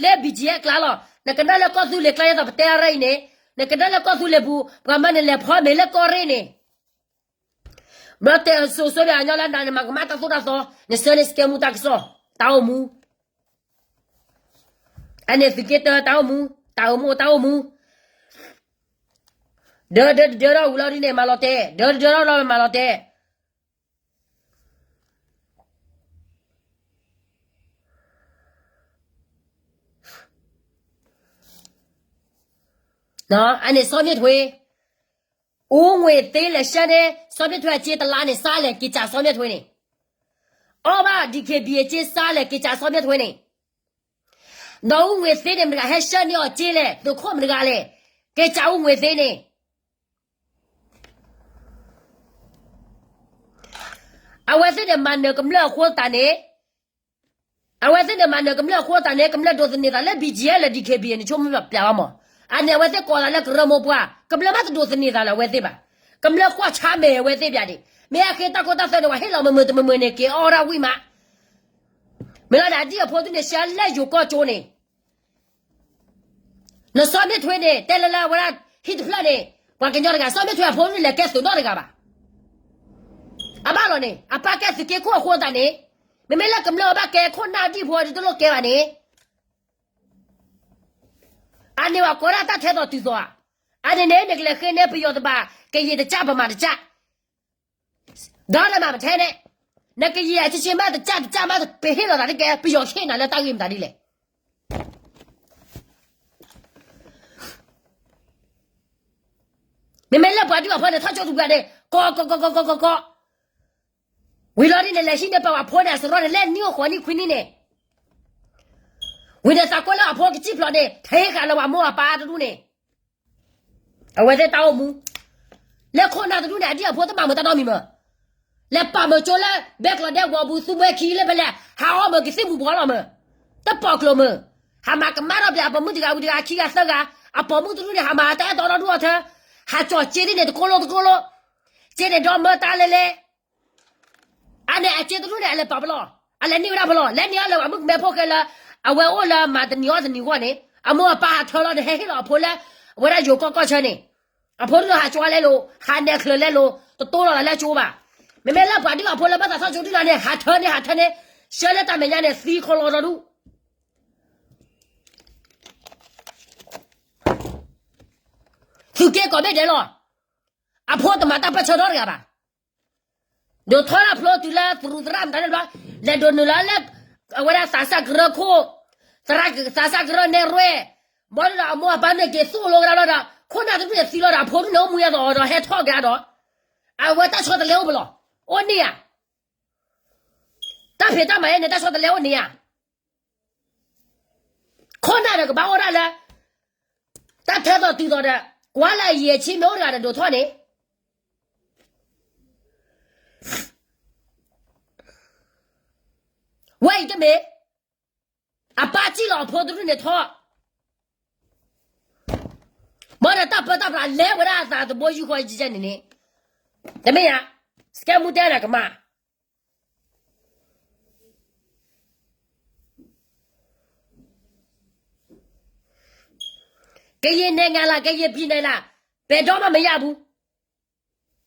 လၢ BGF အကျါလီၤ. နကနၣ်လၢကီၢ်သူလ့ၤကျါ ယဲသိးပတဲအရၢအံၤန့ၣ်, နကနၣ်လၢကီၢ်သူလ့ၤပူၤ, ပှၤမၢနလဲၤဖီမ့ၤလၢကီၢ်ရ့ၣ်န့ၣ်, ဘျီတဲအစိၤစိၤဒီးအညီလၢနၤန့ၣ် မၤကမၣ်တၢ်သိၣ်တၢ်သီ, နဆၢန့ၣ် စကဲမူတၢ်ကစီၣ်, တၢ်အိၣ်မူ အန့ၣ်သုးက့တၢတၢ်အိၣ်မူ, တၢ်အိၣ်မူတၢ်အိၣ်မူ, ဒၢဒၢဒၢထီၣ်ဝံၤလီၤဒ်န့ၣ် မၤလီၤတဲာ်, ဒၢဒၢထီၣ်လီၤမၤလီၤတဲာ်. အန့ၣ်စီၤမ့ၢ်ထွ့, အူငွေသ့လဲၤဆှၢန့ၢ် စီၤမ့ၢ်ထွ့အစ့တလါန့ၣ် စးလဲၣ် က့ၤစးစီၤမ့ၢ်ထွ့န့ၣ်, အီၣ်ဘၣ် DKBA အစ့ စးလဲၣ် က့ၤစးစီၤမ့ၢ်ထွ့န့ၣ်, ဒီးအူငွေသ့န့ၣ် မတၤတဂၤဟဲဆှၢန့ၢ်အီၤစ့လဲၣ်, သုးခိၣ်မတၤတဂၤလဲၣ်, က့ၤစးအူငွေသ့န့ၣ် အဝဲသ့ၣ်န့ၣ်မၤနၢၤကမျၢၢ်အဃိသတးန့ၣ်, အဝဲသ့ၣ်န့ၣ်မၤနၢၤကမျၢၢ်အဃိသတးန့ၣ် ကမျၢၢ်ဒိးသန့ၤသးလၢ BGF လၢ DKBA န့ၣ် ဆိကမိၣ်ပျးဘၣ်မး, အန့ၣ်အဝဲသ့ၣ်ကိးသးလၢကရၢမိၢ်ပှၢ် ကမျၢၢ်မးတဒိးသန့ၤသးလၢအဝဲသ့ၣ်ဘၣ်, ကမျၢၢ်ကွၢ်ဆါမဲာ်အဝဲသ့ၣ်ပျးဒံး, မ့ၢ်အဃ့တၢ်ခိတၢ်သွဲန့ၣ် ပှၤဟ့ၣ်လီၤမုာ်မုာ်တမုာ်မုာ်န့ၣ် က့ၤအီၣ်ဒၣ်ဝံၣ်မး, မ့ၢ်လီၤန့ၣ် အဒံၣ်အဖိသုန့ၣ် ဆှၢလၢယိၤကီၢ်ကၠိန့ၣ် နစီၤမ့ၢ်ထွ့န့ၣ် တဲလၢလၢအဝဲဒၣ်ဟံၣ်တဖျၢၣ်န့ၣ်, ပှၤကညီတဂၤ စီၤမ့ၢ်ထွ့အဖိမုၣ်န့ၣ် လဲၤကဲသုးနီတဂၤဘၣ်. အဘၣ်လီၤန့ၣ် အပၢ်ကဲသုးက့ခိၣ်အဃိသတးန့ၣ်, မ့မ့ၢ်လၢကမျၢၢ်အဘၣ်ကဲခိၣ်နၢ်ဒံၣ်ဖိတလိၣ်ကဲဘၣ်န့ၣ်, အန့ၣ်ဘၣ်ကိးဒၣ်တၢ်ထဲသိးတုၤသိးဧါ, အန့ၣ်န့ၣ် နကလဲၤဃ့န့ၢ်ပယီၤတဘၣ်, ကယံာ်တကၢ်ပမၤတကၢ် ဒီးနမၤပထဲန့ၣ်, နကယံာ်အဆ့ဆ့မးတကၢ်တကၢ်မး ပဟ့ၣ်လီၤသးတကဲ ပယီၤဟ့ၣ်နၤလၢတၢ်ဂ့ၢ်မတၤဒ်လဲၣ်. မ့မ့ၢ်လၢပှၤဒံၣ်ပှၤဖီန့ၣ် ထီၣ်ကၠိတပှၤန့ၣ် ကိးကိးကိးကိးကိးကိးကိး, ဝံၤလီၤဒ်န့ၣ် လဲၤဟံးန့ၢ်ပှၤဖိန့ၣ် အစရီန့ၣ် လဲၣ်နံၣ်အိၣ်ဃိးနံၣ်ခွံနံၣ်န့ၣ်, ဝံၤန့ၣ်သးကွၢ်လၢအဖိကစံၣ်ဖျိးန့ၣ် ထဲဃာ်လၢပှၤမိၢ်အပၢ်တဒူၣ်န့ၣ် အဝဲသ့ၣ်တၢ်အိၣ်မူ, လၢခိၣ်နၢ်တဒူၣ်န့ၣ် အဒံၣ်အဖိတမၤမုာ်တၢ်နီတမံၤမး, လဲၤပာ်မုာ်ကၠိလၢ ဘဲကျီးဒဲကဝီၤပူၤ သူမှဲခံလၢဖဲလဲၣ် ဟးအီၣ်မုာ်ကသံၣ်မူၤဘှီးလီၤမး, တပိာ်ကျိၤမး, ဟးမၤကမၣ်ထီၣ်ပှၤအပိာ်မုၣ်တဂၤဝံၤတဂၤခံဂၤသၢဂၤ, အပိာ်မုၣ်တဒူၣ်န့ၣ် ဟးမၤတၢ်အဲၣ်တီဒီဒူၣ်အီၤထၢ, ဟးကၠီၤစ့ဒ်န့ၣ် တကိၢ်လိၣ်တကိၢ်လိၣ်, စ့န့ၣ်ဒီမၢတၢ်လဲၤလဲၤ အန့ၣ်အစ့တဒူၣ်န့ၣ် အလဲၤပာ်ဖဲလဲၣ်, အလဲၤန့ၢ်ဝဲဒၣ်ဖဲလဲၣ်, လဲၤန့ၢ်အီၤလၢပှၤမုၣ်ကမဲဖိဃဲလၢ အဝဲအိၣ်လၢမၤတနံၤအီၣ်တနံၤအဂီၢ်န့ၣ် အမိၢ်အပၢ်ဟးထၢလီၤဒီး ဟဲဟ့ၣ်လီၤအဖိလၢ အဝဲဒၣ်ယိၤကီၢ်ကီၢ်ဆၢန့ၣ်, အဖိဒူၣ်န့ၣ်ဟးကၠီလဲလိာ်, ဟးနဲၣ်ချၢလဲလိာ်, တတိၢ်လီၤသးလၢကၠိဘၣ်. မ့မ့ၢ်လၢပှၤဒံၣ်ပှၤဖိလၢဘၣ်သးထီၣ်ကၠိဒံၣ်လီၤန့ၣ် ဟးထၢန့ၣ် ဟးထၢန့ၣ်, ဆှၢလၢတၢ်မဲာ်ညါန့ၣ် သံခီလီၤဒီဒူၣ် သုးက့ကိးဘ့ၣ်ဒဲးလီၤ. အဖိတမၤတၢ်ပၢၢ်ဆၢဒီတဂၤဘၣ်. ဒိးထီၣ်တၢ်ဖျိတုၤလၢသရူးသရၣ်မတၤန့ၣ်ဘျီ, လဲၤဒိးနုာ်လီၤလၢ အဝဲဒၣ်သးစၢ်ကရၢခိၣ်, သးစၢ်ကရၢနဲၣ်ရွဲၣ်, ဘၣ်ဒီးအမိၢ်အပၢ်န့ၣ်က့ၤသိၣ်လိကဒါဘျီဒီး ခိၣ်နၢ်တဒူၣ်န့ၣ်သံလီၤဒီး အဖိဒူၣ်န့ၣ်အိၣ်မူယါသိးဒီးဟဲထီၣ်ကဒါဒီး, အဝဲတၢ်ဆီတလဲအိၣ်ပလီၢ်, အိၣ်န့ၢ်ဧါ. တၢ်ဖံးတၢ်မၤအံၤန့ၣ် တၢ်ဆီတလဲအိၣ်န့ၢ်ဧါ. ခိၣ်နၢ်ဒီးကဘၣ်အိၣ်ဒၣ်လၢ တၢ်ထဲသိးတုၤသိးဒီး ကွၢ်လၢအယံာ်အဆံမ့ၢ်အိၣ်တဂၤဒီးဒိးထီၣ်န့ၣ် ဝဲအံၤတမ့ၢ် အပၢ်စံၣ်လီၤအဖိတဒူၣ်န့ၣ်ထီၣ်, ဘၣ်ဒီးတၢ်ပၢတၢ်ပြးလဲၤဝဲဒၣ်အသးသဘိယူၢ်ဃီယကဲန့ၣ်န့ၣ်, တမ့ၢ်ဧါ, စကဲမူတဲနၤကမၣ် ကရင်နိုင်ငံလား ကရင်ပြည်နယ်လား ဘယ်တော့မှမရဘူး.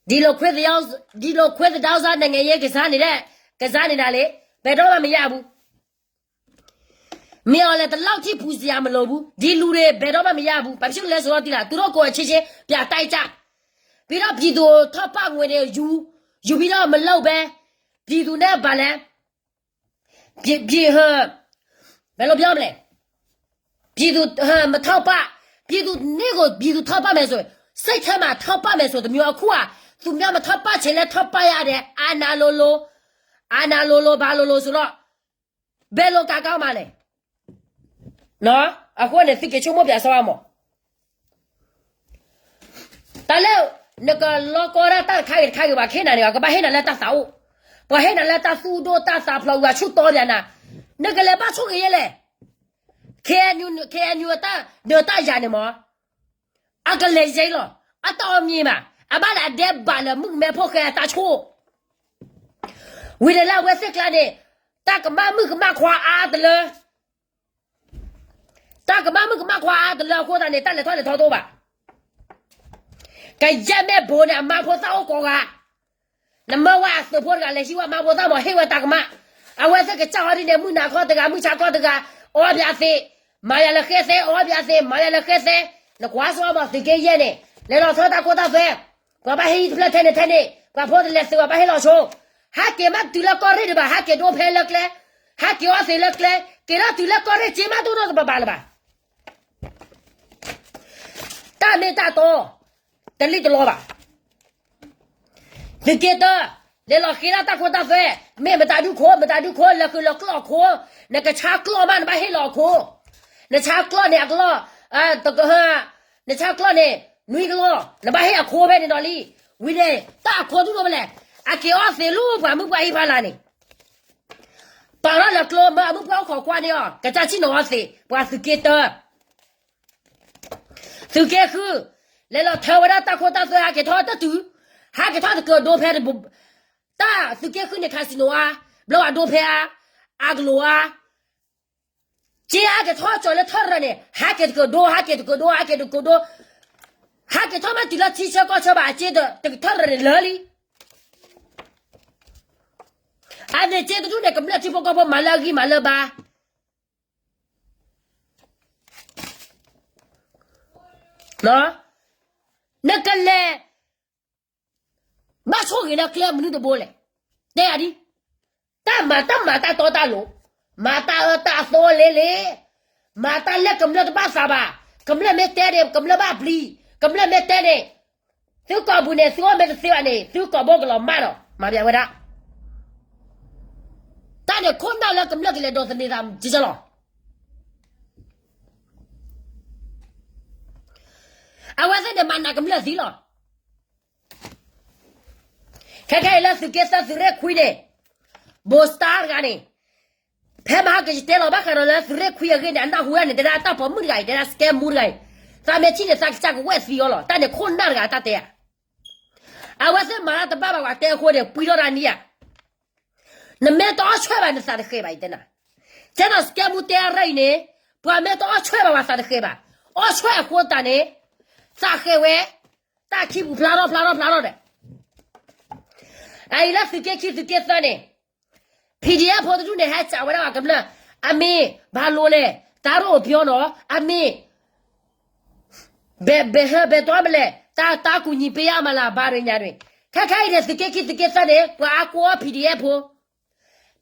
ဒီလိုခွင့်တောင်းစားနိုင်ငံရေးကစားနေတဲ့ ကစားနေတာလေ ဘယ်တော့မှမရဘူး. မင်းအောင်လှိုင်ဒီလောက်ထိပူစရာမလိုဘူး. ဒီလူတွေဘယ်တော့မှမရဘူး. ဘာဖြစ်လို့လဲဆိုတော့ သိလား သူတို့ကိုယ်အချင်းချင်းပြန်တိုက်ကြ. ပြီးတော့ပြည်သူထောက်ပံ့ငွေတွေယူယူပြီးတော့မလုပ်ဘဲ ပြည်သူနဲ့ဘာလဲ ပြည်ဟိုဘယ်လိုပြောမလဲ ပြည်သူဟိုမထောက်ပံ့ ပြည်သူနေ့ကိုပြည်သူထောက်ပံ့မယ်ဆိုရင် စိတ်ထဲမှာထောက်ပံ့မယ်ဆိုတမျိုးအခုอ่ะ သူများမထောက်ပံ့ချင်လဲထောက်ပံ့ရတယ်အာဏာလိုလိုအာဏာလိုလိုဘာလိုလိုဆိုတော့ဘယ်လိုကကောင်းမှလဲနော်အခုနဲ့သိကချို့မို့ပြဆောင်းမ တၢ်လၢ နကလီကီတၢ်တၢ်တခါဂ့ၤတခါဂ့ၤဘၣ် ကဟ့ၣ်နၤန့ၣ် ကဘၣ်ဟ့ၣ်နၤလၢတၢ်သးအိၣ်, ပှၤဟ့ၣ်နၤလၢတၢ်သူၣ်ဒိၣ်တၢ်သးဖျိးဝံၤအဆူၣ်တီပၠးနၤ, နကလဲၤဘၣ်ဆိၣ်ဂ့ၤယဲလဲၣ်. KNU, KNU အတၢ်ဒုးတၢ်ယၤန့ၣ်မး, အကလဲၤယဲလီၤ, အတၢ်အီၣ်မံၤဘၣ်, အဘၣ်လၢအဒဲးဘးလၢမုၣ်ကမဲဖိဃဲအတၢ်ဆိၣ် ဝံၤန့ၣ်လၢအဝဲသ့ၣ်ကျါန့ၣ်, တၢ်ကမၣ်မုၣ်ကမၣ်ခွါအါတလၢ တၢ်ကမၣ်မုၣ်ကမၣ်ခွါအါတလၢအဃိသတးန့ၣ် တၢ်လဲၤထီၣ်လဲၤထီတအိၣ်ဘၣ်. ကယဲၢ်မ့ၢ်ဘိန့ၣ် အမါဖိသၣ်အိၣ်ကိးဂၤ, နမၢဝဲအသုးဖိတဂၤလဲၤဟံးဝဲအမါဖိသၣ်မး ဟ့ၣ်ဝဲတၢ်ကမၣ်, အဝဲသ့ၣ်ကစၢ်အီၤဒ်န့ၣ် မုၢ်နၤခီတဂၤ မုၢ်ဆါခီတဂၤ, အီပၠးသ့ၣ်, မၤယၤလၢဃဲသဲ အီၣ်ဘၣ်သ့ မၤယၤလၢဃဲသဲ, နကွၢ်စိမး သုးက့ယဲၢ်န့ၣ် လဲၤလီၤထီၣ်တၢ်ခိတၢ်သွဲ, ပှၤဘၣ်ဟ့ၣ်တဖျၢၣ်ထဲန့ၣ်ထဲန့ၣ် ပှၤဖိတလဲၤသုးဘၣ်ဟ့ၣ်လီၤဆိ, ဟဲက့ၤမးတုၤလၢကီၢ်ရ့ၣ်ဒံးဘၣ်, ဟဲက့ၤဒိဖဲလၢကျဲ, ဟဲက့ၤအီၣ်သ့လၢကျဲ, က့ၤထီၣ်တုၤလၢကီၢ်ရ့ၣ်က့ၤမးတအိၣ်နီတဘျီဘၣ်လၢၤဘၣ်. တၢ်မ့ၢ်တၢ်တီ တလံၣ်တလီဘၣ်. သုးက့တၢ လဲၤလီၤဃ့ဒၣ်တၢ်ခိတၢ်သွဲ, မ့ၢ်မတၤဒုခိၣ် မတၤဒုခိၣ် လဲၤဃုာ်လီၤကျီၢ်အခိ, နကဆါကျီၢ်မး နဘၣ်ဟ့ၣ်လီၤအခိ, နဆါကျီၢ်န့ၣ်အကလီၢ်, နဆါကျီၢ်န့ၣ် နွံကလီၢ် နဘၣ်ဟ့ၣ်အခိဖဲန့ၣ်ဒီးလံ. ဝံၤန့ၣ် တၢ်အခိဒူၣ်ဒိၣ်မးလဲၣ်, အက့ၤအီၣ်သ့လၢပှၤမုၢ်ပှၢ်ဟံၣ်ဖီလာ်န့ၣ် ပာ်ထီၣ်လၢကျိမၢအမုၢ်ပှၢ်အိၣ်ခိးကွၢ်န့ၢ်အီၤ ကစၢ်ဆံၣ်နီၤအီၣ်သ့ ပှၤသုးက့တၢ သုးက့ဃု လဲၤလီၤထၢဝဲဒၣ်တၢ်ခိတၢ်သွဲ ဟးက့ၤထီၣ်တတုၤ, ဟးက့ၤထီၣ်တကဒိဖဲ တၢ်သုးက့ဃုန့ၣ် casino အါ, ဘျီဝဲဒိဖဲအါ, အကလိၤအါ, က့ဟးက့ၤထီၣ်ကၠီၤလၢထၢၣ်ရၢန့ၣ် ဟးက့ၤတကဒိ ဟးက့ၤတကဒိ ဟးက့ၤတကဒိ, ဟးက့ၤထီၣ်မးတုၤလၢထံဆၢကီၢ်ဆၢဘၣ် အက့တကထၢၣ်ရၢန့ၣ်လၢာ်လံ. အန့ၣ်က့တဒူၣ်န့ၣ် ကမျၢၢ်ထံဖိကီၢ်ဖိမၤလၢအဂံၢ်မၤလၢအဘါ နကလဲၤ ဘၣ်ဆိၣ်ဂ့ၤလၢကျဲမနုၤတဘိလဲၣ်. တဲယၤဒ်, တၢ်မၤတၢ်မၤတၢ်တီတၢ်လိၤ, မၤတၢ်အၢတၢ်သီလ့လ့, မၤတၢ်လၢကမျၢၢ်တဘၣ်သးဘၣ်, ကမျၢၢ်မ့ၢ်တဲန့ၣ် ကမျၢၢ်ဘၣ်ပျံၤ, ကမျၢၢ်မ့ၢ်တဲန့ၣ်, သုကိာ်ပူၤန့ၣ် သုအိၣ်မ့ၢ်တသ့ဘၣ်န့ၣ် သုကိာ်ဘိကလီၤမၢ်ဒီး မၤပျဲဝဲဒၣ် တၢ်န့ၣ်ခိၣ်နၢ်လၢကမျၢၢ်ကလဲၤဒိးသန့ၤသးကကလီၤ. အဝဲသ့ၣ်န့ၣ်မၤနးကမျၢၢ်သံလီၤ. ခဲခဲအံၤလၢသုးက့သၢသုးရ့ၣ်ခွံန့ၣ်, ဘိးစတါတဂၤန့ၣ်, ဖဲမဟါကယတဲလီၤဘၣ်ဃးဒီးလၢသုးရ့ၣ်ခွံအဂ့ၢ်န့ၣ် အနၢ်ဟူဒၣ်န့ၣ် တဲဒၣ်တၢ်ပိာ်မုၣ်တဂၤအံၤ တဲဒၣ်စကဲမူတဂၤအံၤ, သးမ့ၢ်ထံၣ်န့ၣ် သးကစၢ်ကဝဲၢ်သံအီၤလီၤ. တၢ်န့ၣ်ခိၣ်နၢ်တဂၤအတၢ်တဲဧါ. အဝဲသ့ၣ်မၤတၢ်တဘၣ်ဘၣ်ပှၤတဲအဃိန့ၣ် ပှံထီၣ်တၢ်နံၣ်ဧါ. နမ့ၢ်တအီၣ်ဆွဲၣ်ဘၣ် နသးတဃဲၤဘၣ် ယတဲနၤ. ကဲသိးစကဲမူတဲအရၢအံၤန့ၣ်, ပှၤမ့ၢ်တအီၣ်ဆွဲၣ်ဘၣ် ပှၤသးတဃဲၤဘၣ်. အီၣ်ဆွဲၣ်အဃိသတးန့ၣ်, သးဃဲၤဝဲ, တၢ်ခံပူၤဖျါထီၣ်ဖျါထီၣ်ဖျါထီၣ်ဒီး အအံၤလၢသုးက့ခံသုးက့သၢန့ၣ်, PDF ဖိတဒူၣ်န့ၣ် ဟဲစံးဝဲဒၣ်ပှၤကမျၢၢ်, အမ့ၢ်ဘၣ်လိၤလဲၣ်, တၢ်ရိၣ်အိၣ်ပျီနီၤ, အမ့ၢ် ဘယ်ဟဲဘယ်သွားမလဲ, တၢ်ကူညီပေးရမှာလား ဘာတွေညာတွေ, ခဲခဲအံၤန့ၣ် သုးက့ခံသုးက့သၢန့ၣ် ပှၤအါကိးအီၤ PDF ဖိ,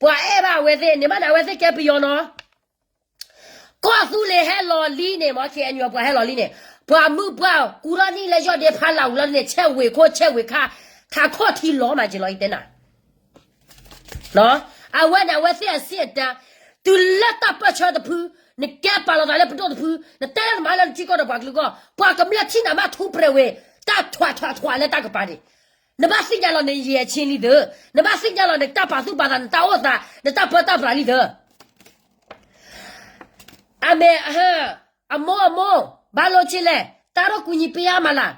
ပှၤအဲၣ်ဘၣ်အဝဲသ့ၣ်န့ၣ်မးန့ၣ် အဝဲသ့ၣ်ကဲပယီၤနီၤ. ကီၢ်သူလ့ၤဟဲလီၤလံန့ၣ် မ့ၢ် KNU ပှၤဟဲလီၤလံန့ၣ်, ပှၤမုၢ်ပှၢ်ကူထီၣ်နံၣ်လၢယီၢ်ဒ့ဖးလၢ်ဝံၤလီၤန့ၣ် ဆဲးဝ့ၤခိၣ်ဆဲးဝ့ၤခါ, ထးခီၣ်ထံလီၤမးက့ၤလီၤ ယတဲနၤ. အဝဲန့ၣ် အဝဲသ့ၣ်အဆ့အတၢ်, တုၤလၢတၢ်ပၢၢ်ဆၢတဖု, နကဲပာ်လီၤသးလၢပဒိၣ်တဖု, နတဲလၢနမၤလၢနထံကီၢ်ဒီးပှၤကလုာ်ကီၢ်, ပှၤကမျၢၢ်ထံၣ်နၤမးထူးပြဲးဝဲ, တၢ်ထွးထွးထွးလၢတၢ်ကပၤန့ၣ်, နဘၣ်သ့ၣ်ညါလီၤနယဲၢ်ဆ့လံသၢ, နဘၣ်သ့ၣ်ညါလီၤနတၢ်ပာ်သူၣ်ပာ်သး နတၢ်အိၣ်သး, နတၢ်ပၢတၢ်ပြးလံသၢ. အမ့ၢ်, အမိၢ်အမိၢ်, ဘၣ်လိၣ်ဆ့လဲၣ်, တၢ်ရိၣ်ကူညီပေးရမှာလား,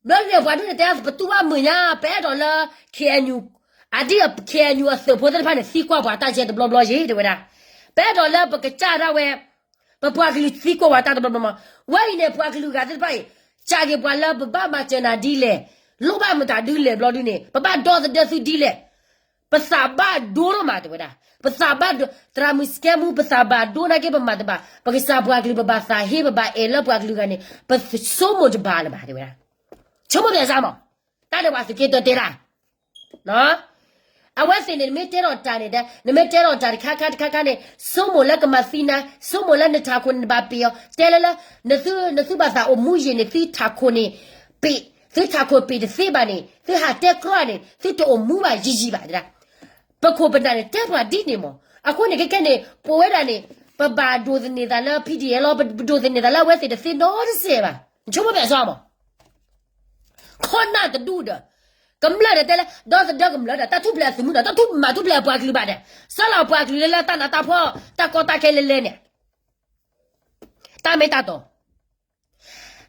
ဘျီန့ၣ်ပှၤဒ်န့ၣ်တဲ ပတူၢ်ဘၣ်မုာ်ညါ ပအဲၣ်ဒိးလၢ KNU, အဒ် KNU အသုးဖိသ့ၣ်တဖၣ်န့ၣ် သံကွၢ်ပှၤတၢ်ယဲတဘျီဘျီယ့ၤ တဲဝဲဒၣ်, ပအဲၣ်ဒိးလၢပကစၢ်ဒၣ်ဝဲ, ပပှၤကလုာ်သံကွၢ်ပှၤတၢ်တဘျီဘျီမး, ဝဲအံၤန့ၣ် ပှၤကလုာ်ဂၤသ့ၣ်တဖၣ်အံၤ, စံးက့ၤပှၤလၢပဘၣ်မၤစၢၤနၤဒ်လဲၣ်, လိၣ်ဘၣ်မတၤဒ်လဲၣ်ဘျီဒ်န့ၣ် ပဘၣ်ဒီသဒၢသုဒ်လဲၣ်, ပသးဘၣ်ဒိဒိၣ်မး တဲဝဲဒၣ်, ပသးဘၣ်ဒိ, သရၣ်မုၣ်စကဲမူ ပသးဘၣ်ဒိနာ်က့ ပမၤတဘၣ်, ပကစၢ်ပှၤကလုာ် ပဘၣ်သးဟ့ ပဘၣ်အဲၣ်လၢပှၤကလုာ်ဂၤန့ၣ် ပဆိကမိၣ်တဘၣ်လၢၤဘၣ် တဲဝဲဒၣ်. ဆိကမိၣ်ပျဲစၢ်မး, တၢ်န့ၣ်ပှၤသုးက့တၢတဲတၢ် အဝဲသ့ၣ်န့ၣ် နမ့ၢ်တဲထီၣ်တၢ်န့ၣ်ဒီး နမ့ၢ်တဲထီၣ်တၢ်တခါခါတခါခါန့ၣ် ဆိကမိၣ်လၢကမၤသံနၤ, ဆိကမိၣ်လၢနထးခိၣ်န့ၣ် နဘၣ်ပ့ၤအီၤ, တဲလၢလၢ နသုဘၣ်သးအိၣ်မူယံာ်န့ၣ် သုထးခိၣ်န့ၣ် ပ့ၤ, သုထးခိၣ်ပ့ၤတသ့ဘၣ်န့ၣ် သုဟးတဲကြီန့ၣ် သုတအိၣ်မူဘၣ်ယံာ်ယံာ်ဘၣ်တဲဒၣ်. ပခိၣ်ပနၢ်န့ၣ် တဲပှၤဒ်န့ၣ်မး, အဃိန့ၣ် ခဲခဲန့ၣ် ပဝဲဒၣ်န့ၣ် ပဘၣ်ဒိးသန့ၤသးလၢ PDF လီၤ, ပဒိးသန့ၤသးလၢအဝဲသ့ၣ်တသ့နီတစဲးဘၣ်. နဆိကမိၣ်ပျဲစၢ်မး ခိၣ်နၢ်တဒူၣ်ဒီး ကမျၢၢ်ဒီးတဲလၢ ဒီသဒၢကမျၢၢ်ဒီး တၢ်ထူၣ်ဖျဲးအသုးမုၢ်ဒီး တၢ်ထူၣ်မၤထူၣ်ဖျဲးအပှၤကလုာ်ဘၣ်ဒီး စၢလီၤပှၤကလုာ်လၢလၢတၢ်နးတၢ်ဖှီၣ် တၢ်ကီတၢ်ခဲလဲၤလဲၤန့ၣ် တၢ်မ့ၢ်တၢ်တီ,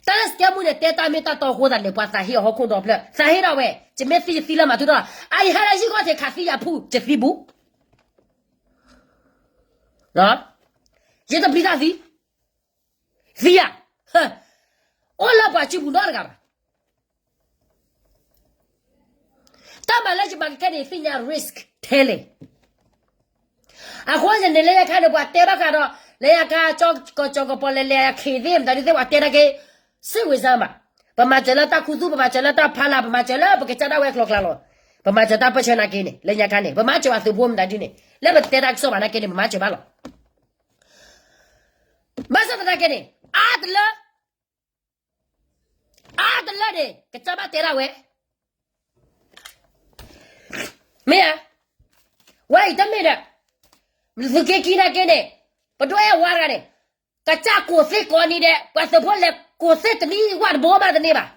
တၢ်လၢစကဲမူန့ၣ် တဲတၢ်မ့ၢ်တၢ်တီအဃိသတးန့ၣ် ပှၤသးဟ့အဟီၣ်ခိၣ်ဒီဖျၢၣ် သးဟ့ဒီးဝဲ ယမ့ၢ်သံယသံလၢမၤထူၣ်ထီၣ်လီၤ. အအံၤဟဲလၢယံၢ်ခီၣ်ထံးခးသံယၤဖူး ယသံဘူး ယတပျံၤတၢ်သံ သံယၤ, အိၣ်လၢပှၤစုပူၤနီတဂၤဘၣ်. တၢ်မၤလၢယမၤကကဲန့ၣ် သ့ၣ်ညါ risk ထဲလဲၣ်. အဃိယန့ၣ်လၢယခါန့ၣ် ပှၤတဲဘၣ်ဃးဒီး လၢညါခါ ကၠီကီၢ်ကၠီကီၢ်ပီၣ်လဲၣ်လဲၣ် အခ့သ့ၣ်မတၤဒုသ့ၣ် ပှၤတဲတၢ်က့ စိတ်ဝင်စားမး, ပမၤစၢၤလၢတၢ်ခူသူၣ် ပမၤစၢၤလၢတၢ်ဖီလာ် ပမၤစၢၤလၢပကစၢ်ဒၣ်ဝဲအကျိၤအကျဲလီၤ. ပမၤစၢၤတၢ်ပၢၢ်ဆၢနာ်က့န့ၣ် လၢညါခါန့ၣ် ပမၤစၢၤအသုးဖိမတၤဒုန့ၣ် လၢပတဲတၢ်ကစီၣ်ဘၣ်နာ်က့န့ၣ် ပမၤစၢၤဘၣ်လီၤ. ဘၣ်ဆၣ်သနာ်က့န့ၣ် အါတလၢ အါတလၢန့ၣ် ကစၢ်ဘၣ်တဲဒၣ်ဝဲ မ့ၢ်ဧါ, ဝဲအံၤတမ့ၢ်ဒီး သုးက့ခံနာ်က့န့ၣ် ပဒိၣ်အဲၣ်ဝါတဂၤန့ၣ် ကစၢ်ကိးသ့ၣ်ကိးနံၤဒဲး ပှၤသုးဖိလဲၤကိးသ့ၣ်တနံၣ်ဝဲတဘိမးတန့ၢ်ဘၣ်.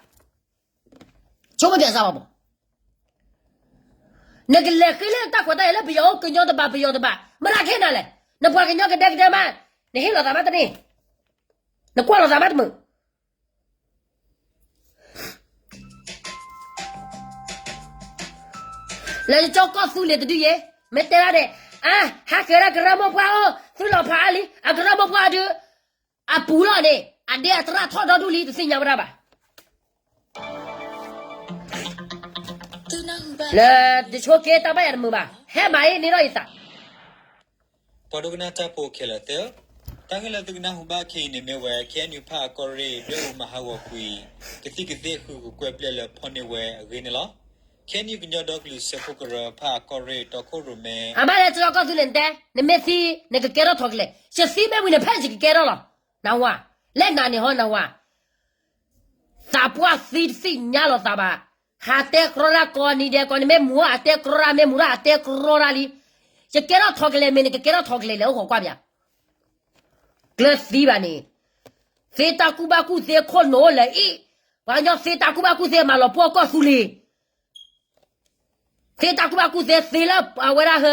ဆိကမိၣ်ပၠးစၢ်ဘၣ်မး, နကလဲၤဃ့လၢတၢ်ခွဲးတၢ်ယာ်လၢပယီၤအိၣ် ကညီတဘၣ်ပယီၤတဘၣ် မတၤခဲနၤလဲၣ်, နပှၤကညီကဒဲကဒဲမး, နဟ့ၣ်လီၤသးမးတန့ၢ်, နကွၢ်လီၤသးမးတမုာ် လၢကၠီကီၢ်သူလ့ၤတဒုယဲ, မ့ၢ်တဲဒၣ်န့ၣ်, အါ, ဟးဃဲၤဒၣ်ကရၢမိၢ်ပှၢ်အိၣ် သုလီၤဖးအါလံ အကရၢမိၢ်ပှၢ်ဒု, အပူၤလီၤန့ၣ် အဒ့အတရၣ်ထီၣ်ဒီဒူၣ်လံ တသ့ၣ်ညါဝဲဒၣ်ဘၣ်. လၢတဆိက့တၢ်ဘၣ်ယၤတမုာ်ဘၣ်, ဟဲမၤအ့န့ၢ်ထီၣ်ယသး ပှၤဒိကနၣ်တၢ်ဖိခဲလၢာ်သ့ၣ်ဧၢ, တၢ်ဂ့ၢ်လၢသုကနၢ်ဟူဘၣ်ခဲအံၤန့ၣ်မ့ၢ်ဝဲ ခ့ၣ်အဲၣ်ယူၣ်ဖၣ်အကီၢ်ရ့ၣ် ဒွဲၣ်အူမၤဟးဂီၤကွံာ် ကသံၣ်ကသ့ၣ်ဃုာ်ကကွဲၢ်ဘျဲၣ်လၢဖီၣ်န့ၢ်ဝဲအဂ့ၢ်န့ၣ်လီၤ. ခ့ၣ်အဲၣ်ယူၣ်ကညီဒီကလုာ်စၢဖှိၣ်ကရၢဖၣ်အကီၢ်ရ့ၣ်တီခိၣ်ရိၣ်မဲ အဘၣ်လၢကၠီကီၢ်သူလ့ၤနတဲ, နမ့ၢ်သံ နကကဲထီၣ်ထိးကလဲာ်, ယသံမ့ၢ်ဝံၤန့ၣ် ဖဲယကကဲထီၣ်လီၤ, နၢ်ဟူဧါ, လဲၣ်နၤန့ၣ်ဟီနၢ်ဟူဧါ သးပှၢ်သံတသ့ၣ်ညါလီၤသးဘၣ်, ဟးတဲကြီဒၣ်ကိးနံၤဒဲး ကိးနံၤမ့ၢ်မူၤ အတဲကြီဒၣ် မ့ၢ်မူၤဒၣ် အတဲကြီဒၣ်လံ, ယကဲထီၣ်ထိးကလဲာ်မ့ၢ် နကကဲထီၣ်ထိးကလဲာ်လဲၣ် အိၣ်ခိးကွၢ်ပၠး, ကျၢၤသံဘၣ်န့ၣ်, သ့တၢ်ကူၣ်ဘၣ်ကူၣ်သ့ခိၣ်နူာ်လၢအံၤ, ပှၤကညီသ့တၢ်ကူၣ်ဘၣ်ကူၣ်သ့မၤလီၤပှီၢ်ကီၢ်သူလ့ၤ သ့တၢ်ကူၣ်ဘၣ်ကူၣ်သ့သ့လၢအဝဲဒၣ်ဟၢ,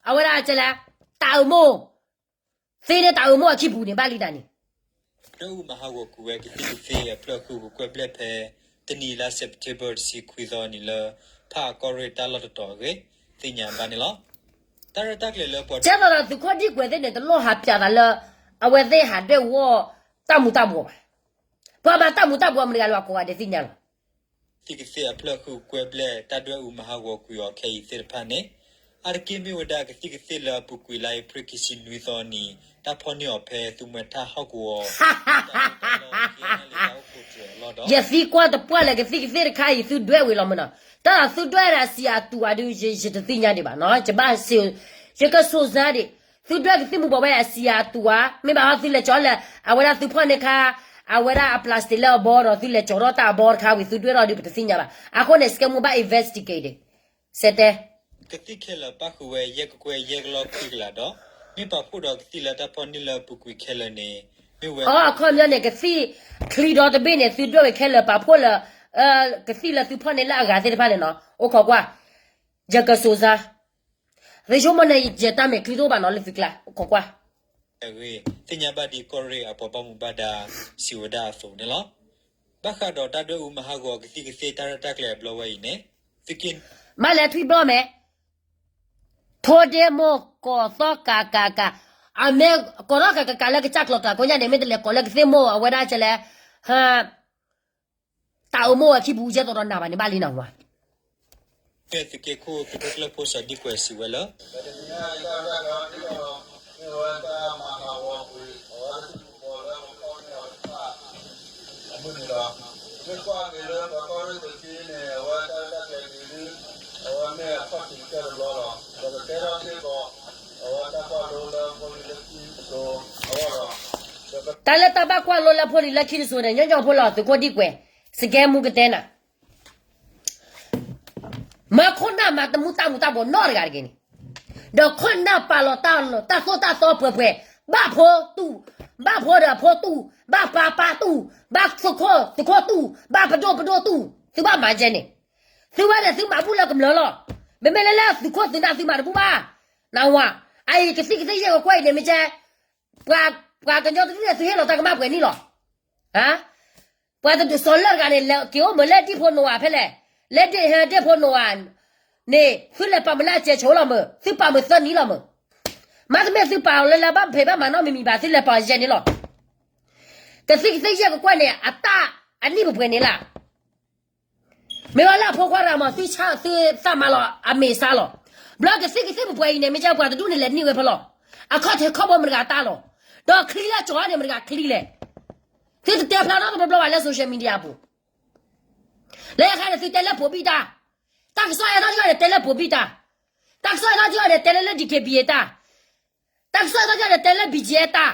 အဝဲဒၣ်ကလဲၣ်, တၢ်အၢမိၢ်, သ့န့ၢ်တၢ်အၢမိၢ်အခံပူၤန့ၣ် ဘၣ်လံဒၣ်န့ၣ် ဒွဲၣ်အူမၤဟးဂီၤကွံာ်ဝဲကသံၣ်ကသ့ၣ်အဖျၢၣ်ဃုာ်ကကွဲၢ်ဘျဲၣ်ဖဲ တနံၤလါစဲးပထ့ဘၢၣ်တဆံခွံသီနံၤလၢ ဖၣ်အကီၢ်ရ့ၣ်တၢ်လီၢ်တတီၤအဂ့ၢ် သ့ၣ်ညါဘၣ်န့ၣ်လီၤ. တၢ်ရဲၣ်တၢ်ကျဲၤလၢပှၤကဲသိးဒီးသုးခိၣ်ဒံကွဲးသ့ၣ်န့ၣ် တလိၣ်ဟးပၠးသးလၢ အဝဲသ့ၣ်ဟးဒွဲၣ်အူအီၣ်တၢ်မူၤတၢ်ဘှီးဘၣ်, ပှၤမၤတၢ်မူၤတၢ်ဘှီးမတၤတဂၤလၢပှၤကိးဂၤဒဲးသ့ၣ်ညါလီၤ. ကသံၣ်ကသ့ၣ်အဖျၢၣ်ဃုာ်ကကွဲၢ်ဘျဲၣ် တၢ်ဒွဲၣ်အူမၤဟးဂီၤကွံာ်အီၤခဲအံၤသ့ၣ်တဖၣ်န့ၣ်, အါတက့ၢ်မ့ၢ်ဝဲဒၣ်ကသံၣ်ကသ့ၣ်လၢအပူၤကွံာ်လါအ့ဖြ့ၣ်ခံဆံနွံသီနံၤ တၢ်ဖီၣ်န့ၢ်အီၤဖဲသုးမွဲထၣ်ဟီၣ်ကဝီၤ တၢ်လီၢ် ယသံကွၢ်တပှၢ်လၢကသံၣ်ကသ့ၣ်တခါအံၤ သုဒွဲၣ်ဝံၤလီၤမ့ၢ်နီၤ, တၢ်သုဒွဲၣ်ဒၣ်စံးအတူးဧါဒုး ယတသ့ၣ်ညါဒံးဘၣ်နီၤ, ယဘၣ်စံး, ယကစိာ်စါဒံး, သုဒွဲၣ်ကသံၣ်မူၤဘှီးဝဲဒၣ်စံးအတူးဧါ, မ့ၢ်ဘၣ်ဟီသုလဲၤကၠီလၢ အဝဲဒၣ်သုဖီၣ်န့ၢ်ခါ, အဝဲဒၣ်အ plastic လၢအဘီဒီး သုလဲၤကၠီထီၣ်တၢ်အဘီတခါဝံၤ သုဒွဲၣ်ထီၣ်ဒုး ပတသ့ၣ်ညါဘၣ်, အဃိန့ၣ် စကဲမူဘၣ် investigate စဲတဲ ကသံၣ်ခဲလၢာ်ပၣ်ဃုာ်ဝဲယဲၢ်ကကွဲၢ်ယဲၢ်ကလီၢ်ခွံကလးဒီး မ့ၢ်ပာ်ဖှိၣ်ဒီးကသံၣ်လၢတၢ်ဖီၣ်န့ၢ်လၢအပူၤကွံာ်ခဲလၢာ်န့ၣ် မ့ၢ်ဝဲ အခီပညီန့ၣ် ကသံၣ်ချံဒီတဘ့ၣ်န့ၣ် သုဒွဲၣ်ဝံၤခဲလၢာ်ပာ်ဖှိၣ်လၢ ကသံၣ်လၢသုဖီၣ်န့ၢ်လၢအဂၤသ့ၣ်တဖၣ်န့ၣ်နီၤ, အိၣ်ခိးကွၢ်, ယကစိာ်စါ, သုဆိကမိၣ်န့ၣ် ယတၢ်မဲာ်ချံတအိၣ်ဘၣ်နီၤလၢသုကျါ, အိၣ်ခိးကွၢ် အဂ့ၢ် သ့ၣ်ညါဘၣ်ဒ်ကီၢ်ရ့ၣ်အပှၤဘၣ်မူဘၣ်ဒါစံးဝဲဒၣ်အသိးန့ၣ်လီၤ. ဘၣ်ဃးဒီးတၢ်ဒွဲၣ်အူမၤဟးဂီၤကသံၣ်ကသ့ၣ်တၢ်ရဲၣ်တၢ်ကျဲၤအဘျီဝဲအံၤန့ၣ် သုးက့ မ့ၢ်လဲၤထွံၣ်ဘျီၣ်မဲာ်, ထိၣ်ဒ့မိၢ်ကိးသီၣ်ကးကးကး, အမ့ၢ်ကိးထီၣ်ကးကးကးလၢကစၢ်ကျီၤတၢ်ကိးညါန့ၣ် မ့ၢ်တလဲၤကိးလၢကသ့ၣ်မိၢ်အဝဲဒၣ်ကလဲၣ် တၢ်အၢမိၢ်အခံပူၤကဲသိးဒီးနၤဘၣ်န့ၣ် ဘၣ်လံနၢ်ဟူဧါ. ဖဲသုးက့ခိၣ်သုးခိၣ်ကျၢၢ်ဖိစီၤဒံကွဲးစံးဝဲလၢ တၢ်လၢတၢ်ဘၣ်ကွၢ်လိလၢဖိလံၤလၢခံတစိၤန့ၣ် ညီညီဖိလီၤ သုးခိၣ်ဒံကွဲး, စကဲမူကတဲနၤ မ့ၢ်ခိၣ်နၢ်မၤတမူတၢ်မူၤတၢ်ဘှီးနီတဂၤတဂ့ၤန့ၣ်, ဒီးခိၣ်နၢ်ပာ်လီၤတၢ်သိၣ်တၢ်သီပှဲၤပှဲၤ, ဘၣ်ဖိတူၢ်, ဘၣ်ဖိဒီးအဖိတူၢ်, ဘၣ်ပၢ်ပၢ်တူၢ်, ဘၣ်သုးခိၣ်သုးခိၣ်တူၢ်, ဘၣ်ပဒိၣ်ပဒိၣ်တူၢ်, သုဘၣ်မၤယဲန့ၣ်, သုဝဲန့ၣ်သုမၤဘူၣ်လၢကမျၢၢ်လီၤ. မ့မ့ၢ်လၢလၢသုးခိၣ်သုးနၢ်သုမၤတဘူၣ်ဘၣ်. နၢ်ဟူဧါ, အအံၤကသံၣ်ကသ့ၣ်ယဲၢ်ကကွဲၢ်အံၤန့ၣ် မ့ၢ်ကဲ ပှၤကညီတဒူၣ်န့ၣ် သုဟ့ၣ်လီၤတၢ်ကမၣ်ပှဲၤနံၣ်လီၤ. ပှၤတဒူၣ်စီၤလၢတဂၤန့ၣ် လဲၤက့ၤအိၣ်မုာ်လၢဒံၣ်ဖိနိအၤဖဲလဲၣ်, လၢဒ့ၣ်ဟဲဒ့ၣ်ဖိနိအၤန့ၣ် သုလဲၤပာ်မုာ်လၢအစဲးဆိးလီၤမုာ်, သုပာ်မုာ်သၢနံၣ်လီၤမုာ်. မ့တမ့ၢ်သုပာ်အီၤလၢလၢဘၣ်ဖံးဘၣ်မၤနီတမံၤမံၤဘၣ် သုလဲၤပာ်အီၤယဲၢ်နံၣ်လီၤ. ကသံၣ်ကသ့ၣ်ယဲၢ်ကကွဲၢ်န့ၣ် အတၢ်အနံၣ်ပပှဲၤန့ၣ်လၢ မ့ၢ်ဝဲလၢအဖိခွါတဂၤမး သုသးမၤလီၤအမ့ၢ်စါလီၤ. ဘျီကသံၣ်ကသ့ၣ်ပပှဲၤအံၤန့ၣ် မ့ၢ်ကဲပှၤတဒူၣ်န့ၣ် လဲၤနံၣ်ဝဲဖဲလီၤ. အခီၣ်ထံးခီၣ်ဘိမတဂၤတၢ်လီၤ. ဒီးချံလၢကၠီၤန့ၣ် မတၤတဂၤချံလဲၣ်. သုတတဲဖျါထီၣ်တဘျီဘျီဘၣ်လၢ social media အပူၤ. လၢယခါန့ၣ် သုတဲလၢပိာ်ဘံၣ်တၢ်, တၢ်ကစီၣ်အဲၣ်ထီၣ်ထီၣ်န့ၣ်တဲလၢပိာ်ဘံၣ်တၢ်, တၢ်ကစီၣ်အဲၣ်ထီၣ်ထီၣ်န့ၣ်တဲလၢလၢ D K B A တၢ်, တၢ်ကစီၣ်အဲၣ်ထီၣ်ထီၣ်န့ၣ်တဲလၢ B G F တၢ်,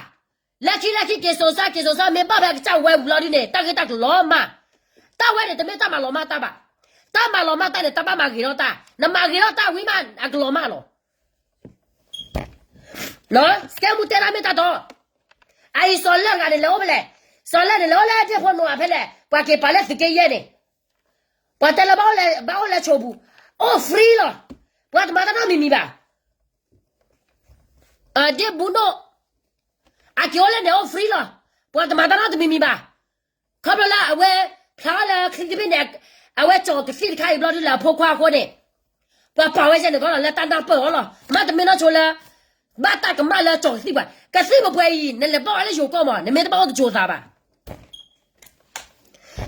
လၢခံလၢခံက့ၤစိၤစါ က့ၤစိၤစါ မ့ၢ်ဘၣ်ဖဲကစၢ်ဝဲပူၤလီၤဒုန့ၣ် တၢ်ဂ့ၢ်တၢ်ကျိၤလီၤမၢ်, တၢ်ဝဲန့ၣ်တမ့ၢ်တၢ်မၤလီၤမၢ်တၢ်ဘၣ်. တၢ်မၤလီၤမၢ်တၢ်န့ၣ် တၢ်ဘၣ်မၤဂ့ၤထီၣ်တၢ်, နမၤဂ့ၤထီၣ်တၢ်ဝံၤမး အကလီၤမၢ်လီၤ. စကဲမူတဲတၢ်မ့ၢ်တၢ်တီ, အအံၤစီၤလၢၢ်တဂၤန့ၣ် လဲၤအိၣ်ဖဲလဲၣ်, စီၤလၢၢ်န့ၣ် လဲၤအိၣ်လၢဒ့ၣ်ဖိနီၤဖဲလဲၣ်, ပှၤက့ၤပာ်လၢသုးက့ယဲၢ်န့ၣ်, ပှၤတဲလၢဘၣ်အိၣ်လၢဆိးပူၤ, အိၣ် free လီၤ. ပှၤတမၤတၢ်နီတမံၤမံၤဘၣ်. ဒ့ၣ်ဘူးနိၣ်, အက့ၤအိၣ်လၢန့ၣ် အိၣ် free လီၤ. ပှၤတမၤတၢ်နီတမံၤမံၤဘၣ်. ခီဖျိလၢအဝဲ ဖျါလၢချံတဘ့ၣ်န့ၣ်, အဝဲကၠီၤကသံၣ်တခါအံၤဘျီဒုလၢအဖိခွါအဃိန့ၣ်, ပှၤပာ်ဝဲယဲန့ၣ်ကီးလီၤ လၢတၢ်နၢ်ပၢၢ်အီၤလီၤ. မ့တမ့ၢ်နီၢ်ဆိလၢ ဘၣ်တၢ်ကမၣ်လၢကၠီၤကသံၣ်ပှၤ, ကသံၣ်ပှဲၤပှဲၤအံၤ နလဲၤဘၣ်ဝဲလၢယိၤကီၢ်မး နမ့ၢ်တဘၣ်အိၣ်တစိၤသးဘၣ်.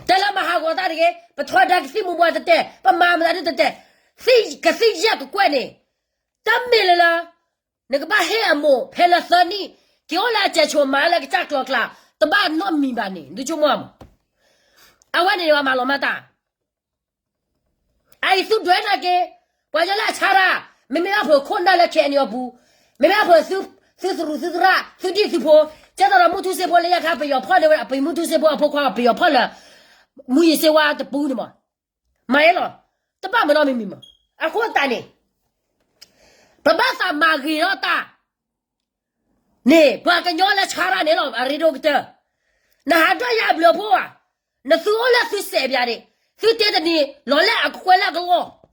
တဲလၢမၤဟးဂီၤတၢ်တဂ့ၤ, ပထီဒါကသံၣ်မူပှၤတတဲာ်, ပမၤမတၤဒုတတဲာ်, ကသံၣ်ယဲၢ်ကကွဲၢ်န့ၣ်, တမ့ၢ်လၢလၢ နကဘၣ်ဟ့ၣ်အမိၢ်ဖဲလၢသၢနံၣ်, က့ၤအိၣ်လၢအစဲးဆိးမးလၢကစၢ်ကျီၤကျါ, တဘၣ်နီတမံၤဘၣ်န့ၣ် ဒုဆိကမိၣ်မး. အဝဲန့ၣ်ပှၤမၤလီၤမၢ်တၢ် အအံၤသုဒွဲၣ်နာ်က့, ပှၤကညီလၢအဆါတၢ်, မ့မ့ၢ်ဘၣ်ဖုးခိၣ်နၢ်လၢ K N U အပူၤ, မ့မ့ၢ်ဘၣ်ဖုးသုသရူးသုသရၣ် သုဒံၣ်သုဖိ, ကဲသိးဒီးမုၢ်ထူၣ်စ့ဖိလၢယခါ ပယီၤဖီၣ်န့ၢ်ဝဲဒၣ် ပမုၢ်ထူၣ်စ့ဖိအဖိခွါ ပယီၤဖီၣ်လၢ မူယံၤစ့ဝါတပူၤန့ၣ်မး, မၤအလီၤ, တဘၣ်မၤနီတမံၤမံၤမး. အဃိသတးန့ၣ် ပဘၣ်သးမၤဂ့ၤထီၣ်တၢ် န့ၣ် ပှၤကညီလၢဆါတၢ်န့ၣ်လီၤ အရ့ဒိၣ်ကတၢၢ်, နဟးဒွးယၤအဘျုးအဖှိၣ်ဧါ, နသုအိၣ်လၢသုစဲးပၠးန့ၣ်, သုတဲတနံၤ လီၤလၢအကကွဲၢ်လၢအကလီၢ်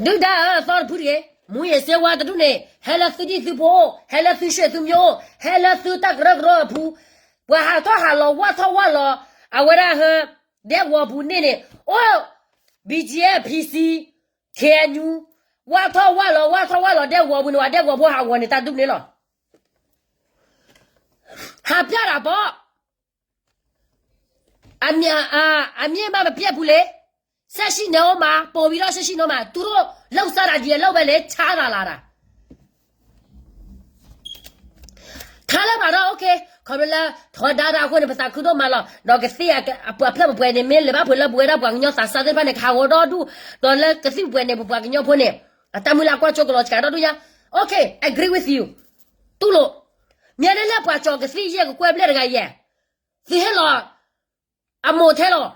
ဒုၣ်ဒါအၢအသီတဖုတဂ့ၤ, မူယံၤစ့ဝါတဒူၣ်န့ၣ် ဟဲလၢသုဒံၣ်သုဖိ, ဟဲလၢသုဆံးသုမျိၤ, ဟဲလၢသုတၢ်ကရၢကရိအပူၤ, ပှၤဟးထီၣ်ဟးလီၤ ဝၢ်ထီၣ်ဝၢ်လီၤ, အဝဲဒၣ်ဟဲ ဒဲကဝီၤပူၤန့ၣ်န့ၣ်, အိၣ် B G F, P C, K N U, ဝၢ်ထီၣ်ဝၢ်လီၤ ဝၢ်ထီၣ်ဝၢ်လီၤ ဒဲကဝီၤပူၤန့ၣ် ပှၤဒဲကဝီၤဖိဟးဂီၤန့ၣ် တၢ်ဒူၣ်န့ၣ်လီၤ. ဟးပျၢ်တၢ်ဘီ အမ့ၢ်မးပပျဲပူၤလံ, စဲးဆံၣ်န့ၣ်အိၣ်မး, ပိာ်ဝံၤဒီးစဲးဆံၣ်န့ၣ်အိၣ်မး, တူၢ်ရိၣ်လၢကစၢ်ဒၣ်ဒ်အလၢဝဲလၢဆါတၢ်လၢတၢ် ခါလၢပှၤဒီး OK, ခီဖျိလၢထီဒါတၢ်အဃိန့ၣ် ပသးခုဒိၣ်မးလီၤ. ဒီးကသံၣ်အပှၤဖျၢၣ်ပှဲၤပှဲၤန့ၣ် မ့ၢ်လဲၤဘၣ်ပှဲၤလၢပဝဲဒၣ်ပှၤကညီသးစၢ်သ့ၣ်တဖၣ်န့ၣ် ကဟးဂီၤဒီဒူၣ်, ဒီးလၢကသံၣ်ပှဲၤန့ၣ် ပပှၤကညီဖိန့ၣ် အတၢ်မုၢ်လၢ်ကွၢ်စိကလီၤစှၤဒီဒူၣ်ညါ. OK, agree with you. တူၢ်လိာ်, မ့ၢ်န့ၣ်လၢပှၤကၠီၤကသံၣ်ယဲၢ်ကကွဲၢ်ဘျဲၣ်တဂၤယဲၢ်, သုဟ့ၣ်လီၤအမိၢ်ထဲလီၤ,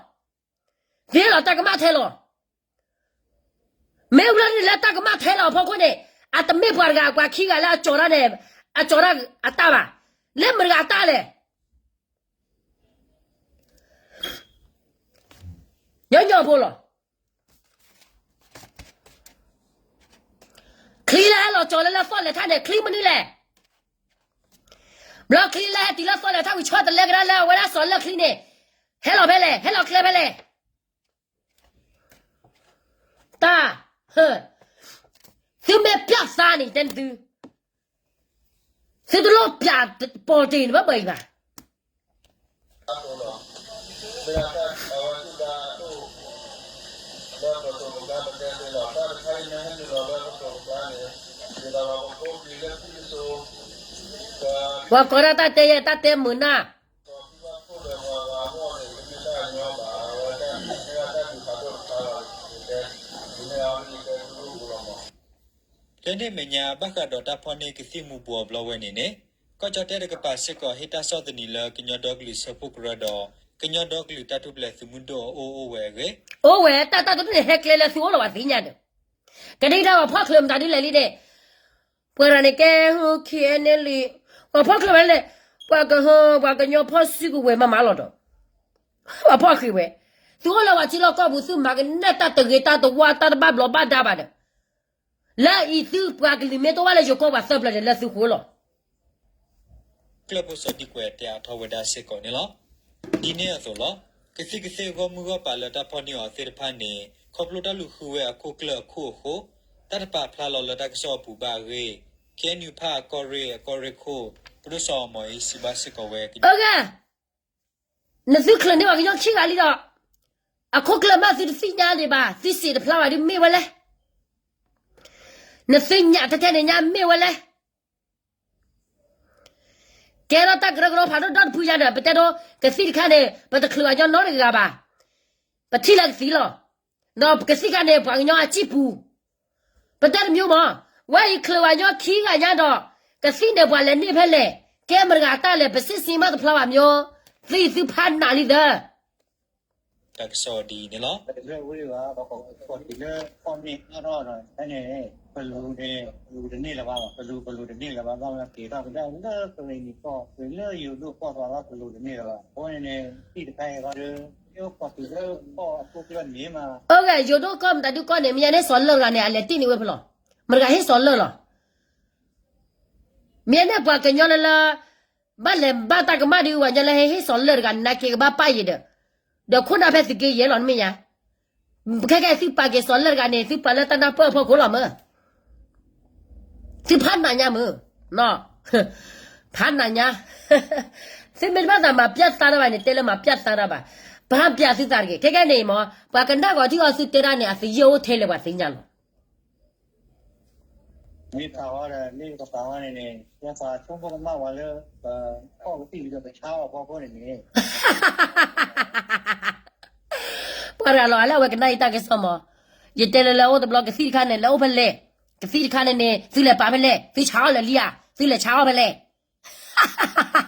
သုဟ့ၣ်လီၤတၢ်ကမၣ်ထဲလီၤ. မ့ၢ်ဝံၤလီၤန့ၣ်လၢတၢ်ကမၣ်ထဲလီၤအဖီခိၣ်န့ၣ်, အတမ့ၢ်ပှၤတဂၤအပှၤခံဂၤလၢအကၠီၤတၢ်န့ၣ်, အကၠီၤတၢ်အတၢ်ဘၣ်. လၢမတၤတဂၤအတၢ်လဲၣ်. ညီညီဖိလီၤ. ချံလၢဟဲလီၤကၠီၤလၢလၢသီၣ်လဲၤထၣ်န့ၣ် ချံမနုၤလဲၣ်. ဘျီချံလၢဟဲတုၤလၢသီၣ်လဲၤထၣ်ဝံၤ ဆီတလဲကဒါလၢအဝဲဒၣ်စီၤလၢၢ်ချံန့ၣ်, ဟဲလီၤဖဲလဲၣ်, ဟဲလီၤကျဲဖဲလဲၣ်. တၢ်, သုမ့ၢ်ပျၢ်သးန့ၣ် ယတဲန့ၣ်သု, သုတလိၣ်ပျၢ်ပီၤတ့ၢ်န့ၣ်ဘၣ်ဘၣ်အံၤဘၣ်. ပှၤကိးဒၣ်တၢ်တဲယဲ တၢ်တဲမုာ်နၢ် လၢန့ၣ်အမဲာ်ညါ ဘၣ်ဃးဒီးတၢ်ဖီၣ်န့ၢ်ကသံၣ်မူၤဘှီးအဘျီဝဲန့ၣ်န့ၣ်, ကီၢ်ကၠီၣ်တဲၣ်တကပၤစ့ၢ်ကီး ဟ့ၣ်တၢ်ဆီၣ်သနံးလၢကညီဒီကလုာ်စၢဖှိၣ်ကရၢဒီး ကညီဒီကလုာ်တၢ်ထူၣ်ဖျဲးသုးမုၢ်ဒိၣ်အအိၣ်အိၣ်ဝဲအဂ့ၢ်, အိၣ်ဝဲတၢ်တၢ်တဒူၣ်န့ၣ် ဟဲကျဲလၢသုအိၣ်လီၤဘၣ်သ့ၣ်ညါဒီး, ကဒံကဒါပှၤဖီၣ်ချၢမတၤဒ်လဲၣ်လံန့ၣ်, ပှၤတဂၤန့ၣ်ကဲ KNLA, ပှၤဖီၣ်ချၢမတၤလဲၣ်, ပှၤကဟၢ ပှၤကညီဖီၣ်စုကဝဲၤမးမးလီၤဒီး, ပှၤဖီၣ်ဃ့ဝဲ, သုအိၣ်လၢပှၤထံလီၢ်ကီၢ်ပူၤ သုမၤကနဲၣ်တၢ်တဂ့ၤတၢ်တဝါတၢ်တဘၣ်ဘျီးဘၣ်ဒါဘၣ်ဒီး, လၢအံၤသုပှၤကလုာ်မ့ၢ်တအိၣ်ဘၣ်လၢယိၤကီၢ်ပှၤသၢပျၢၤဒီးလၢသုဃိလီၤ. ကျၢၢ်ဖိစီၤဒံကွဲးတဲအါထီၣ်ဝဲဒၣ်စ့ၢ်ကီးန့ၣ်လီၤ. ဒ်န့ၣ်အသိးလီၤ. ကသံၣ်ကသ့အဂီၢ်မုၢ်ဂီၢ်ပာ်လၢတၢ်ဖီၣ်န့ၢ်အီၤသ့ၣ်တဖၣ်န့ၣ်, ခီဖျိတၢ်လူၤဃုဝဲအခိၣ်ကျၢၢ်အခိၣ်အဃိ တၢ်တပာ်ဖျါလီၤလၢတၢ်ကစီၣ်အပူၤဘၣ်အဂ့ၢ် KNU ဖၣ်အကီၢ်ရ့ၣ်အကီၢ်ရ့ၣ်ခိၣ် ပဒိၣ်စီၤအီၤမီၤအံၤ စံးဘၣ်စ့ၢ်ကီးဝဲ ကညီ နသုချုးန့ၢ်ပှၤကညီခံဂၤလံဒီး အခိၣ်ကျၢၢ်မးသုတသ့ၣ်ညါဒံးဘၣ် သုစံးတဖျါဘၣ်ဒုးမ့ၢ်ဝဲလဲၣ်. နသုညၣ်ထဲထဲန့ၣ်ညါမ့ၢ်ဝဲလဲၣ်. ကဲထီၣ်တၢ်ကရၢကရိဖးဒိၣ်ဒီတဖုညါဒီး ပတဲဒိ ကသံၣ်တခါန့ၣ် ပတချုးဘၣ်ညီနီတဂၤဘၣ်. ပထံၣ်လၢကသံလီၤ. ဒီးပကသံၣ်ခါန့ၣ် ပှၤကညီအစံၣ်ပူၤ ပတဲတမံၤမး, ဝဲအံၤချုးဘၣ်ညီခံဂၤညါဒီး ကသံၣ်န့ၣ်ပှၤလဲၤန့ၢ်ဖဲလဲၣ်, ကဲမတၤဂၤတၢ်လဲၣ် ပစံးဆံမးတဖျါဘၣ်မၠိ, သုသုဖးနးလံသၢ တၢ်ကစီၣ်ဒ်အံၤန့ၣ်လီၤ. လၢဝဲဘၣ် ပကီၢ်တုၤလၢကီၢ်န့ၣ်အါထီၣ်ဒီး ဖဲန့ၣ် ပလူၤန့ၣ် ပလူၤတန့ၢ်လၢၤဘၣ်, ပလူၤ ပလူၤတန့ၢ်လၢၤဘၣ်, ဘၣ်ဝဲက့ၤထီၣ်ကဒါလၢကရ့ၣ်နံၤကီၢ် တုၤလၢယိၤဒိၣ်ကီၢ်သီလီၤ ပလူၤတန့ၢ်လၢၤဘၣ်. အဃိန့ၣ်န့ၣ် သံၣ်တခါအံၤဃီဒီး လၢကီၢ်တုၤလၢကီၢ်အခိၣ်ကျၢၢ်န့ၣ်မး အိၣ်ဂ့ၤ ယိၤဒိၣ်ကီၢ်မတၤဒုကီၢ်န့ၣ် မ့ၢ်ယါန့ၢ်စီၤလၢၢ်တဂၤန့ၣ် အလဲၤတ့ၢ်န့ၢ်ဝဲဖဲလီၤ. မတၤဂၤဟ့ၣ်စီၤလၢၢ်လီၤ. မ့ၢ်ယါန့ၢ်ပှၤကညီလၢလၢ ဘၣ်လဲၤဘၣ်တၢ်ကမၣ်ဒုး ပှၤကညီလၢဟ့ၣ်စီၤလၢၢ်တဂၤန့ၣ် နာ်က့ကဘၣ်ပာ်ယံၤဒီး ဒီးခိၣ်နၢ်ဖဲသုးက့ယဲၢ်လီၤ နမ့ၢ်ယါ. ခဲကဲသုပာ်က့ၤစီၤလၢၢ်တဂၤန့ၣ် သုပာ်လၢတၢ်နၢ်ပၢၢ်အဖီခိၣ်လီၤမၢ်. သုဖးနးညါမၢ်, ဖးနးညါ, သုမ့ၢ်တဘၣ်သးမၤပျၢ်သါတၢ်ဘၣ်န့ၣ် တဲလၢမၤပျၢ်သါတၢ်ဘၣ်, ပဟးပျၢ်သုသးတဂ့ၤ. ခဲကဲန့ၣ်မ့ၢ် ပှၤကနၣ်ဂီၤထံဂီၤသုတဲတၢ်န့ၣ် အသယုၢ်အိၣ်ထဲလဲၣ်ပှၤသ့ၣ်ညါလီၤ. မ့ၢ်သးဝဲဒီး မ့ၢ်ကပာ်ဝဲန့ၣ်န့ၣ် ယသးဆိကမိၣ်ကမၣ်ဝဲလၢ ပကီၢ်ကသံၣ်လၢပဆါအီၤဖီခိၣ်န့ၣ်န့ၣ် ပှၤတဂၤလီၤ အလၢအဝဲကနၣ်အံၤတၢ်ကစီၣ်မး, ယတဲလၢလၢအိၣ်တဘျီကသံၣ်တခါန့ၣ် လဲၤအိၣ်ဖဲလဲၣ်, ကသံၣ်တခါန့ၣ်န့ၣ် သုလဲၤပာ်ဖဲလဲၣ်, သုဆါအီၤလၢာ်လံဧါ, သုလဲၤဆါအီၤဖဲလဲၣ်. လီၤနံၤ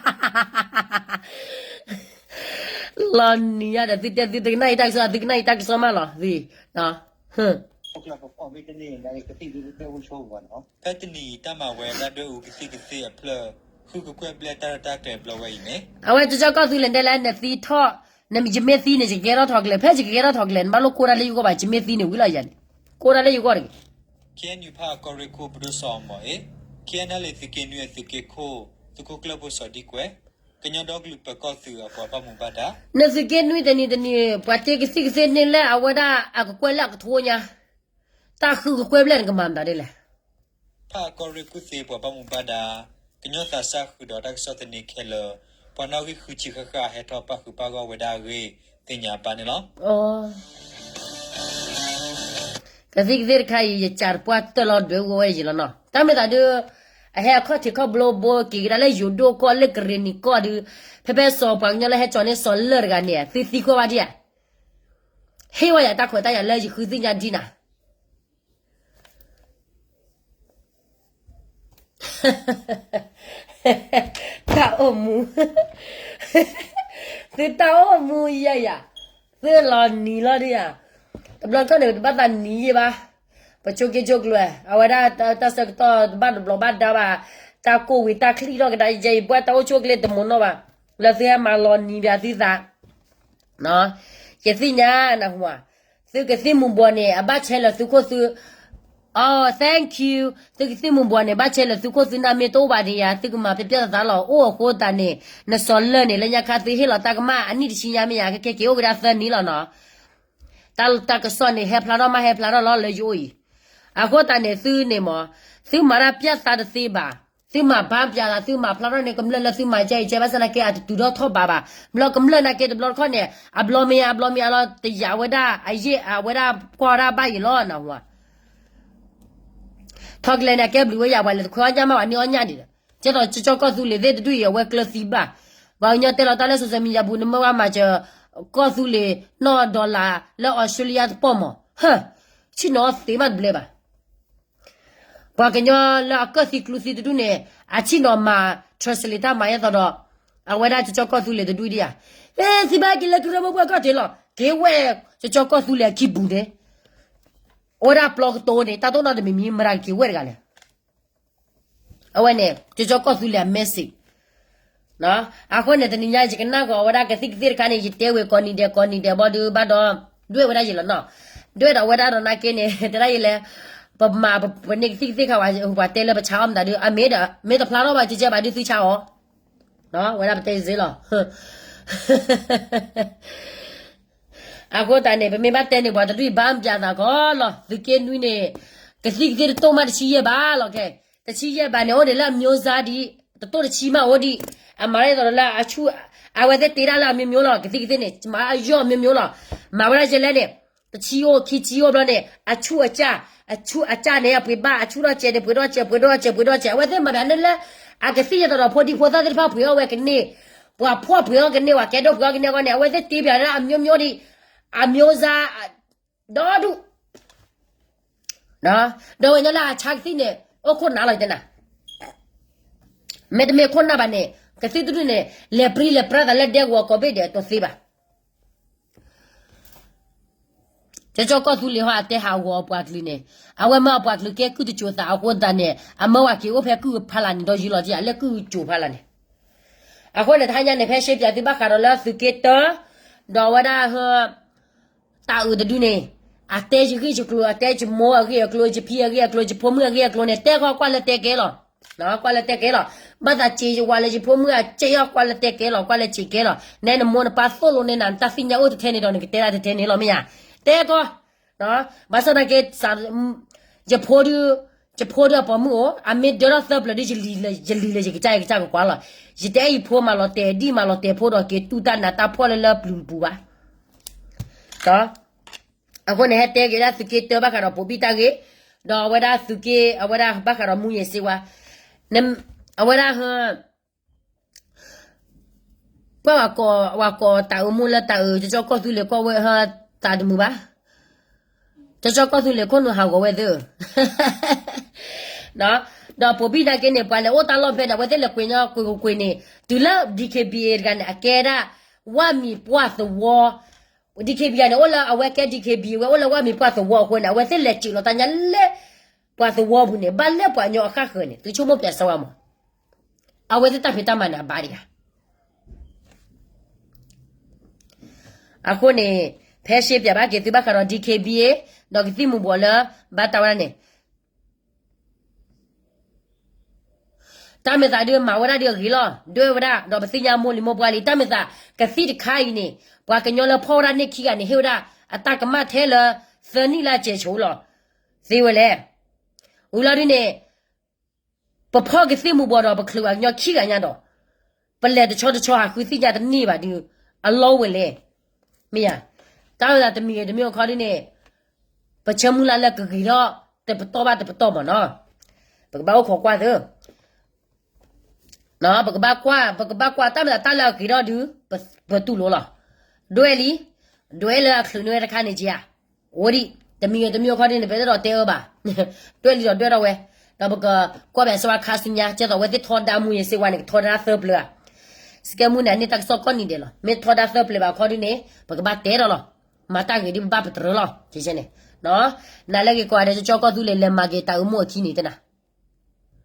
ယါဒီး သုတဲသုတကနၣ်အံၤတၢ်ကစီၣ် သုကနၣ်အံၤတၢ်ကစီၣ်မးလီၤ, သု ဖဲတနံၤအံၤ တၢ်မၤဝဲတၢ်ဒွဲၣ်အူကသံၣ်ကသ့အဖျၢၣ် ဃုကကွဲၢ်ဘျဲၣ်တၢ်ရဲၣ်တၢ်ကျဲၤဘျီဝဲအံၤန့ၣ် အဝဲကၠီကီၢ်သူလ့ၤတဲလၢနသံထီၣ်, ယမ့ၢ်သံန့ၣ် ယကကဲထီၣ်ထီၣ်ကျဲၤ, ဖဲယကကဲထီၣ်ထီၣ်ကျဲၤန့ၣ် ဘၣ်လိၣ်ကိၢ်တၢ်လၢယဂီၢ်ဘၣ်, ယမ့ၢ်သံန့ၣ်ဝံၤလီၤယၤန့ၣ်, ကိၢ်တၢ်လၢယဂီၢ်တဂ့ၤ. KNU ဖၣ်အကီၢ်ရ့ၣ်ခိၣ် ပဒိၣ်စီၤအီၤမီၤအံၤ, KNLA သုးက့နွံအသုးက့ခိၣ် သုးခိၣ်ကျၢၢ်ဖိစီၤဒံကွဲ, ကညီဒီကလုာ်ပၢၤကီၢ်သုးအပှၤဘၣ်မူဘၣ်ဒါ နသုးက့နွံတနံၤတနံၤ ပှၤတ့ကသံၣ်ကသ့န့ၢ်လၢအဝဲဒၣ်အကကွဲၢ်လၢအကထိညါ, တၢ်ဃုကကွဲၢ်ဘျဲၣ်န့ၣ်ကမၤမတၤဒ်လဲၣ်. ဖၣ်အကီၢ်ရ့ၣ်ခိၣ်သ့ပှၤဘၣ်မူဘၣ်ဒါ, ကညီသးစၢ်ဃုာ်ဒီးတၢ်ကစီၣ်သန့ခဲလၢာ်, ပှၤနီၣ်ဂံၢ်ဃုဆံဃၣ်ဃၣ်ဟဲထီၣ်ပၣ်ဃုာ်ပၣ်ဂီၢ်ဝဲဒၣ်အဂ့ၢ် သ့ၣ်ညါဘၣ်န့ၣ်လီၤ. ကသံၣ်ကသ့တခါအံၤ ယစံးတပှၢ်တၢၢ်လီၤဒွဲၣ်အူဝဲယံာ်လီၤနီၤ, တၢ်မ့ၢ်သးဒုး အဟဲအခီၣ်ထံးခီၣ်ဘျိဘိက့ၤကဒါလၢယိၤဒိၣ်ကီၢ်လၢကရ့ၣ်နံၤကီၢ်ဒုး, ဖဲဖဲစီၤပှၤကညီလၢဟဲကၠီၤန့ၢ်စီၤလၢၢ်တဂၤန့ၣ် သုသံကွၢ်ဘၣ်ဒံးဧါ. ဟ့ၣ်ဝဲယၤတၢ်ခွဲးတၢ်ယာ်လၢယဃုသ့ၣ်ညါဒ်နၤ တၢ်အိၣ်မူ, သုတၢ်အိၣ်မူယဲယၤ, သုလီၤနံၤလီၤဒ်ယၤ, တဘျီခီၣ်န့ၣ် တဘၣ်သးနံၤယဲဘၣ်, ပဆိးက့ဆိးကျၢၤ အဝဲဒၣ်တၢ်ဆၢကတီၢ်တဘၣ်တဘျီဘၣ်ဒါဘၣ်, တၢ်ကိၢ်ဝံၤတၢ်ချံထီၣ်ကဒါယဲအံၤ ပှၤတၢ်အိၣ်ဆူၣ်အိၣ်ချ့တမူနီၣ်ဘၣ်, လၢသုဟဲမၤလီၤနံၤဘၣ်သုသး ယသ့ၣ်ညါနၢ်ဟူဧါ, သုကသံၣ်မူၤဘှီးန့ၣ် အဘၣ်ဆဲးလၢသုခိၣ်သု, အိ thank you, သုကသံၣ်မူၤဘှီးန့ၣ် ဘၣ်ဆဲးလၢသုခိၣ်သုနၢ်မ့ၢ်တအိၣ်ဘၣ်ဒံးယၤ သုကမၤပျဲပျဲသးသးလီၤ. အိၣ်အဃိသတးန့ၣ် နစီၤလၢၢ်န့ၣ် လၢညါခါသုဟ့ၣ်လီၤတၢ်ကမၣ်အနံၣ်တဆံညါမ့ၢ်ယၤ ခဲကဲက့ၤအိၣ်ကဒါသၢနံၣ်လီၤနီၤ. တၢ်ကစီၣ်န့ၣ် ဟဲဖျါထီၣ်မးဟဲဖျါထီၣ်လီၤလၢယအိၣ်အံၤ, အဃိသတးန့ၣ် သုန့ၣ်မး, သုမၤတၢ်ပျဲသးတသ့ဘၣ်, သုမၤဘၣ်ပျဲသး သုမၤဖျါထီၣ်န့ၣ် ကမျၢၢ်လၢသုမၤကဲအံၤ ကဲဘၣ်ဆၣ်နာ်က့ အတတုၤထီၣ်ထီၣ်ဘးဘၣ်, ဘျီကမျၢၢ်နာ်က့တဘျီတခီၣ်န့ၣ် အဘျီမ့ၢ်အါ အဘျီမ့ၢ်အါလီၤ တယာ်ဝဲဒၣ်အယ့ၢ် အဝဲဒၣ်ကွၢ်ဝဲဒၣ်ဘၣ်ယံၤလီၤနၢ်ဟူဧါ. ထီၣ်ကလဲၤန့ၣ် အကဲဘျုးဝဲယၤ ပှၤလဲၤတခွဲအီၣ်ညၣ်မး ပှၤန့ၢ်အီၣ်ညၣ်ဒံးဒီး, ကဲသိးကၠီကီၢ်သူလ့ၤသ့ၣ်တဒူၣ်အံၤ အဝဲကျၢၤသံဘၣ်, ပှၤကညီတဲလီၤတၢ်လၢ social media ပူၤ နမ့ၢ်ဝဲမၤစၢၤကီၢ်သူလ့ၤ နီၢ်ဒီလၣ်လၢအီစထြ့လယါတပီၢ်မး, ဟၢ, ဆ့ၣ်နီၤသ့မးတဘျဲဘၣ်. ပှၤကညီလၢအကၢၣ်သံကျူသံတဒူၣ်န့ၣ် အဆ့ၣ်နီၤမၤ translate တၢ်မၤယဲသိးဒီး အဝဲဒၣ်ကၠီကီၢ်သူလ့ၤတဒူၣ်ဒံးဧါ. ဟဲသံဘၣ်က့ၤလၢကရၢမိၢ်ပှၢ်ကီၢ်တ့ၢ်လီၤ. က့ၤဝဲၢ်ကၠီကီၢ်သူလ့ၤအခံပူၤန့ၣ် အဝဲဒၣ်ပျီကတိၤန့ၣ် တၢ်တိၢ်နီၣ်တမံၤမံၤ မတၤကက့ၤဝဲၢ်တဂၤလဲၣ်. အဝဲန့ၣ် ကၠီကီၢ်သူလ့ၤအ message အဃိန့ၣ် တနံၤညါယကနၣ်ကီး အဝဲဒၣ်ကသံၣ်ကသ့ၣ်တခါန့ၣ် ယတဲဝဲကိးနံၤဒဲးကိးနံၤဒဲးဘီဒုးဘၣ်ဒီး ဒွဲၣ်ဝဲဒၣ်ယံၤလီၤနီၤ. ဒွဲၣ်ဒီးဝဲဒၣ်ဒီးနာ်က့န့ၣ် တဲဒၣ်ယံၤလဲၣ်, ပမၤပန့ၢ်ကသံၣ်ကသ့ၣ်ခါဝဲ ပှၤတဲလၢပဆါအီၣ်မတၤဒုး အမ့ၢ်ဒီး မ့ၢ်တဖျါထီၣ်ဘၣ်ကကဲဘၣ်ဒုးသုဆါအီၤ, ဝဲဒၣ်ပတဲစ့လီၤ. အဃိသတးန့ၣ် ပမ့ၢ်ဘၣ်တဲန့ၣ် ပှၤတဒူၣ်ဘၣ်ပျးသးကီးလီၤ. သုးက့နွံန့ၣ် ကသံၣ်ကသ့ၣ်တတိၢ်မးတဆံယဲၢ်ဘးလီၤ. ကဲ တဆံယဲၢ်ဘးန့ၣ် အိၣ်ဒံးလၢအမျိုးစားဒံး, တတိၢ်တဆံမးအိၣ်ဒံး, အမၤဒ်သိးလၢအဆူၣ်, အဝဲသ့ၣ်တ့တၢ်လၢအမျိုးမျိုးလီၤ. ကသံၣ်ကသ့ၣ်န့ၣ် မၤအယီၢ်အမျိုးမျိုးလီၤ. မၤဝဲဒၣ်ယဲလဲၣ်န့ၣ် တဆံအိၣ်ခံဆံအိၣ်ဘျီန့ၣ် အဆူၣ်အစၢ်, အဆူၣ်အစၢ်န့ၣ် အပှ့ၤဘၣ် အဆူၣ်ထီၣ်စဲးန့ၣ် ပှ့ၤထီၣ်စဲး ပှ့ၤထီၣ်စဲး ပှ့ၤထီၣ်စဲး အဝဲသ့ၣ်မၤဒ်န့ၣ်လၢ အကသံၣ်ယဲၢ်တီၤဒီးဖိဒံဖိသၣ်သ့ၣ်တဖၣ်ပှ့ၤအီၣ်ဝဲကန့ၢ်, ပှၤဖှီၣ်ပှ့ၤအီၣ်ကန့ၢ် ပှၤကဲဒိၣ်ပှ့ၤအီၣ်ကန့ၢ်အဂီၢ်န့ၣ် အဝဲသ့ၣ်တ့ပၠးဒၣ်အမျိုးမျိုးဒံး, အမျိုးစား ဒီဒူၣ်, ဒီးဝဲညီလၢအဆါကသံၣ်န့ၣ် အိၣ်ခိၣ်နၢ်လီၤတဲနၤ, မ့တမ့ၢ်ခိၣ်နၢ်ဘၣ်န့ၣ် ကသံၣ်တဒူၣ်န့ၣ် လဲၤပြံလဲၤပြါသးလၢဒဲကဝီၤကိးဘ့ၣ်ဒဲးတသ့ဘၣ်. ကၠီကီၢ်သူလ့ၤဟီအတဲဟးဂီၤအပှၤကလုာ်န့ၣ် အဝဲမၢအပှၤကလုာ်ကဲကုၢ်တစိၤသးအဃိသတးန့ၣ် အမၢဝဲက့ၤအိၣ်ဖဲကုၢ်ဖးလၢ်န့ၣ်ဒီးယံၤလီၤက့ၤ အလၢကုၢ်စိၤဖးလၢ်န့ၣ်. အဃိန့ၣ် တဟါညါန့ၣ် ဖဲရှဲပၠးသုဘၣ်ဃးဒီးလၢသုးက့တၢ ဒီးအဝဲဒၣ်ဟ တၢ်အုးတဒုန့ၣ် အတဲယဂ့ၢ်ယကျိၤ အတဲယမိၢ်အဂ့ၢ်အကျိၤ ယဖံအဂ့ၢ်အကျိၤ ယဖိမုၣ်အဂ့ၢ်အကျိၤန့ၣ် တဲဃီကွၢ်လၢတဲကဲလီၤ. ကွၢ်လၢတဲကဲလီၤ. ဘၣ်သးစ့ယဝၤလၢယဖိမုၣ်အစ့အီၤ ကွၢ်လၢတဲကဲလီၤ ကွၢ်လၢစ့ကဲလီၤ. နဲနမိၢ်နပၢ်သိၣ်လိနဲနၤ နတၢ်သ့ၣ်ညါအိၣ်တထဲန့ၣ်ဒီး နကတဲဒၣ်တထဲန့ၣ်လီၤ မ့ၢ်ဧါ. တဲကီ ဘၣ်ဆၣ်သနာ်က့ ယဖိဒု ယဖိဒုအပိာ်မုၣ်အိၣ် အမ့ၢ်ဒၢထီၣ်သၢပျၢၤဒု ယလံၤလၢယကစၢ်ယကစၢ်ကကွၢ်လီၤ. ယတအဲၣ်ယဖိမၤလီၤတဲာ်ဒံၣ်မၤလီၤတဲာ်ဖိဒီးက့ၤတူၢ်တၢ်နးတၢ်ဖှီၣ်လၢလၢပျုၤပူၤဘၣ်. အဃိန့ၣ် ဟဲတဲက့ၤဒၣ်သုးက့တၢဘၣ်ဃးဒီးပိာ်ဘံၣ်တၢ်ဂ့ၢ်, ဒီးအဝဲဒၣ်သုးက့ အဝဲဒၣ်ဘၣ်ဃးဒီးမူယဲၢ်စ့ဝါ, အဝဲဒၣ် ပှၤဝဲကိးတၢ်အုးမူလၢတၢ်အုး ကၠီကီၢ်သူလ့ၤကီၢ်ဝဲဟဲသးတမုာ်ဘၣ်. ကၠီကီၢ်သူလ့ၤခိၣ်နူာ်ဟးဂီၤဝဲသ့ၣ်ဧၢ. ဒီးပိာ်ဘံၣ်နာ်က့န့ၣ် ပှၤလဲၤအိၣ်တၢ်လီၢ်ဖဲန့ၣ် အဝဲသ့ၣ်လဲၤကွံာ်ညီကွံာ်ကွံာ်ကွံာ်န့ၣ် တုၤလၢ D K B A တဂၤန့ၣ် အကဲဒၣ် ဝၣ်မံၤပှၢ်သဝီ D K B A န့ၣ် အိၣ်လၢအဝဲကဲ D K B A ဝဲအိၣ်လၢဝၣ်မံၤပှၢ်သဝီအဃိန့ၣ် အဝဲသ့ၣ်လဲၤစံးလီၤတၢ်ညါလၢ ပှၤသဝီပူၤန့ၣ် ဘၣ်လၢပှၤကညီအဃၣ်ဃၢၤန့ၣ် သုဆိကမိၣ်ပျးစၢၤဝဲမး. အဝဲသ့ၣ်တၢ်ဖံးတၢ်မၤန့ၣ် အဘၣ်ဒံးဧါ. အဃိန့ၣ် ဖဲရှဲပၠးဘၣ်က့ၤသုဘၣ်ဃးဒီး D K B A ဒီးကသံၣ်မူၤဘှီးလၢ ဘၣ်တၢ်ဝဲဒၣ်န့ၣ် တၢ်မဲာ်သးဒုးမၤဝဲဒၣ်ဒုးအဂ့ၤလီၤ. ဒွဲၣ်ဝဲဒၣ် ဒီးပသ့ၣ်ညါမိၢ်လံၤမိၢ်ပှၢ်လံ တၢ်မဲာ်သးကသံၣ်တခါအံၤန့ၣ် ပှၤကညီလၢဖီၣ်ဝဲဒၣ်န့ၢ်ခံဂၤန့ၣ် ဟ့ၣ်ဝဲဒၣ်အတၢ်ကမၣ်ထဲလၢ သၢနံၣ်လၢအစဲးဆိလီၤ. သ့ဝဲလဲၣ်. ဝံၤလီၤဒုးန့ၣ် ပဖီၣ်ကသံၣ်မူၤဘှီးဒီးပချုးပှၤကညီခံဂၤညါဒီး ပလဲၤတဆီတဆီဟးဃုသ့ၣ်ညါတန့ၢ်ဘၣ်ဒုး အလီၢ်ဝဲလဲၣ်. မ့ၢ်ယါ, တၢ်ဝဲဒၣ်တမံၤဂ့ၤတမံၤအခီဒုးန့ၣ် ပဆၢမုၢ်လၢ်လၢကဂ့ၤထီၣ်တပတီၢ်ဘၣ်တပတီၢ်မးနီၤ. ပကဘၣ်အိၣ်ခိးကွၢ်သ့ ပကဘၣ်ကွၢ် ပကဘၣ်ကွၢ်တၢ်မ့ၢ်တၢ်လၢအဂ့ၤထီၣ်ဒုး ပတူၢ်လိာ်လီၤ. ဒွဲၣ်လံ, ဒွဲၣ်လၢအချုးန့ၢ်ဝဲတခါန့ၣ်က့ဧါ. အိၣ်ဒံး, တမံၤဂ့ၤတမံၤအခီဒုးန့ၣ် ပတအဲၣ်ဒိးတဲအၢဘၣ်. ဒွဲၣ်လံဒီးဒွဲၣ်ထီၣ်ဝဲ, ဒီးပကကွၢ်ဘၣ်စ့ၢ်ဝါခါဆူညါ ကဲသိးအဝဲသ့ၣ်ထီဒါမူယဲၢ်စ့ၢ်ဝါန့ၣ် ကထီဒါသၢပျၢၤဧါ. စကဲမူန့ၣ် အန့ၢ်တၢ်ကစီၣ်ကိးနံၤဒဲးလီၤ. မ့ၢ်ထီဒါသၢပျၢၤဘၣ်အခီဒုးန့ၣ် ပကဘၣ်တဲဒီးလီၤ. မၤတၢ်ဂ့ၤဒုးပဘၣ်ပတြၢၤလီၤ. ကဲန့ၣ်, နၤလၢဂ့ၤကိးဂၤဒဲး ကၠီကီၢ်သူလ့ၤလဲၤမၤက့ၤတၢ်အုးမိၢ်အခံန့ၣ်တနၤ.